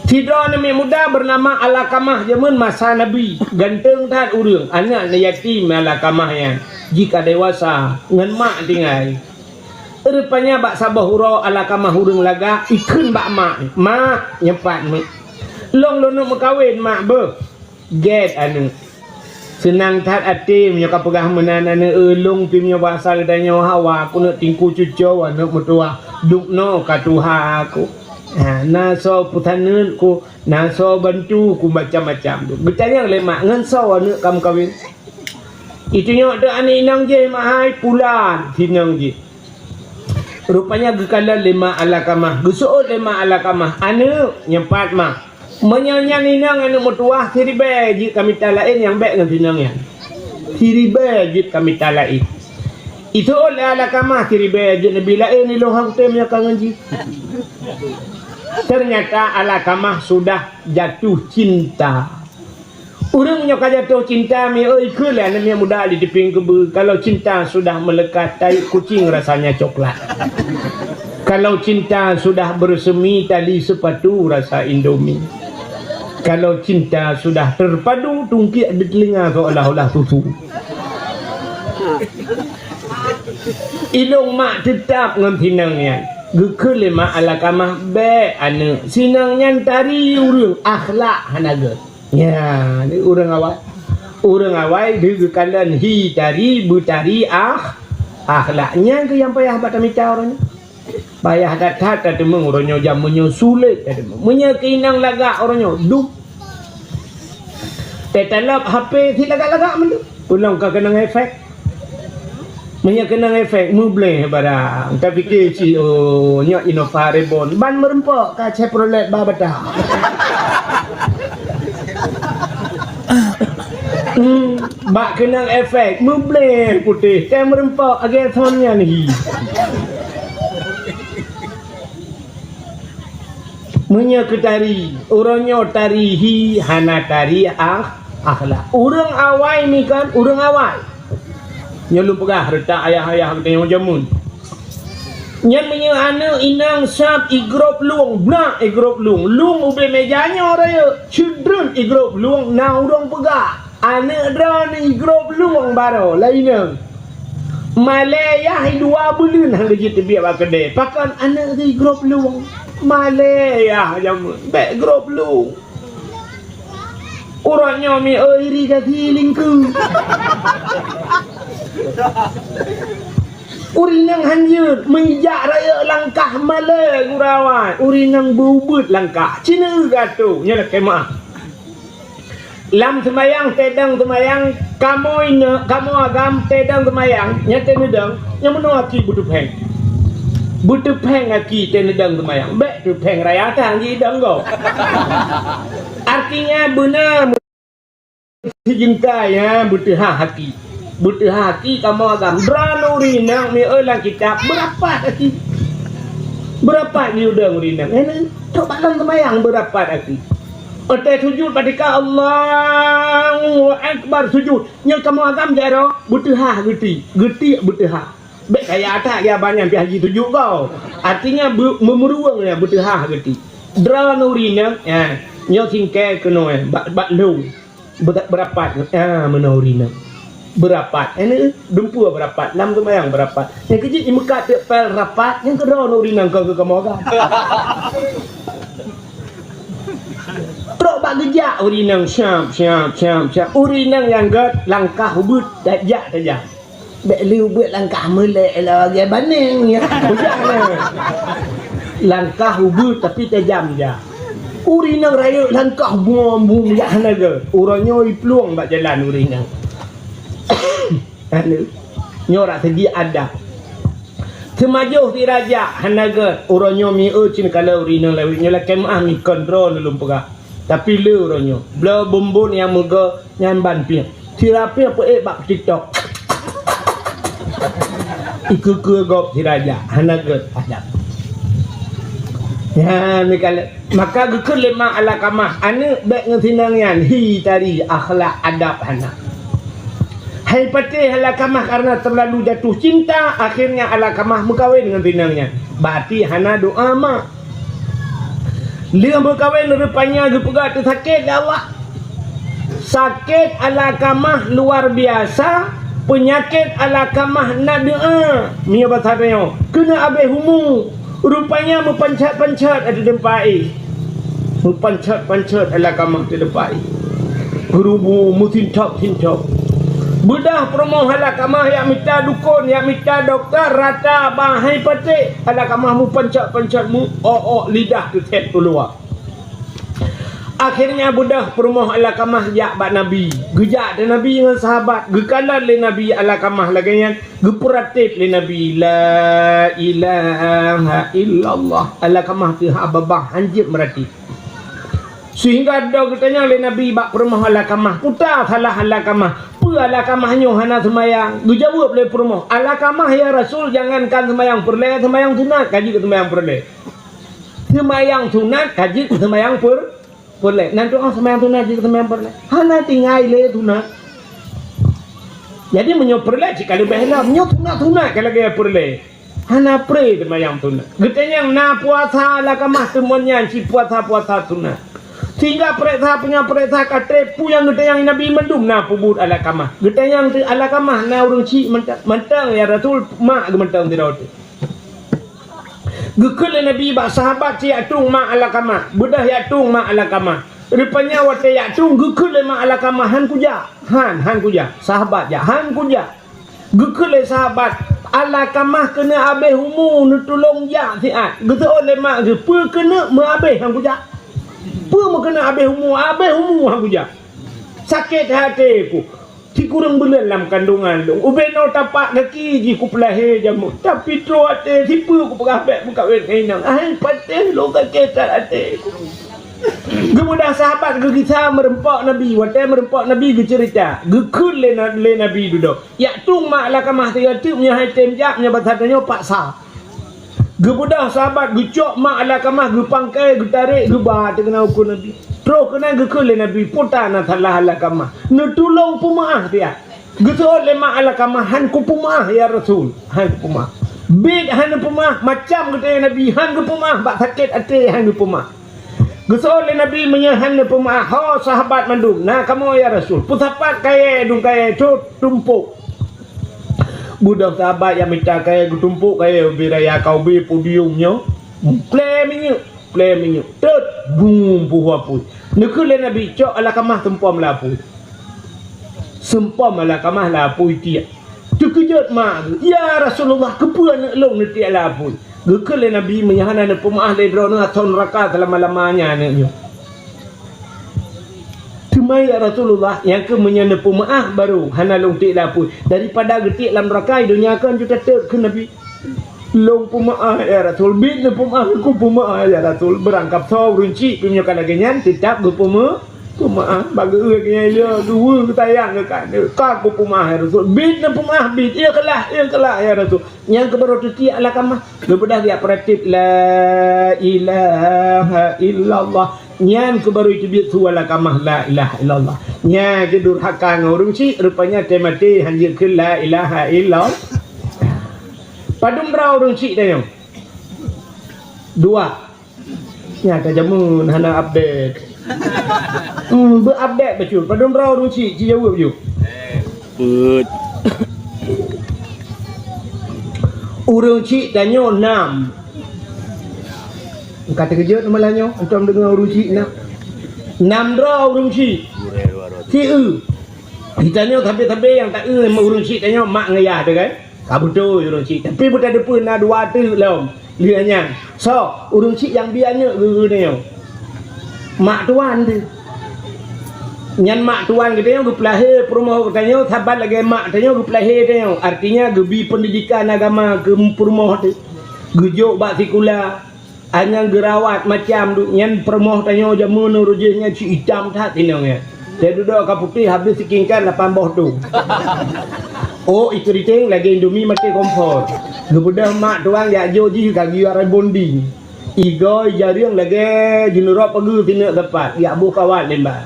Sidroe aneuk muda beunama Alkamah, jameun masa Nabi. Ganteng that ureueng, aneuk yatim Alkamah nyan. Jika dewasa, ngon mak tinggai. Rupanya bak saboh uroe Alkamah ureueng lagak, ikheun bak mak, "Mak, nyoe pat, Mak. Lôn lôn neuk meukawen, Mak, beuh." Gèt aneuk. Seunang that até meunyoe ka peugah meunan aneuk, "Lôn pih meunyoe basa geutanyoe hawa, keuneuk tingku cucoe aneuk meutuwah. Dubnoe ka tuha aku. Ha, na soe peusaneut ku, na soe bantu ku macam-macam tu." Geutanyong lé mak, "Ngon soe aneuk ka meukawen?" Itunyok teuh aneuk inong jih, "Mak hai, pulan sinong jih." Rupanya geukalon lé mak Alkamah. Geuseuôt lé mak Alkamah, "Aneuk, nyoe pat, Mak. Meunyoe nyan inong aneuk meutuwah, siribèe jeuet ka mita laén nyang bèk ngon sinong nyan. Siribèe jeuet ka mita laén." Iseuôt lé Alkamah, "Siribèe jeuet neubi laén, ilôn han kutem nyoe ka ngon jih." Ternyata Alkamah sudah jatuh cinta. Ureueng nyoe ka jatuh cinta, mi oi, kheun lé aneuk miet muda di tipieng keubeue, kalau cinta sudah melekat, tai kucing rasanya coklat. Kalau cinta sudah bersemi, tali sepatu rasa Indomie. Kalau cinta sudah terpadu, tungkiek di telinga seolah-olah susu. Ilôn mak teutap ngon sinong nyan. Geukheun lé mak Alkamah, "Bèk aneuk, sinong nyan tari ureueng, akhlak hana gèt." Nyan, ureueng awai. Ureueng awai di geukalon hi tari, beutari ah, akhlak. Nyan keuh nyang payah bak tamita uroe nyoe. Payah that-that tateumeung uroe nyoe, jameun nyoe sulet tateumeung. Meunyoe keu inong lagak uroe nyoe, dum. Teutalop H P sit lagak-lagak mandum. Ulôn ka keunong efek. Meunyoe keunong efek, mubleh barang. Tapike cit, oh, nyoe Innova Reborn. Ban meureumpok ka Chevrolet Bawabata. Hmm, bak keunong efek, mubleh putéh. Ka meureumpok lagèe thon nyan hi. Meunyoe keu tari, uroe nyoe tari hi hana tari ah, akhlak. Ureueng awai mi kan, ureueng awai. Nyoe lôn peugah reutak ayah-ayah geutanyoe jameun. Nyan meunyoe aneuk inong sab igrôp lueng, blah igrôp lueng. Lueng ubé meja nyoe rayeuk, ceudreut igrôp lueng, na ureueng peugah. Aneuk droeneuh igrôp lueng baroe lé inong. Malèe yah dua buleuen han geujeuet teubiet bak keudè. Pakon aneuk geuh igrôp lueng? Malèe yah jameun, bèk grôp lueng. Uroe nyoe mi iri gaki lingkeu. Ureueng inong han jeuet, meujak rayeuk langkah malèe gura awai. Ureueng inong beu-ubeuet langkah. Cina gatoe, nyoe lakèe meu'ah. Lam seumayang, teudeung seumayang, kamoe ineuk, kamoe agam, teudeung seumayang, nyan teuneudong, nyan meunoe aki beuteupéng. Beuteupéng aki teuneudong seumayang, bék teupéng raya tan jidong gob. Artinya beuna Sijeuengkai, ha, beuteuhah aki. Beuteuhah aki kamoe agam. Droeneuh ureueng inong, mi-, eu, lam kitab, beurapat aki. Beurapat geudong ureueng inong. Eh, trok bak lom seumayang beurapat aki. Watèe sujud bak tika Allahu Akbar sujud. Nyoe kamoe agam jaroe beuteuhah geuti. Geuti beuteuhah. Bék kaya that ya banyan pih haji sujud gob. Artinya, beu-, meumeurueng ya beuteuhah geuti. Droeneuh ureueng inong, ya, nyoe singkée keunoe, bak, bak lôn. Beura-, beurapat, ah, meunoe ureueng inong. Beurapat. Eh, ni, dumpeue beurapat, lam seumayang beurapat. Nyang keujeuet imeukat teuk pél rapat, nyang keudroe ureueng inong kon keu kamoe agam. Trok bak geujak ureueng inong, siap, siap, siap, siap. Ureueng inong nyang gèt langkah ubit, tajak, tajak. Bék lé ubit langkah meulek lagèe baneng, ya. Bujang na. Langkah ubit tapi tajam jak. Ureueng inong rayeuk langkah bum-bum jak hana gèt. Uroe nyoe iplueng bak jalan ureueng inong. Hana. Nyoe rak segi adab. Seumajoh sira jak hana gèt. Uroe nyoe mi-, eu, cit kala ureueng inong lawét nyoe lakèe meu'ah mi kon droeneuh lôn peugah. Tapi le uroe nyoe, bloe bumbon nyang meugoe nyan ban pieng. Sira pieng peuék bak TikTok. Ikeue-keue gob sira jak, hana gèt adab. Nyan, meukalé. Maka geukheun lé ma Alkamah, "Aneuk, bék ngon sinong nyan, hi tari, akhlak adab hana." Hai patéh Alkamah karena terlalu jatuh cinta, akhirnya Alkamah meukawen ngon sinong nyan. Berarti hana doa ma. Lheueh meukawen rupanya geupeugah teusakét lé Allah. Sakét Alkamah luar biasa, peunyakét Alkamah na doa. Meunyoe basa tanyoe, keuneuk abéh umu. Rupanya meupanchat-panchat ateueh teumpat éh. Meupanchat-panchat Alkamah ateueh teumpat éh. Geurubu meusintop-sintop. Beudôh peurumoh Alkamah jak mita dukon, jak mita dokto, rata ba hai patéh. Alkamah meupanchat-panchat, meu-ok-ok lidah teuthét u luwa. Akhirnya beudôh peurumoh Alkamah jak bak Nabi. Geujak di Nabi ngon sahabat. Geukalon lé Nabi Alkamah lagèe nyan. Geupeuratéb lé Nabi, "La ilaha illallah." Alkamah teuhah babah, hanjeuet meuratéb. Sehingga dua geutanyong lé Nabi bak peurumoh Alkamah, "Peue salah Alkamah? Peue Alkamah nyoe hana seumayang?" Geujaweueb lé peurumoh, "Alkamah, ya Rasul, jangankan seumayang peureulèe, seumayang sunat ka jeuet seumayang peureulèe." Seumayang sunat ka jeuet seumayang peur-, peureulèe. Nan tu'oh seumayang sunat jeuet seumayang peureulèe. Hana tinggai lé sunat. Jadi meunyoe peureulèe cit ka leubeh lom. Meunyoe sunat-sunat ka lagèe peureulèe. Hana pré seumayang sunat. Geutanyong na puasa Alkamah teumon nyan cit puasa-puasa sunat. Sehingga peuriksa, peue nyang peuriksa ka trép, peue nyang geutanyong Nabi mandum na peubuet Alkamah. Geutanyong teuk Alkamah na ureueng chik mantong, mantong, ya Rasul, mak geuh mantong sidroe teuk. Geukheun lé Nabi bak sahabat cit jak tueng ma Alkamah. Beudôh jak tueng ma Alkamah. Rupanya watèe jak tueng geukheun lé ma Alkamah, "Han kujak." Han, han kujak. Sahabat jak, "Han kujak." Geukheun lé sahabat, "Alkamah keuneuk abéh umu neutulông jak siat." Geuseuôt lé mak geuh, "Peue keuneuk meuabéh han kujak? Peue meukeuneuk abéh umu, abéh umu han kujak?" Sakét até ku. Sikureueng buleuen lam kandongan lôn, ubé noe tapak gaki jih kupeulahé jameun. Tapi troh até sipeue kupeugah bék meukawen ngon inong. Hai patéh lôn sakét that até. Geubeudôh sahabat geugisa meureumpok Nabi. Watèe meureumpok Nabi geuceurita, geukheun lé na-, lé Nabi dudoe. Jak tueng ma Alkamah sigoe teuk, meunyoe han tem jak, meunyoe basa tanyoe paksa. Geubeudôh sahabat geucok ma Alkamah, geupangkai, geutarek, geuba ateueh keunan u krueng Nabi. Troh keunan geukheun lé Nabi, "Peue tan na salah Alkamah? Neutulông peumeu'ah siat." Geuseuôt lé ma Alkamah, "Han kupeumeu'ah, ya Rasul, han kupeumeu'ah." Bit han neupeumeu'ah, macam geutanyong Nabi, han geupeumeu'ah, bak sakét até han geupeumeu'ah. Geuseuôt lé Nabi, "Meunyoe han neupeumeu'ah, ho sahabat mandum, na kamoe ya Rasul, peusapat kayèe dum kayèe, tot tumpôk." Beudôh sahabat jak mita kayèe geutumpôk kayèe ubé raya ka ubé podium nyoe. Plè minyeuk, plè minyeuk. Tot, bum, puwoe apui. Neukheun lé Nabi, "Cok Alkamah seumpom lam apui." Seumpom Alkamah lam apui tiek. Teukeujot mak geuh, "Ya Rasulullah, keupeue aneuk lôn neutiek lam apui?" Geukheun lé Nabi, "Meunyoe hana neupeumeu'ah lé droeneuh, asoe neuraka seulama-lamanya aneuk nyoe." Mai ya Rasulullah, nyang keu meunyoe neupeumeu'ah barô hana lôn tiek lé apui. Daripada geutiek lam neuraka, donya kan ju tateuk keu Nabi. Lôn peumeu'ah ya Rasul, biet neupeumeu'ah, keu peumeu'ah ya Rasul. Beurangkab soe ureuëng chik pih meunyoe ka lagée nyan, teutab geupeumeu-, peumeu'ah. Bak geu-, geu-, geu-, geu-, sayang geuh ka, ka keu peumeu'ah ya Rasul. Biet neupeumeu'ah, biet. Ikhlas, ikhlas ya Rasul. Nyang keu barô teutiek alakamah. Geubeudôh geujak peuratéb, "La ilaha illallah." Nyan keu barô teubiet su alakamah, "La ilaha illallah." Nyan keu durhaka ngon ureuëng chik, rupanya teumaté hanjeuet kheun la ilaha illallah. Padum droe ureuëng chik tanyoe? Dua. Nyan ka jameun hana update. Hmm, beu-update bacut. Padum droe ureuëng chik, ci jaweueb ju. Peuet. Ureuëng chik tanyoe nam. Ka teukeujot malam nyoe, antom deungoe ureuëng chik nam. Nam droe ureuëng chik. Ci eu. Di tanyoe sabe-sabe nyang ta eu ureuëng chik tanyoe mak ngon yah teuh kan? Ka beutôi ureuëng chik, tapi beutadeue na dua teuk lom. Lheueh nyan, soe ureuëng chik nyang bi aneuëk geuh geutanyoe? Mak tuan teuh. Nyan mak tuan geutanyoe geupeulahé peurumoh geutanyoe saban lagée mak tanyoe geupeulahé tanyoe. Artinya geubi peundidikan agama keu peurumoh teuh. Geujok bak sikula, Anyang geurawat macam duek nyan peurumoh tanyoe jameun uroe jih nyan ci itam that inong nyan. Teududoe ka putéh habéh sikingkan lapan boh tu. Oh, ikeuriteng lagée Indomie maté kompor. Geubeudôh mak tuan jak jok jih ka geuyue arai bondi. Igoe jareueng lagée jeuneurok pageue sineuk sapat, jak boh kawat limba.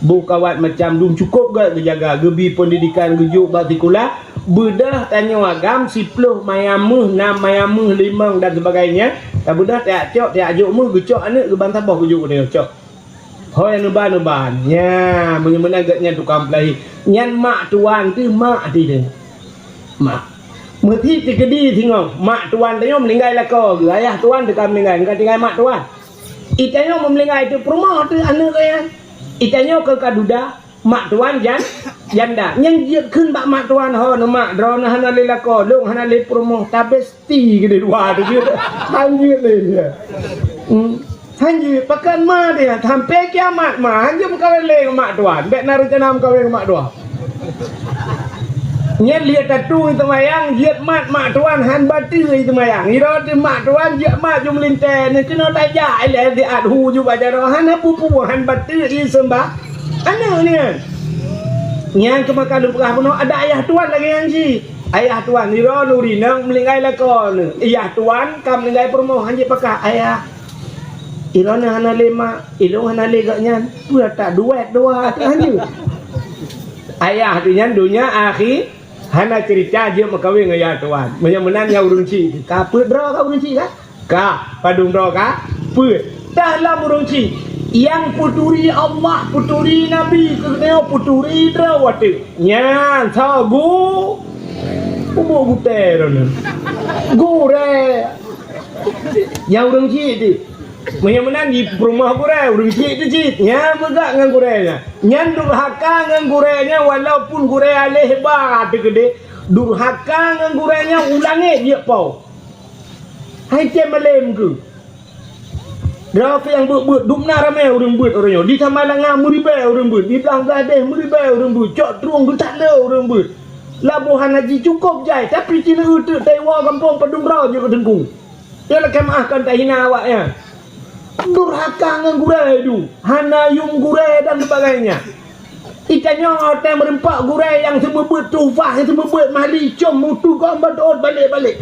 Boh kawat macam dum cukôp gét geujaga, geubi peundidikan geujok bak sikula. Beudôh tanyoe agam siploh maya méuh, nam maya méuh, limong dan sebagainya. Ka beudôh tajak cok, tajak jok méuh, geucok aneuëk geuban saboh geujok u tanyoe cok. Hôi neuban-neuban. Nya, meunyoe meunan gét nyan tukang peulahé. Nyan mak tuan teuh, mak teuh. Mak. Meusi teukeudi singoh, mak tuan tanyoe meuninggai lakoe geuh, ayah tuan teuka meuninggai, ka tinggai mak tuan. Itanyoe meuninggai teuh peurumoh teuh aneuëk geuh nyan. Itanyoe keu ka duda, mak tuan jan-, janda. Nyang jeuet kheun bak mak tuan, "Ho neuh mak, droeneuh hana lé lakoe, lôn hana lé peurumoh, tabesti keudeh dua teuh jeuet." Han jeuet lé dia. Hmm. Han jeuet, pakon ma dia, sampai kiamat ma, han jeuet meukawen lé ngon mak tuan. Bék na reuncana meukawen ngon mak tuan. Nyan lheueh tatu seumayang, jeuet mat mak tuan han bateue seumayang. Iroe teuh mak tuan jeuet mat ju meulintée, nyan keunoe tajak ilée siat hu ju bak jaroe, hana peue-peue, han bateue iseumba. Aneuëk nyan. Nyan keuh maka lôn peugah bunoe, ada ayah tuan lagée nyan cit. Ayah tuan, iroe lôn rinong meuninggai lakoe neuh. Ayah tuan ka meuninggai peurumoh, han jeuet pakat ayah. Iroe neuh hana lé mak, ilôn hana lé gobnyan. Peue that duet dua teuh han jeuet. Ayah teuh nyan donya akhi, hana ceurita jeuet meukawen ngon ayah tuan. Meunyoe meunan nyan ureuëng chik, ka peuet droe ka ureuëng chik ka? Ka, padum droe ka? Peuet. Dalam ureuëng chik, nyang peuturi Allah, peuturi Nabi, keu geutanyoe peuturi droe watée. Nyan, soe gu-, ubuk gutée droeneuh. Gurée. Nyang ureuëng chik teuh. Meunyoe meunan di peurumoh gurée, ureuëng chik teuh cit. Nyan beugak ngon gurée nyan. Nyan durhaka ngon gurée nyan, walaupun gurée aléh ba teuh keudeh. Durhaka ngon gurée nyan u langét jeuet po. Hai tém malém keuh. Droe nyang beuet-beuet, dum na ramé ureuëng beuet uroe nyoe. Di Samalanga meuribée ureuëng beuet, di Blang Bladeh meuribée ureuëng beuet, cok trueng geutak le ureuëng beuet. Laboh hana jicukôp jai, tapi ci neueu teuk taiwoe gampông padum droe jeuet keu teungku. Nyoe lakée meu'ah kon tahina awaknyan. Durhaka ngon gurée du, hana yuem gurée dan sebagainya. Itanyoe watée meureumpok gurée nyang seumeubeuet tuhfah, nyang seumeubeuet mahli, com mutu gom badot balek-balek.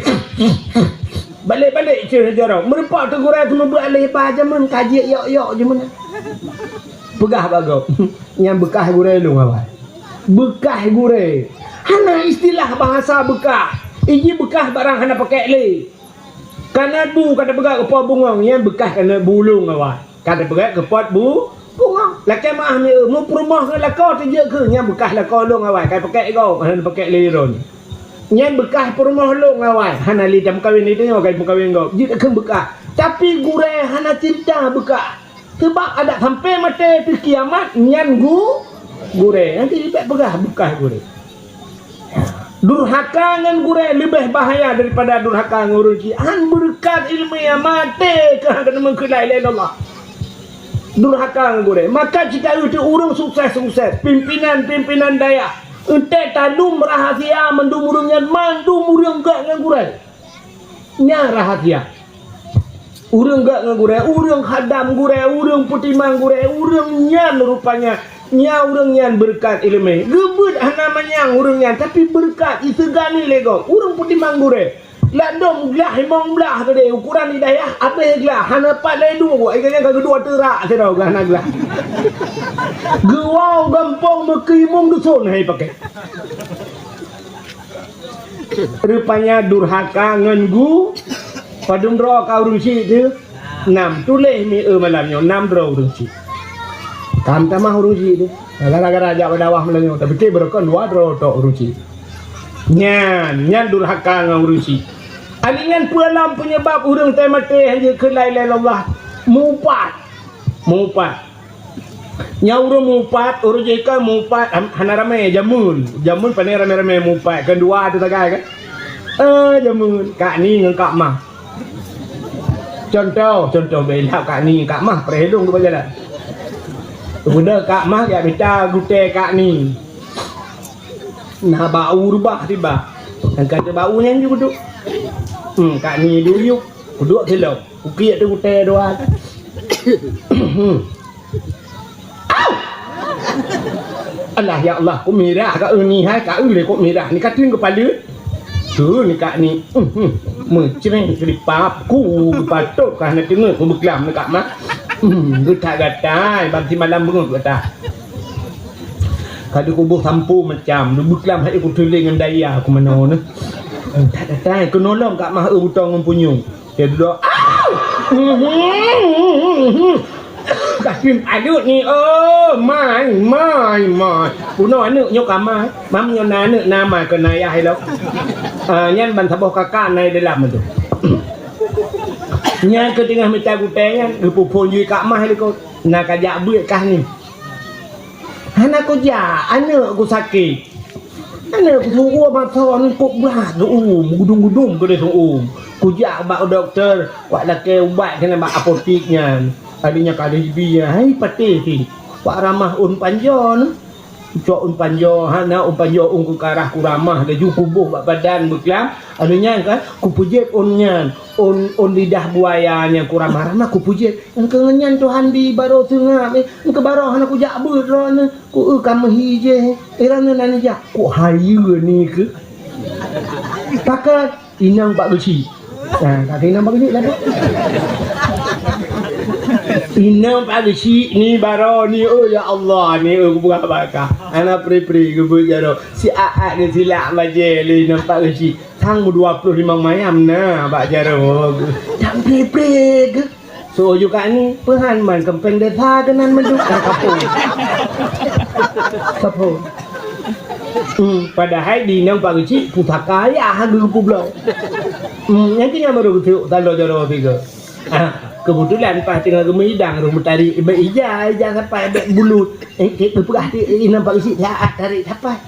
Balek-balek cit jaroe. Meureumpok teuh gurée seumeubeuet aléh ba jameun ka jeuet yok-yok jameun. Peugah bak gob, "Nyan beukah gurée lôn awai." Beukah gurée. Hana istilah bahasa beukah. Iji beukah barang hana pakèk lé. Kana bu ka teupeugah keu po bungong, nyan beukah kana bu lôn awai. Ka teupeugah keu pot bu-, bungong. Lakée meu'ah mi-, meupeurumoh ngon lakoe teujeuet keu, nyan beukah lakoe lôn awai, ka pakèk gob, hana pakèk lé droe. Nyan beukah peurumoh lôn awai, hana lé tameukawen lé tanyoe, ka meukawen gob. Jeuet keu beukah. Tapi gurée hana cinta beukah. Sabab adak sampai maté teuh kiamat nyan gu-, gurée. Nanti jibek peugah beukah gurée. Durhaka ngon gurée leubeh bahaya daripada durhaka ngon ureuëng chik. Han beureukat ileumèe, maté keuh han keuneuk meukeulai lé Allah. Durhaka ngon gurée. Maka cit ureuëng sukses-sukses, pimpinan-pimpinan dayah, eunteuk talom rahasia mandum ureuëng nyan, mandum ureuëng gét ngon gurée. Nyan rahasia. Ureuëng gét ngon gurée, ureuëng khadam gurée, ureuëng peutimang gurée, ureuëng nyan rupanya, nyan ureuëng nyan beureukat iéleumé. Geubeuet hana manyang ureuëng nyan, tapi beureukat jiseugani lé gob. Ureuëng peutimang gurée. Lam dom glah limong blaih keudeh, ukuran di dayah abéh glah, hana pat lé dua, ai gobnyan ka geudua teurak sidroe glah na glah. Geuwoe gampông meukeumong dusun hai pakai. Rupanya durhaka ngon gu, padum droe ka ureuëng syiek tu? Nam, tuléh mi e malam nyoe, nam droe ureuëng syiek. Kam tamah ureuëng syiek tu. Gara-gara jak bak dakwah malam nyoe, tapi beureukat dua droe tok ureuëng syiek. Nyan, nyan durhaka ngon ureuëng syiek. Ali nyan peue lom penyebab ureuëng teumaté hana keu la ilaha illallah? Mupat. Mupat. Nyang ureuëng mupat, ureuëng jih kan mupat, ham-, hana ramé, jameun. Jameun pane ramé-ramé mupat, kan dua tu sagai kan? Eh, jameun. Kak Ni ngon Kak Mah. Contoh, contoh bela Kak Ni, Kak Mah, peureuhilong tu jalan. Udah Kak Mah, ya beta gutée Kak Ni. Nah, bau reubah tiba. Nyang kata bau nyan ju kuduk. Hmm, Kak Ni duyuk, kuduk silop. Ukiek tu gutée dua. Au! Alah, ya Allah, kok mirah ka eu ni hai, ka eu lé kok mirah ni, ka teueng keupala. Tu ni Kak Ni, meucreng keulipap, ku patôt ka hana teungeut ku beuklam ni Kak Mah. Geutak gatai, bak simalam beungoh gata. Ka dikuboh sampoe macam, beuklam hai ku teuléng ngon daya ku manoe ni. Geutak gatai, keunolong Kak Mah eu butong ngon punyueng. Dia duduk, "Au!" Kasih adut ni, oh, mai, mai, mai. Bunoe aneuk nyoe ka mai. Mam nyoe na aneuk na mai keu na ayah ilong. Ah, nyan ban saboh kakak na dalam tu. Nyan keu teungoh mita gutée nyan, geupeuphon jih Kak Mah likot. Na ka jak beuet kah ni. Hana kujak, aneuk ku sakét. Aneuk ku sugoe mata ni kok brat seuuem, gudum-gudum keudeh seuuem. Kujak bak dokto, wak lakée ubat keunan bak apotik nyan. Tadi nyan ka lheueh jibi nyan, hai patéh cit. Wak ramah ôn panjoe ni. Cok ôn panjoe, hana ôn panjoe ôn keu karah ku ramah, laju kuboh bak badan beuklam. Lheueh nyan kan, kupeujeuet ôn nyan. Ôn, ôn lidah buaya nyan ku ramah-ramah kupeujeuet. Engkeu ngon nyan Tuhan di barô seungab, eh. Engkeu barô hana kujak beuet droeneuh. Ku eu ka meuhi jih, eh, droeneuh nan jak. Ku hayeue ni keu. Pakat inong Pak Geuchik. Ha, ka inong Pak Geuchik lah tu. Inong Pak Geuchik ni barô ni, oh ya Allah, ni, oh, kupeugah bak kah. Hana pri-pri geubeuet jaroe. Si aat geusilak bajée lé inong Pak Geuchik. Sang meudua ploh limong mayam na bak jaroe. Dang pri-pri geuh. Soe ju Kak Ni, peuhan man keumpeng desa keunan meuduk ka kapô. Kapô. Hmm, padahai di inong Pak Geuchik pusaka ayah geupubloe. Hmm, nyan keuh nyang barô geuteuk taloe jaroe sigoe. Ah, keubeutulan paih teungoh geumeudang rhueng meutarék, bèk ija, ija sapai, bèk bulut. Eh, cit teupeugah ti inong Pak Geuchik, siat tarék sapai.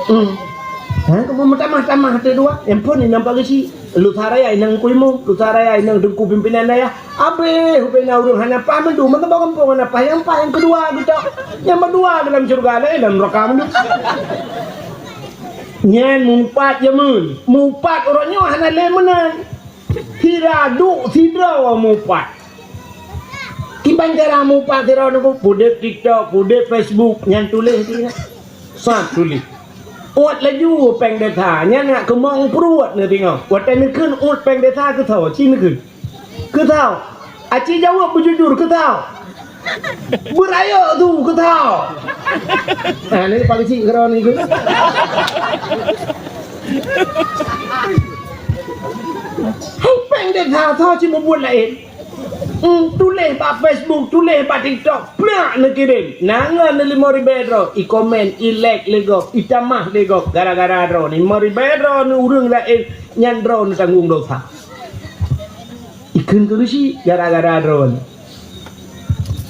Hmm. Ha, kamoe meutamah-tamah teudua. Ampôn inong Pak Geuchik. Lusa raya inong Teungku Imum, lusa raya inong Teungku pimpinan dayah. Abéh ubé na ureueng hana paih mandum, meuteumé gampông hana paih, nyang paih nyang keudua geutok. Nyang meudua dalam syeuruga, laén dalam neuraka mandum. Nyan mupat jameun. Mupat uroe nyoe hana lé meunan. Sira duek sidroe mupat. Kiban cara mupat sidroe nyoe, pudeb TikTok, pudeb Facebook, nyan tuléh di na. Sat tuléh. Uet laju péng desa, nyan nak keumong pruet neudeungoe. Watèe neukheun uet péng desa keu soe, ci neukheun. Keu soe. Aci jaweueb beujujur keu soe. Beurayeuk su keu soe. Ha, ni Pak Geuchik keudroe ni keu. Hai péng desa soe ci mubuet laén. Hmm, tuléh bak Facebook, tuléh bak TikTok, plak neukirém. Na ngon limong ribèe droe, i komen, i like lé gob, i tamah lé gob, gara-gara droe ni. Limong ribèe droe ni ureueng laén, nyan droe ni tanggong dosa. Ikheun keu Geuchik gara-gara droe ni.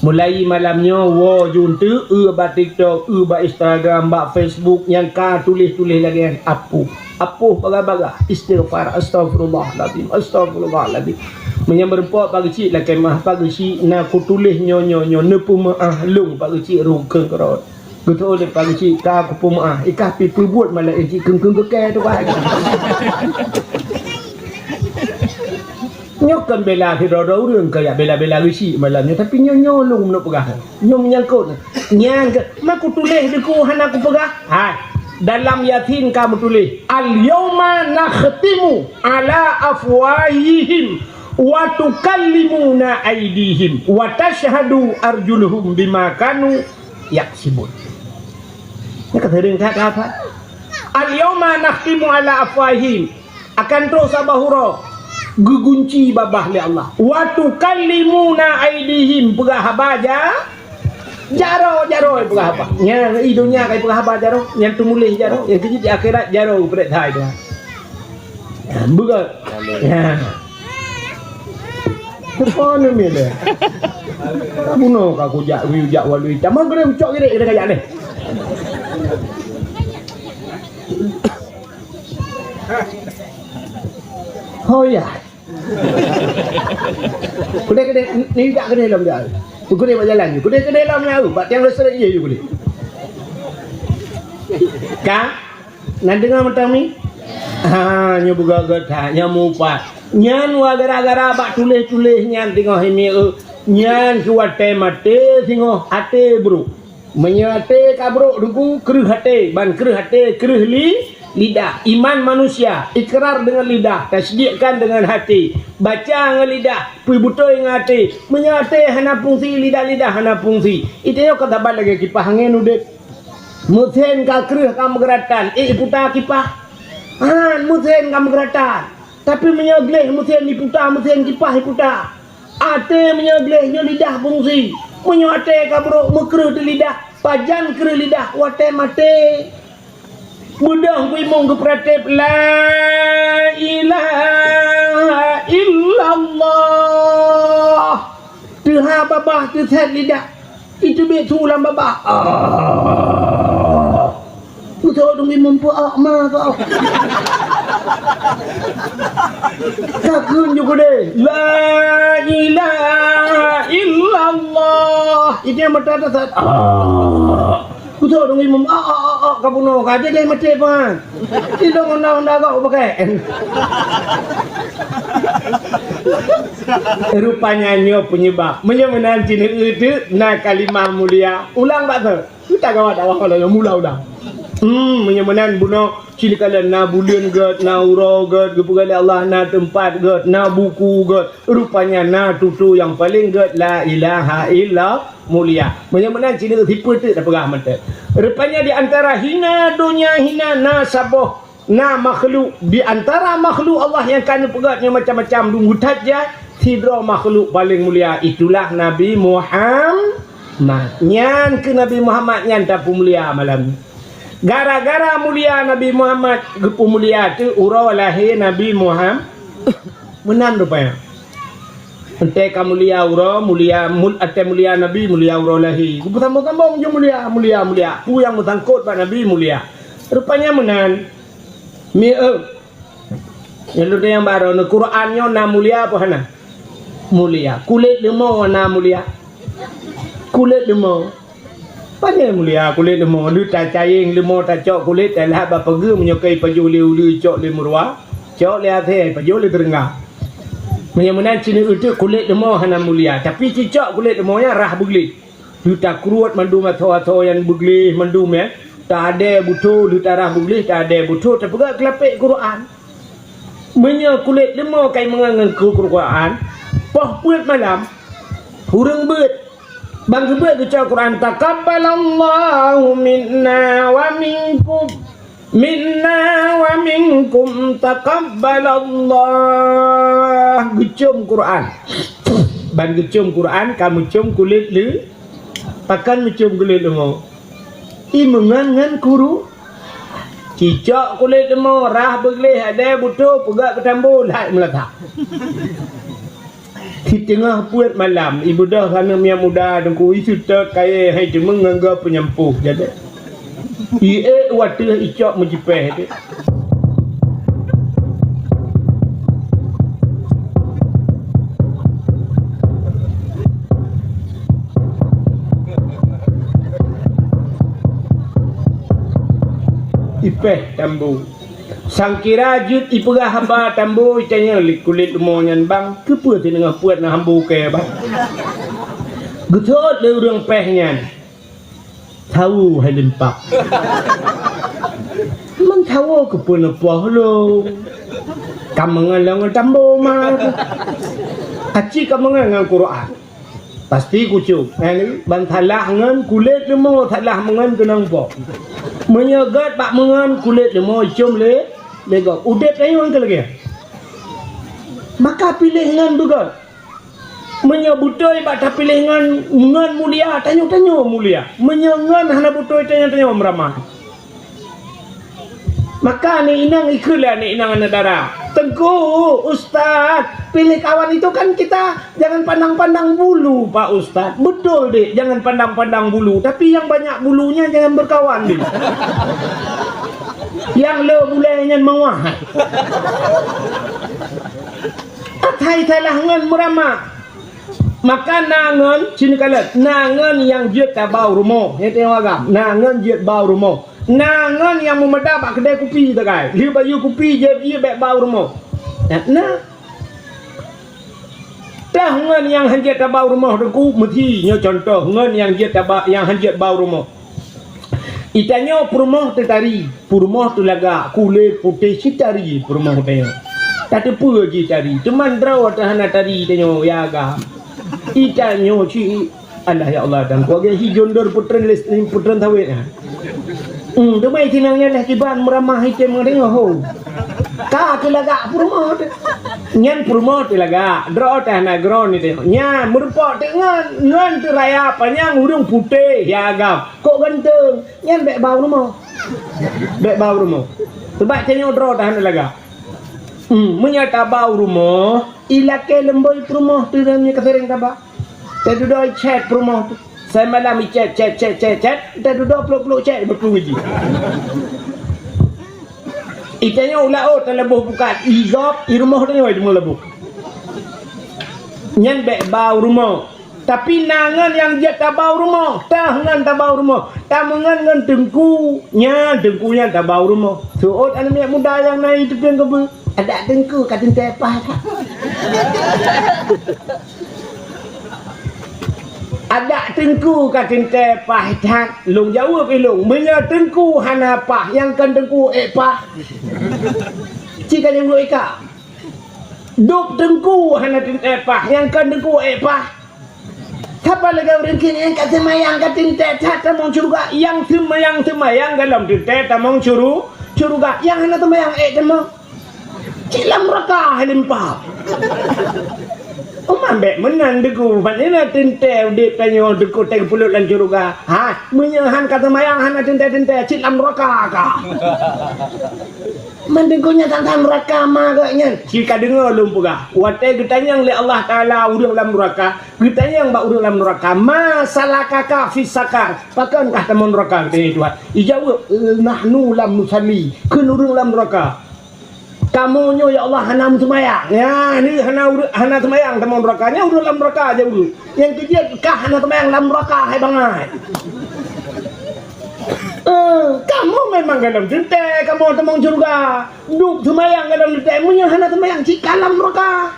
Mulai malam nyoe woe jeuet eu bak TikTok, eu bak Instagram, bak Facebook nyang ka tuléh-tuléh lagée nyan, apuih. Apuih bagah-bagah, istighfar, astagfirullahalazim, astagfirullahalazim. Meunyoe meurumpok Pak Geuchik lakée meu'ah, Pak Geuchik na kutuléh nyoe, nyoe, nyoe, neupeumeu'ah lôn Pak Geuchik rukon keurot. Geutôh lé Pak Geuchik ka kupeumeu'ah, ikah pi peubuet malah ijik keung-keung keu kée tu, Pak. Nyoe kon bela sidroe-droe ureuëng ka jak bela-bela Geuchik malam nyoe, tapi nyoe, nyoe lôn meuneuk peugah. Nyoe meunyangkot. Nyang ke, ma kutuléh dikeue hana kupeugah? Hai, dalam Yasin ka meutuléh, "Al-yauma nakhtimu ala afwahihim wa tukallimuna aidihim wa tashhadu arjuluhum bima kanu yaksibun." Nyoe ka seuring that ka hafal. "Al-yauma nakhtimu ala afwahihim." Akan troh saboh uroe geugunci babah lé Allah. "Wa tukallimuna aidihim," peugah haba ja-, jaroe, jaroe peugah haba. Nyan i donya kai peugah haba jaroe, nyang teumuléh jaroe, nyang keujeuet di akhirat jaroe geupreh that hai Tuhan. Nyan, beugét. Nyan. Teupon ni lé. Bunoe ka kujak, kujak walui. Tamong keuneuk ucok geude, geude kajak lé. Oh ya. Keudeh-keudeh, ni jak keudeh lom dia. Keudeh bak jalan. Keudeh-keudeh lom dia. Bak tiang listrik je keudeh. Ka? Na deungoe mantong mi? Ha, nyoe beugét-gét that, nyoe mupat. Nyan wa gara-gara bak tuléh-tuléh nyan singoh imieu. Nyan keu watée maté singoh até brok. Meunyoe até ka brok Teungku, kreueh até, ban kreueh até, kreueh li-, lidah. Iman manusia, ikrar dengan lidah, tasdikkan dengan hati, baca ngon lidah, peubeutôi ngon até. Meunyoe até hana fungsi, lidah-lidah hana fungsi, itanyoe ka saban lagée kipah angén udeb. Meusén ka kreueh ka meugeuratan, ék iputa kipah? Han, meusén ka meugeuratan. Tapi meunyoe gleh meusén iputa, meusén kipah iputa. Até meunyoe gleh nyoe lidah fungsi. Meunyoe até ka brok meukreueh di lidah, pajan kreueh lidah watée maté. Beudôh bimong geupeuratéb, "La ilaha illallah." Teuha babah teusét lidah. Iteubiet su lam babah. Ah. Beutôi dong imum peuak ma kau. Ka kheun ju keudeh, "La ilaha illallah." Itu yang mata teusét. Ah. Beutôi dong imum, ah, ah, ah, ah, ka bunoe ka, jadi maté pan. Ilong honda-honda agak pakai. Rupanya nyoe penyebab. Meunyoe meunan cineuk teuk na kalimah mulia. Ulang bak tu. Kita gawa dakwah kalau yang mula ulang. Hmm, meunyoe meunan bunoe cili kala na buleuen gét, na uroe gét, geupeugah lé Allah na teumpat gét, na buku gét. Rupanya na tutoe nyang paleng gét la ilaha illa mulia. Meunyoe meunan cit sipeue teuk tapeugah mantong. Rupanya di antara hina donya hina na saboh, na makhluk di antara makhluk Allah nyang ka neupeugét nyang macam-macam dum that jai, sidroe makhluk paleng mulia itulah Nabi Muhammad. Nyan keu Nabi Muhammad nyan tapeumulia malam nyoe. Gara-gara mulia Nabi Muhammad geupeumulia teuk uroe lahé Nabi Muhammad. Meunan rupanya. Entée ka mulia uroe, mulia mul-, entée mulia Nabi, mulia uroe lahé. Geupeusambong-sambong ju mulia, mulia, mulia. Peue nyang meusangkot bak Nabi mulia. Rupanya meunan. Mi, eh. Nyang lôn tanyong baroe nyoe, Quran nyoe na mulia apa hana? Mulia. Kulét leumô na mulia? Kulét leumô. Pane mulia kulét leumô, lheueh tacayeng leumô tacok kulét, talat bak pageue meunyoe ka ipajoh lé uleue, icok lé meuruwa, cok lé asèe, ipajoh lé teureungga. Meunyoe meunan cit neueu teuk kulét leumô hana mulia, tapi cicok kulét leumô nyan rhah beugleh. Lheueh takruet mandum asoe-asoe nyang beugleh mandum nyan, taadée beuthô, lheueh tarhah beugleh, taadée beuthô, tapeugah keulapék Quran. Meunyoe kulét leumô ka imeungon ngon Quran, poh peuet malam, ureuëng beuet Ban geubeuet geucok Quran, "Taqabbalallahu minna wa minkum, minna wa minkum taqabbalallah." Geucom Quran. Ban geucom Quran, ka meucom kulét leu-, pakon meucom kulét leumô. Imeungon ngon kuru. Cicok kulét leumô, rhah beugleh, adée beuthô, peugah keu tambo, lhai meulatak. Siteungoh peuet malam, ibeudôh aneuk miet muda Teungku, iseutôt kayée hai teumeung ngon goe peunyampôh jadi. Iék u ateueh icok meujipéh deh. Ipéh tambo. Sangkira jeuet ipeugah haba tambo, itanyong lé kulét leumo nyan, "Bang, keupeue siteungoh peuet na hambo kée, Bang?" Geuseuôt lé ureuëng péh nyan, "Sawo hai limpak." "Man sawo keupeue neupoh lôn? Kameungon lôn ngon tambo ma. Aci kameungon ngon Quran." Pasti kucok. Eh, ban salah ngon kulét leumo, salah meungon keunong po. Meunyoe gét bak meungon kulét leumo icom lé, lé gob. Udeb tanyoe keu lagée. Maka piléh ngon beugét. Meunyoe beutôi bak tapiléh ngon, ngon mulia, tanyoe-tanyoe mulia. Meunyoe ngon hana beutôi, tanyoe-tanyoe meuramah. Maka aneuk inong ikheun lé aneuk inong aneuk dara, "Teungku, Ustaz, pilih kawan itu kan kita jangan pandang-pandang bulu, Pak Ustaz." "Betul, Dek, jangan pandang-pandang bulu, tapi yang banyak bulunya jangan berkawan, Dek." Nyang le bulée nyan meuwah. Atai salah ngon meuramah. Maka na ngon, sinoe kalon, na ngon nyang jeuet tabau rumoh, nyan teuh agam, na ngon jeuet bau rumoh. Na ngon nyang meumada bak keudée kupi sagai, lheueh bayeue kupi jép ié bék bau rumoh. Na, na. Teuh ngon nyang hanjeuet tabau rumoh Teungku, meusi nyoe cuntoh ngon nyang jeuet taba-, nyang hanjeuet bau rumoh. Itanyoe peurumoh teutari, peurumoh teulagak, kulét putéh cit tari peurumoh tanyoe. Tateupeue jih tari, teuma droe teuh hana tari tanyoe, ya ga. Itanyoe cit, alah ya Allah, dan kuagée hi jondor putreun les-, putreun sawét nyan. Hmm, teuma itinang nyan leh kiban meuramah item ngon tanyoe, ho. Ka teulagak peurumoh teuh. Nyan peurumoh teulagak, droe teuh hana groe ni tanyoe. Nyan meurumpok teuk ngon, ngon teuraya panyang ureuëng putéh, ya ga. Kok ganteng, nyan bék bau rumoh. Bék bau rumoh. Sabab tanyoe droe tahan lagak. Hmm, meunyoe tabau rumoh, ilakée leumboi peurumoh teuh nyan ka sering taba. Tadudoe chat peurumoh teuh. Semalam ichat, chat, chat, chat, chat. Tadudoe plok-plok chat beutôi jih. Itanyoe u laôt taleuboh bukat, igop, i rumoh tanyoe teuma leuboh. Nyan bék bau rumoh. Tapi na ngon nyang jeuet tabau rumoh, teuh ngon tabau rumoh. Tameungon ngon teungku, nyan teungku nyan tabau rumoh. Seuôt aneuk miet muda nyang na iteupeue keubeue, adak teungku ka teuntée paih that. Adak teungku ka teuntée paih that. Lôn jaweueb ilôn, meunyoe teungku hana paih, nyang kon teungku ék paih. Ci ka nyang ék ka. Dub teungku hana teuntée paih, nyang kon teungku ék paih. Sapa lagée ureuëng kheun nyang ka seumayang ka teuntée that tamong syeuruga, nyang seumayang-seumayang golom teuntée tamong syuru-, syeuruga, nyang hana seumayang ék tamong. Cit lam neuraka hai limpa. Uma bék meunan Teungku, ban ina teuntée udeb tanyoe Teungku teupeuleuet lam syeuruga. Ha, meunyoe han ka seumayang hana teuntée-teuntée, cit lam neuraka ka. Man Teungku nyan tantang neuraka ma geuh nyan. Ci ka deungoe lôn peugah, watée geutanyong lé Allah Taala ureuëng lam neuraka, geutanyong bak ureuëng lam neuraka, "Ma salakaka fis saqar?" Pakon kah tamong neuraka, geutanyong Tuhan. Ijaweueb, "Nahnu lam nusalli." Kheun ureuëng lam neuraka, "Kamoe nyoe, ya Allah, hana meuseumayang." Nyan, hana ureuëng, hana seumayang tamong neuraka. Nyan ureuëng lam neuraka jaweueb. Nyang keujeuet, "Kah hana seumayang lam neuraka, hai bangai." Eh, kamoe memang golom teuntée, kamoe tamong syeuruga. Dub seumayang golom teuntée, meunyoe hana seumayang, cit ka lam neuraka.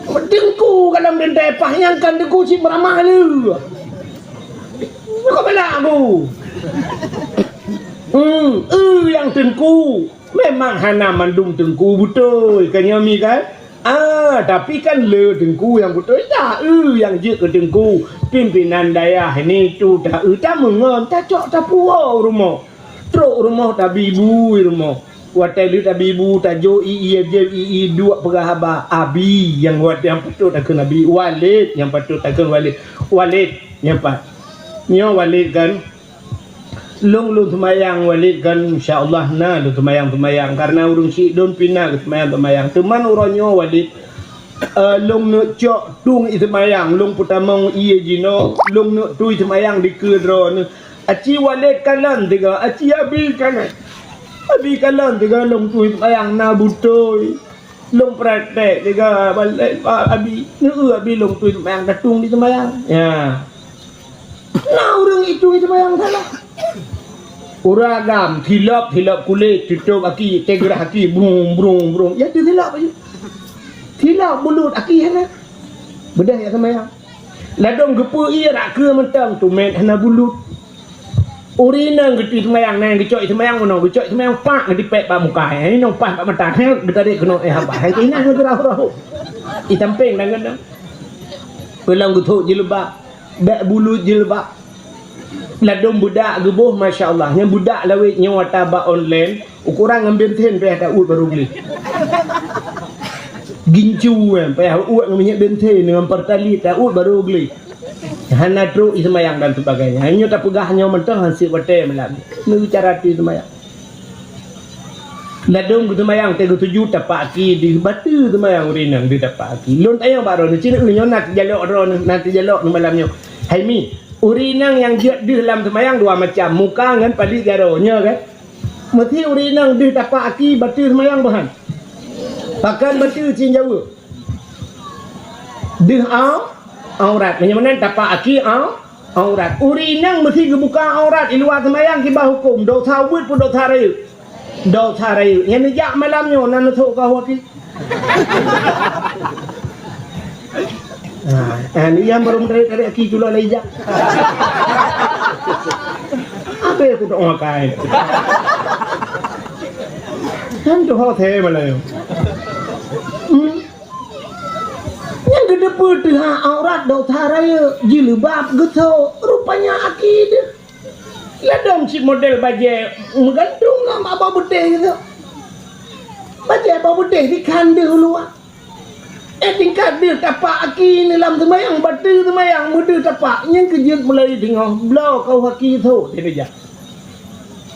Teungku golom teuntée, paih nyang kon Teungku cit meuramah lé. Kok bela aku? Hmm, eu nyang Teungku. Memang hana mandum Teungku beutôi, kan nyoe mi kan? Ah, tapi kan le Teungku nyang beutôi, ta eu nyang jeuet keu Teungku. Pimpinan dayah ini tu ta eu, tameungon, tacok tapuwoe u rumoh. Trok u rumoh tabi bu i rumoh. Watée lheueh tabi bu, tajok i, i, i, i, duek peugah haba. Abi nyang wat nyang patôt takheun Abi, Walid nyang patôt takheun Walid. Walid nyang pat. Nyoe Walid kan? Lôn, lôn seumayang Walid kan, insya Allah na lôn seumayang-seumayang, karena ureuëng syiek lôn pih na geuseumayang-seumayang. Teuma uroe nyoe Walid, Eh, lôn neuk cok tueng i seumayang, lôn peutamong ié jinoe, lôn neuk tui seumayang dikeue droeneuh. Aci Walét kalon teuga, aci Abi kalon. Abi kalon teuga lôn tui seumayang na beutôi. Lôn praktek teuga bak Abi. Neu Abi lôn tui seumayang, tatueng di seumayang. Ya. Na ureuëng itu seumayang salah. Ureuëng agam, silop-silop kulét, tutôp aki, tegerah aki, brung, brung, brung. Ya, tu silop aja. Silop bulut aki hana. Beudeh ya seumayang. Ladôm geupeu ié rak keue mantong, tumet hana bulut. Ureuëng inong geutui seumayang, na nyang geucok seumayang meunoe, geucok seumayang pak geutipék bak muka. Hai inong paih bak mata, hai geutarek keunoe, eh, haba. Hai inong geuteu rahu-rahu. I sampéng dan keunong. Peulom geuthok jilbab. Bèk bulut jilbab. Ladôm beudak geuboh, masya Allah. Nyang beudak lawét nyoe ata bak online, ukuran ngon bensin payah ta uet barô gleh. Gincu, eh, payah uet ngon minyeuk bensin, ngon Pertalite ta uet barô gleh. Hana trok i seumayang dan sebagainya. Nyoe tapeugah nyoe mantong hanseut watèe malam. Neu cara tui seumayang. Ladôm geuseumayang, teuh geusujut, tapak aki deuh, bateue seumayang ureuëng inong deuh tapak aki. Lôn tanyong bak droeneuh, "Cit nyoe na teujalok droeneuh, na teujalok nyoe malam nyoe?" Hai mi, ureuëng inong nyang jeuet deuh lam seumayang dua macam, muka ngon paleuet jaroe, nyoe kan? Meusi ureuëng inong deuh tapak aki, bateue seumayang boh han? Pakon bateue, cit jaweueb. Deuh au-, aurat. Meunyoe meunan tapak aki au-, aurat. Ureuëng inong meusi geubuka aurat i luwa seumayang kiban hukôm, dosa ubit peue dosa rayeuk? Dosa rayeuk. Nyan neujak malam nyoe na neusok keu aki. Ha, nyan barô meutarék-tarék aki tulak lé ijak. Abéh kutok makai. Kan tu ho the malam nyoe. Hmm. Nyang geuteupeue teuhah aurat dosa rayeuk, jilbab geusok, rupanya aki deuh. Ladôm cit model bajèe meugantung lam abah beudeh geusok. Bajèe abah beudeh dikhan deuh u luwa. Eh, tingkat deuh tapak aki neu lam seumayang, bateue seumayang, meudeuh tapak, nyang keujeuet mulai teungoh bloe kau aki sok, dia jak.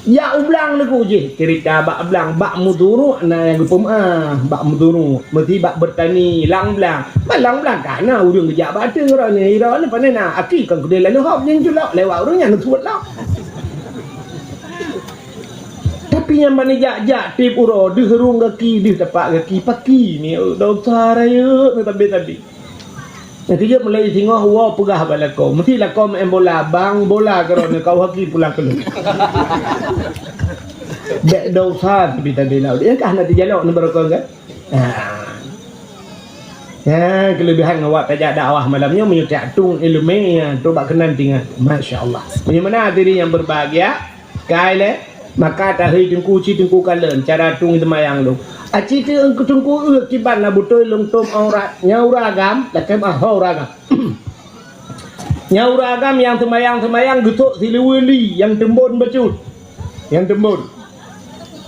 Jak u blang Teungku jih, cerita bak blang, bak meuduruek na nyang geupeumeu'ah, bak meuduruek, meusi bak beutani lam blang. Bak lam blang ka na ureuëng geujak bak ateueh, droeneuh, droeneuh pane na, aki kon keudeh lalu hop nyang culok, lewat ureuëng nyan neusuet lom. Tapi nyang bani jak-jak tiep uroe, deuh rhueng gaki, deuh tapak gaki, paki mi, dosa rayeuk, tabe-tabe. Nyang keujeuet mulai singoh woe peugah bak lakoe. Meusi lakoe meu'en bola, bang bola keudroe nyoe kau haki pulang keu lôn. Bèk dosa tapi tadi laôt. Nyang kah na teujalok nibak rukon kan? Ha. Ha, keulebihan ngon awak tajak dakwah malam nyoe meunyoe tiak tueng ileumèe, ha, tu bak keunan tinggai. Masya Allah. Meunyoe meunan hadirin yang berbahagia, Kai lé, maka tahei teungku ci teungku kalon cara tueng seumayang lôn. Aci teu teungku eu kiban na beutôi lôn tom aurat. Nyang ureueng agam, lakèe meu'ah ho ureueng agam. Nyang ureueng agam nyang seumayang-seumayang geusok siluweue li nyang teumbon bacut. Nyang teumbon.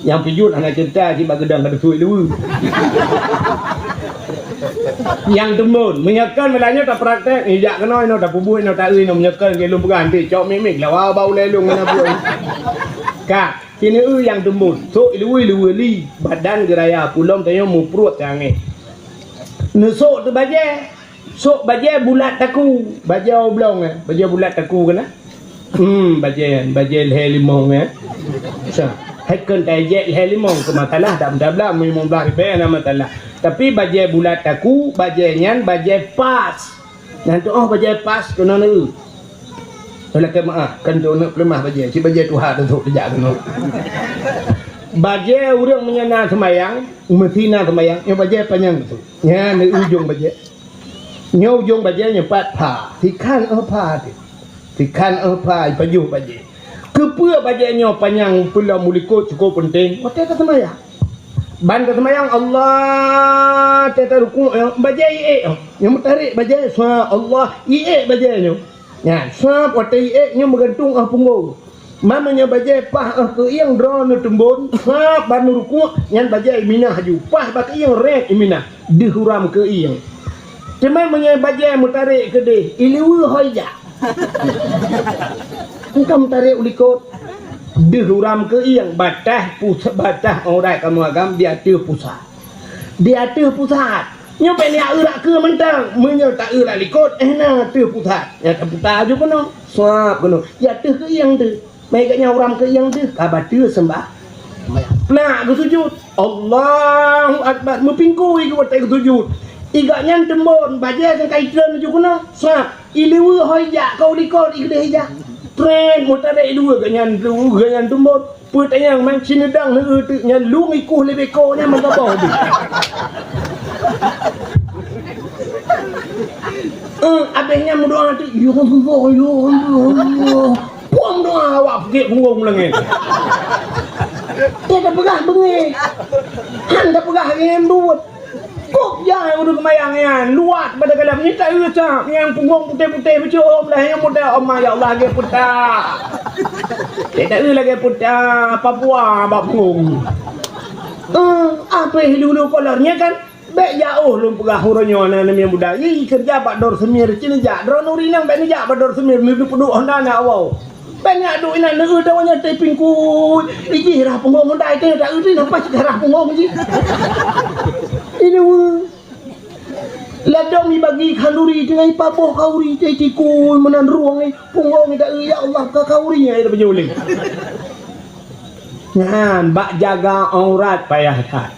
Nyang pijut hana cerita cit bak geudong ka teusui luweue. Nyang teumbon, meunyoe kon meulanjut tapraktek, ijak keunoe inoe, tapeubuet inoe, taeu inoe, meunyoe kon lôn peugah nanti cok mik-mik lawa bak ulèe lôn ngon buet. Ka, sineue nyang teumbon, sok iluweue-luweue li, badan geuraya pulom tanyoe mupruet tangét. Neusok teu bajèe, sok bajèe bulat taku, bajèe oblong, eh, bajèe bulat taku keunan. Hmm, bajèe, bajèe lhèe limong, eh. Sa, hai kon tajek lhèe limong keu masalah dak meutablang limong blaih ribèe na masalah. Tapi bajèe bulat taku, bajèe nyan bajèe pas. Nyan tu oh bajèe pas keunoe neu. Lakèe meu'ah, kan tu neuk peuleumah bajèe, cit bajèe tuha tu sok teuja keunoe. Bajèe ureueng meunyoe na seumayang, meusi na seumayang, nyoe bajèe panyang tu. Nyan di ujong bajèe. Nyoe ujong bajèe nyoe pat pha, sikhan oh pha teuh. Sikhan oh pha ipajoh bajèe. Keupeue bajèe nyoe panyang peulom u likot cukup peunteng? Watèe taseumayang. Ban taseumayang Allah, watèe tarukuk nyoe, bajèe iék nyoe. Nyoe meutarek bajèe, sua Allah, iék bajèe nyoe. Nyan, sab watèe iék nyoe meugantung oh punggong. Man meunyoe bajèe paih oh keuieng droeneuh teumbon, sab ban neurukuk, nyan bajèe iminah laju. Paih bak keuieng rèt iminah, deuh uram keuieng. Teuma meunyoe bajèe meutarek keudeh, iluweue hôi jak. Engkau meutarek u likot, deuh uram keuieng, bataih pus-, bataih aurat kamoe agam di ateueh pusat. Di ateueh pusat. Nyoe bèk neujak eu rot keue mantong. Meunyoe ta eu rot likot, eh, na teuh pusat. Nyang teuputa ju keunoe, suap keunoe. Ya teuh keuieng teuh. Meuigat nyan uram keuieng teuh, ka bateue seumbah. Na geusujut. Allahu Akbar. Meupingkui geuh watèe geusujut. Igat nyan teumbon, bajèe nyang ka itreun ju keunoe, suap. Ileue hôi jak, ka u likot, igeudeh jak. Trén, meutarek dua, igat nyan, igat nyan teumbon. Peue tanyong man sineudang neueu teuk nyan lung ikuh lé beko nyan meugaboh deuh. Eh, abéh nyan meudoa teuk, "Ya Allah, ya Allah, ya Allah." Puang doa awak peuget punggong meulangét. Dia dah peugah beungéh. Han dah peugah nyan duet. Kok jai ureueng seumayang nyan, luwat bak galak nyan, ta eu sab nyang punggong putéh-putéh beucom lah nyang muda, "Oh ma, ya Allah, lagèe puta." Lagèe ta eu lagèe puta, Papua bak punggong. Eh, abéh lulu kolor nyan kan? Bèk jak, oh, lôn peugah uroe nyoe na nyang muda. Ih, keureuja bak Dor Semir, ci neujak. Droeneuh ureueng inong bèk neujak bak Dor Semir, neupeuduek Honda na awai. Bèk neujak duek inan, neueu tawa nyoe teuh pingkui. Ijih rhah punggong Honda, itu ta eu teuh napa cit rhah punggong jih. Ini weueh. Ladôm ibagi khanduri teungoh ipaboh khanduri teuh tikui meunan rueng, eh, punggong ta eu, ya Allah, ka khanduri nyang ida beujeuling. Nyan, bak jaga aurat payah that.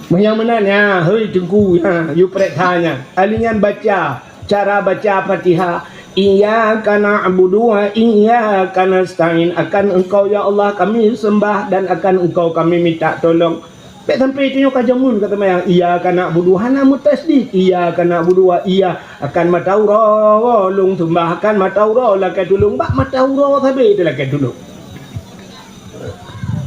Meunyoe meunan, nyan, hei teungku, nyan, yue peureksa nyan. Ahli nyan baca, cara baca Fatihah. Iyyaka na'budu wa iyyaka nasta'in. Akan Engkau, ya Allah, kami sembah dan akan Engkau kami minta tolong. Bèk sampai tanyoe ka jameun ka seumayang, iyyaka na'budu, hana meutasydid. Iyyaka na'budu wa iya, akan mata uroe lôn sembah, akan mata uroe lakèe tulông, bak mata uroe sabe teuh lakèe tulông.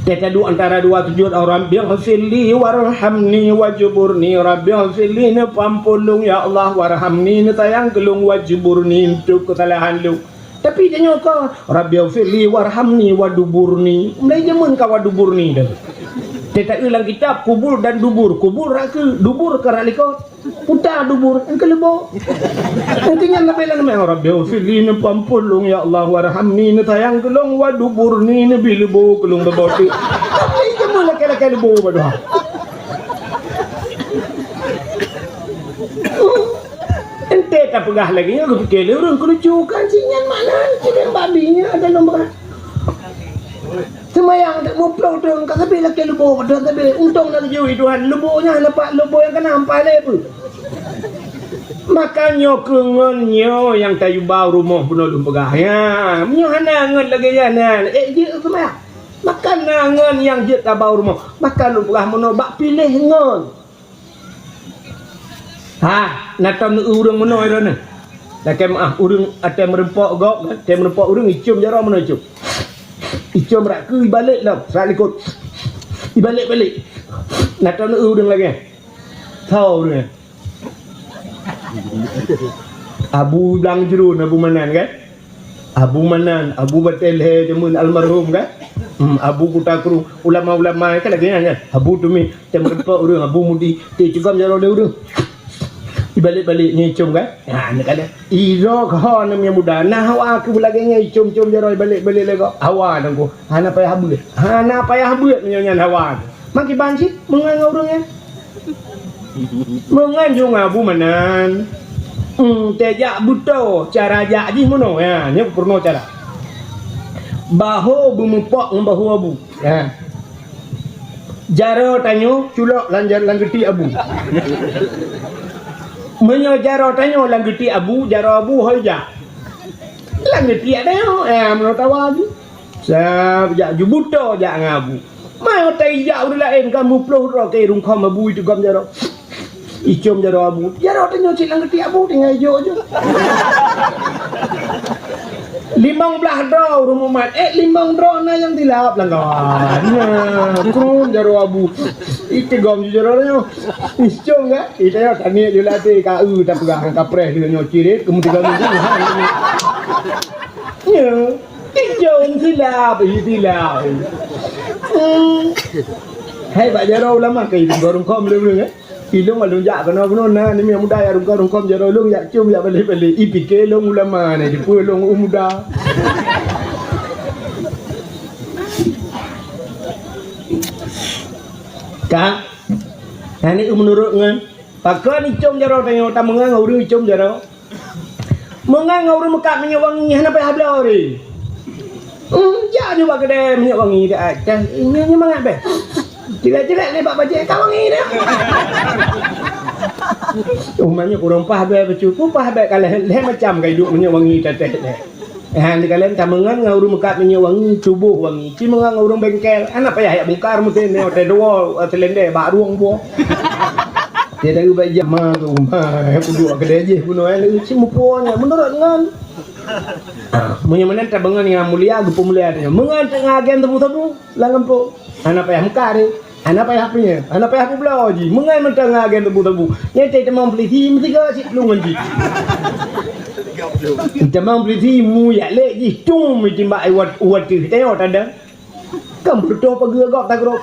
Teuh taduek antara dua sujud, "Rabbighfirli warhamni wajburni." Rabbighfirli, neupeuampôn lôn, ya Allah, warhamni, neusayang keu lôn, wajburni, neutôb keusalahan lôn. Tapi tanyoe ka, "Rabbighfirli warhamni waduburni." Mulai jameun ka waduburni dah. Teuh ta eu lam kitab kubur dan dubur. Kubur rot keue, dubur ka rot likot. Puta dubur, nyang keu leubo. Nyang keu nyan leubeh lam, "Rabbighfirli," neupeuampôn lôn, ya Allah, "warhamni," neusayang keu lôn, "waduburni," neubi leubo keu lôn beubote. Tapi jameun lakèe-lakèe leubo bak doa. Enteuk tapeugah lagèe nyan, geupiké lé ureueng keulucu kan, si nyan makna, si nyan babi nyan, ada lôn peugah. Seumayang teuk muplôh thôn, ka sabe lakèe leubo, thôn sabe. Untông na geujui Tuhan, leubo nyan hana pat, leubo nyang kana ampai lé peue. Maka nyoe keuh ngon nyoe nyang tayue ba u rumoh bunoe lôn peugah. Ya, meunyoe hana ngon lagèe nyan, nyan, ék jeuet seumayang. Maka na ngon nyang jeuet taba u rumoh. Maka lôn peugah meunoe bak piléh ngon. Ha, na tom ureueng meunoe droeneuh. Lakèe meu'ah, ureueng até meurumpok gob, até meurumpok ureueng icôm jaroe meunoe icôm. Icôm rot keue ibalek lom, rot likot. Ibalek-balek. Na tom ureueng lagèe. Soe ureueng nyan? Abu Blang Jruen, Abu Manan kan? Abu Manan, Abu Batèe Lhèe jameun almarhum kan? Hmm, Abu Kuta Krueng, ulama-ulama kan lagèe nyan kan? Abu Tumi, tem reumpok ureueng, Abu Mudi, teuh cugom jaroe lé ureueng. Ibalek-balek nyan icôm kan? Ha, nyan kan. Idroe keuh ho nyang muda, na hawa keu lagèe nyan icôm-côm jaroe ibalek-balek lé gob. Hawa nangku, hana payah beuet. Hana payah beuet meunyoe nyan hawa. Makiban cit, meungon ngon ureueng nyan. Meungon ju ngon Abu Manan. Hmm, teuh jak beutoe cara jak jih meunoe. Ya, nyoe peurunoe cara. Baho beumeupok ngon baho Abu. Ya. Jaroe tanyoe culok lam ja-, lam geuti Abu. Meunyoe jaroe tanyoe lam geuti Abu, jaroe Abu hôi jak. Lam geuti tanyoe, ya, meunoe tawa jih. Sab jak ju beutoe jak ngon Abu. Ma watèe ijak ureueng laén ka muplôh droe keu rungkhom Abu iteugom jaroe. Icôm jaroe Abu. Jaroe tanyoe cit lam geuti Abu tinggai ijok ju. Limong blah droe ureueng mumat. Eh, limong droe na nyang silap lam kawan. Nah, krum jaroe Abu. Iteugom ju jaroe tanyoe. Icôm kan? Ita nyoe taniet ju latèe ka eu tapeugah ngon kapreh lheueh nyoe cirit keumeuteugom ju. Ya. Ijong silap, ih, silap. Hmm. Hai, bak jaroe ulama ka ilong gorong kom lé ulong, eh? Ilong along jak keunoe-keunoe na, ni muda ya rungkong-rungkong jaroe ulong, jak cium, jak balek-balek. Ih, pike long ulama ni, dipeue long u muda. Ka? Nah, ni meunurot ngon Pakon icom jaroe tanyoe, tameungon ngon ureueng icom jaroe. Meungon ngon ureueng meukat minyeuk wangi, hana payah bloe ri. Hmm, jak nyoe bak keudè minyeuk wangi dak acah. Nyoe, nyoe mangat beh. Cilek-cilek lé bak bajèe ka wangi dah. Oh, minyeuk ureueng paih beh bacut, paih beh ka lhèe, lhèe macam ka iduek minyeuk wangi teuh-teuh. Eh, di kalian tameungon ngon ureueng meukat minyeuk wangi, tuboh wangi. Ci meungon ngon ureueng bengkel, hana payah jak bungkar meuteun nyoe teuh dua, eh, silindé bak rueng buah. Dia dari bak ijak ma tu, ma, kuduek keudè jih bunoe, eh, ci muphom nyan, meunurot ngon. Ah, meunyoe meunan tameungon nyang mulia, geupeumulia tanyoe. Meungon teungoh agen sabu-sabu, lam gampông. Hana payah meukat deh. Hana payah peue, hana payah peubloe jih. Meungon mantong ngon agen sabu-sabu. Nyan teuh tamong polisi, meusigoe cit plueng ngon jih. Tamong polisi, mu jak lé jih, tum, timbak iwat, iwat teuh. Tanyoe tanda. Kan beutôi pageue gob tagrop.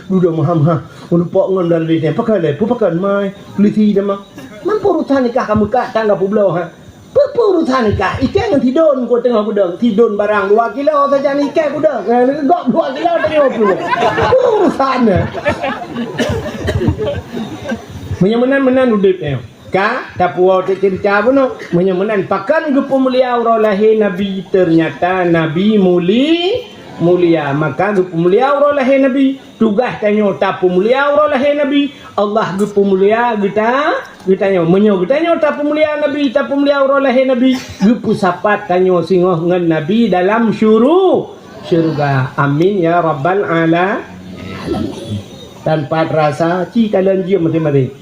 Dudoe maham ha. Meulupok ngon dan lé. Pakon lé, peue pakon mai. Polisi dah mah. Mampu urusan nikah kamu kat tangga peubloe ha. Peue-peue urusan nikah, ikèe ngon sidon ku teungoh kudong. Sidon barang dua kilo saja ni ikèe kudong. Eh, gob dua kilo tanyoe ploh. Peue urusan nyan? Meunyoe meunan, meunan udép nyoe. Ka, tapuwoe cit ceurita bunoe. Meunyoe meunan, pakon geupeumulia uroe lahé Nabi? Teunyata Nabi muli-, mulia. Maka geupeumulia uroe lahé Nabi. Tugaih tanyoe tapeumulia uroe lahé Nabi, Allah geupeumulia geuta-, geutanyoe. Meunyoe geutanyoe tapeumulia Nabi, tapeumulia uroe lahé Nabi, geupeusapat tanyoe singoh ngon Nabi dalam syuru-, syeuruga. Amin ya rabbal ala-, alamin. Tanpa terasa, ci kalon jeuem maté-maté.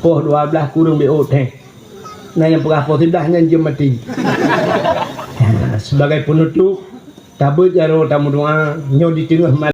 Poh dua belas kureueng beu thèe. Na nyang peugah poh siblaih nyan jeuem maté. Sebagai penutup, tabeuet jaroe tameudoa, nyoe di teungoh malam.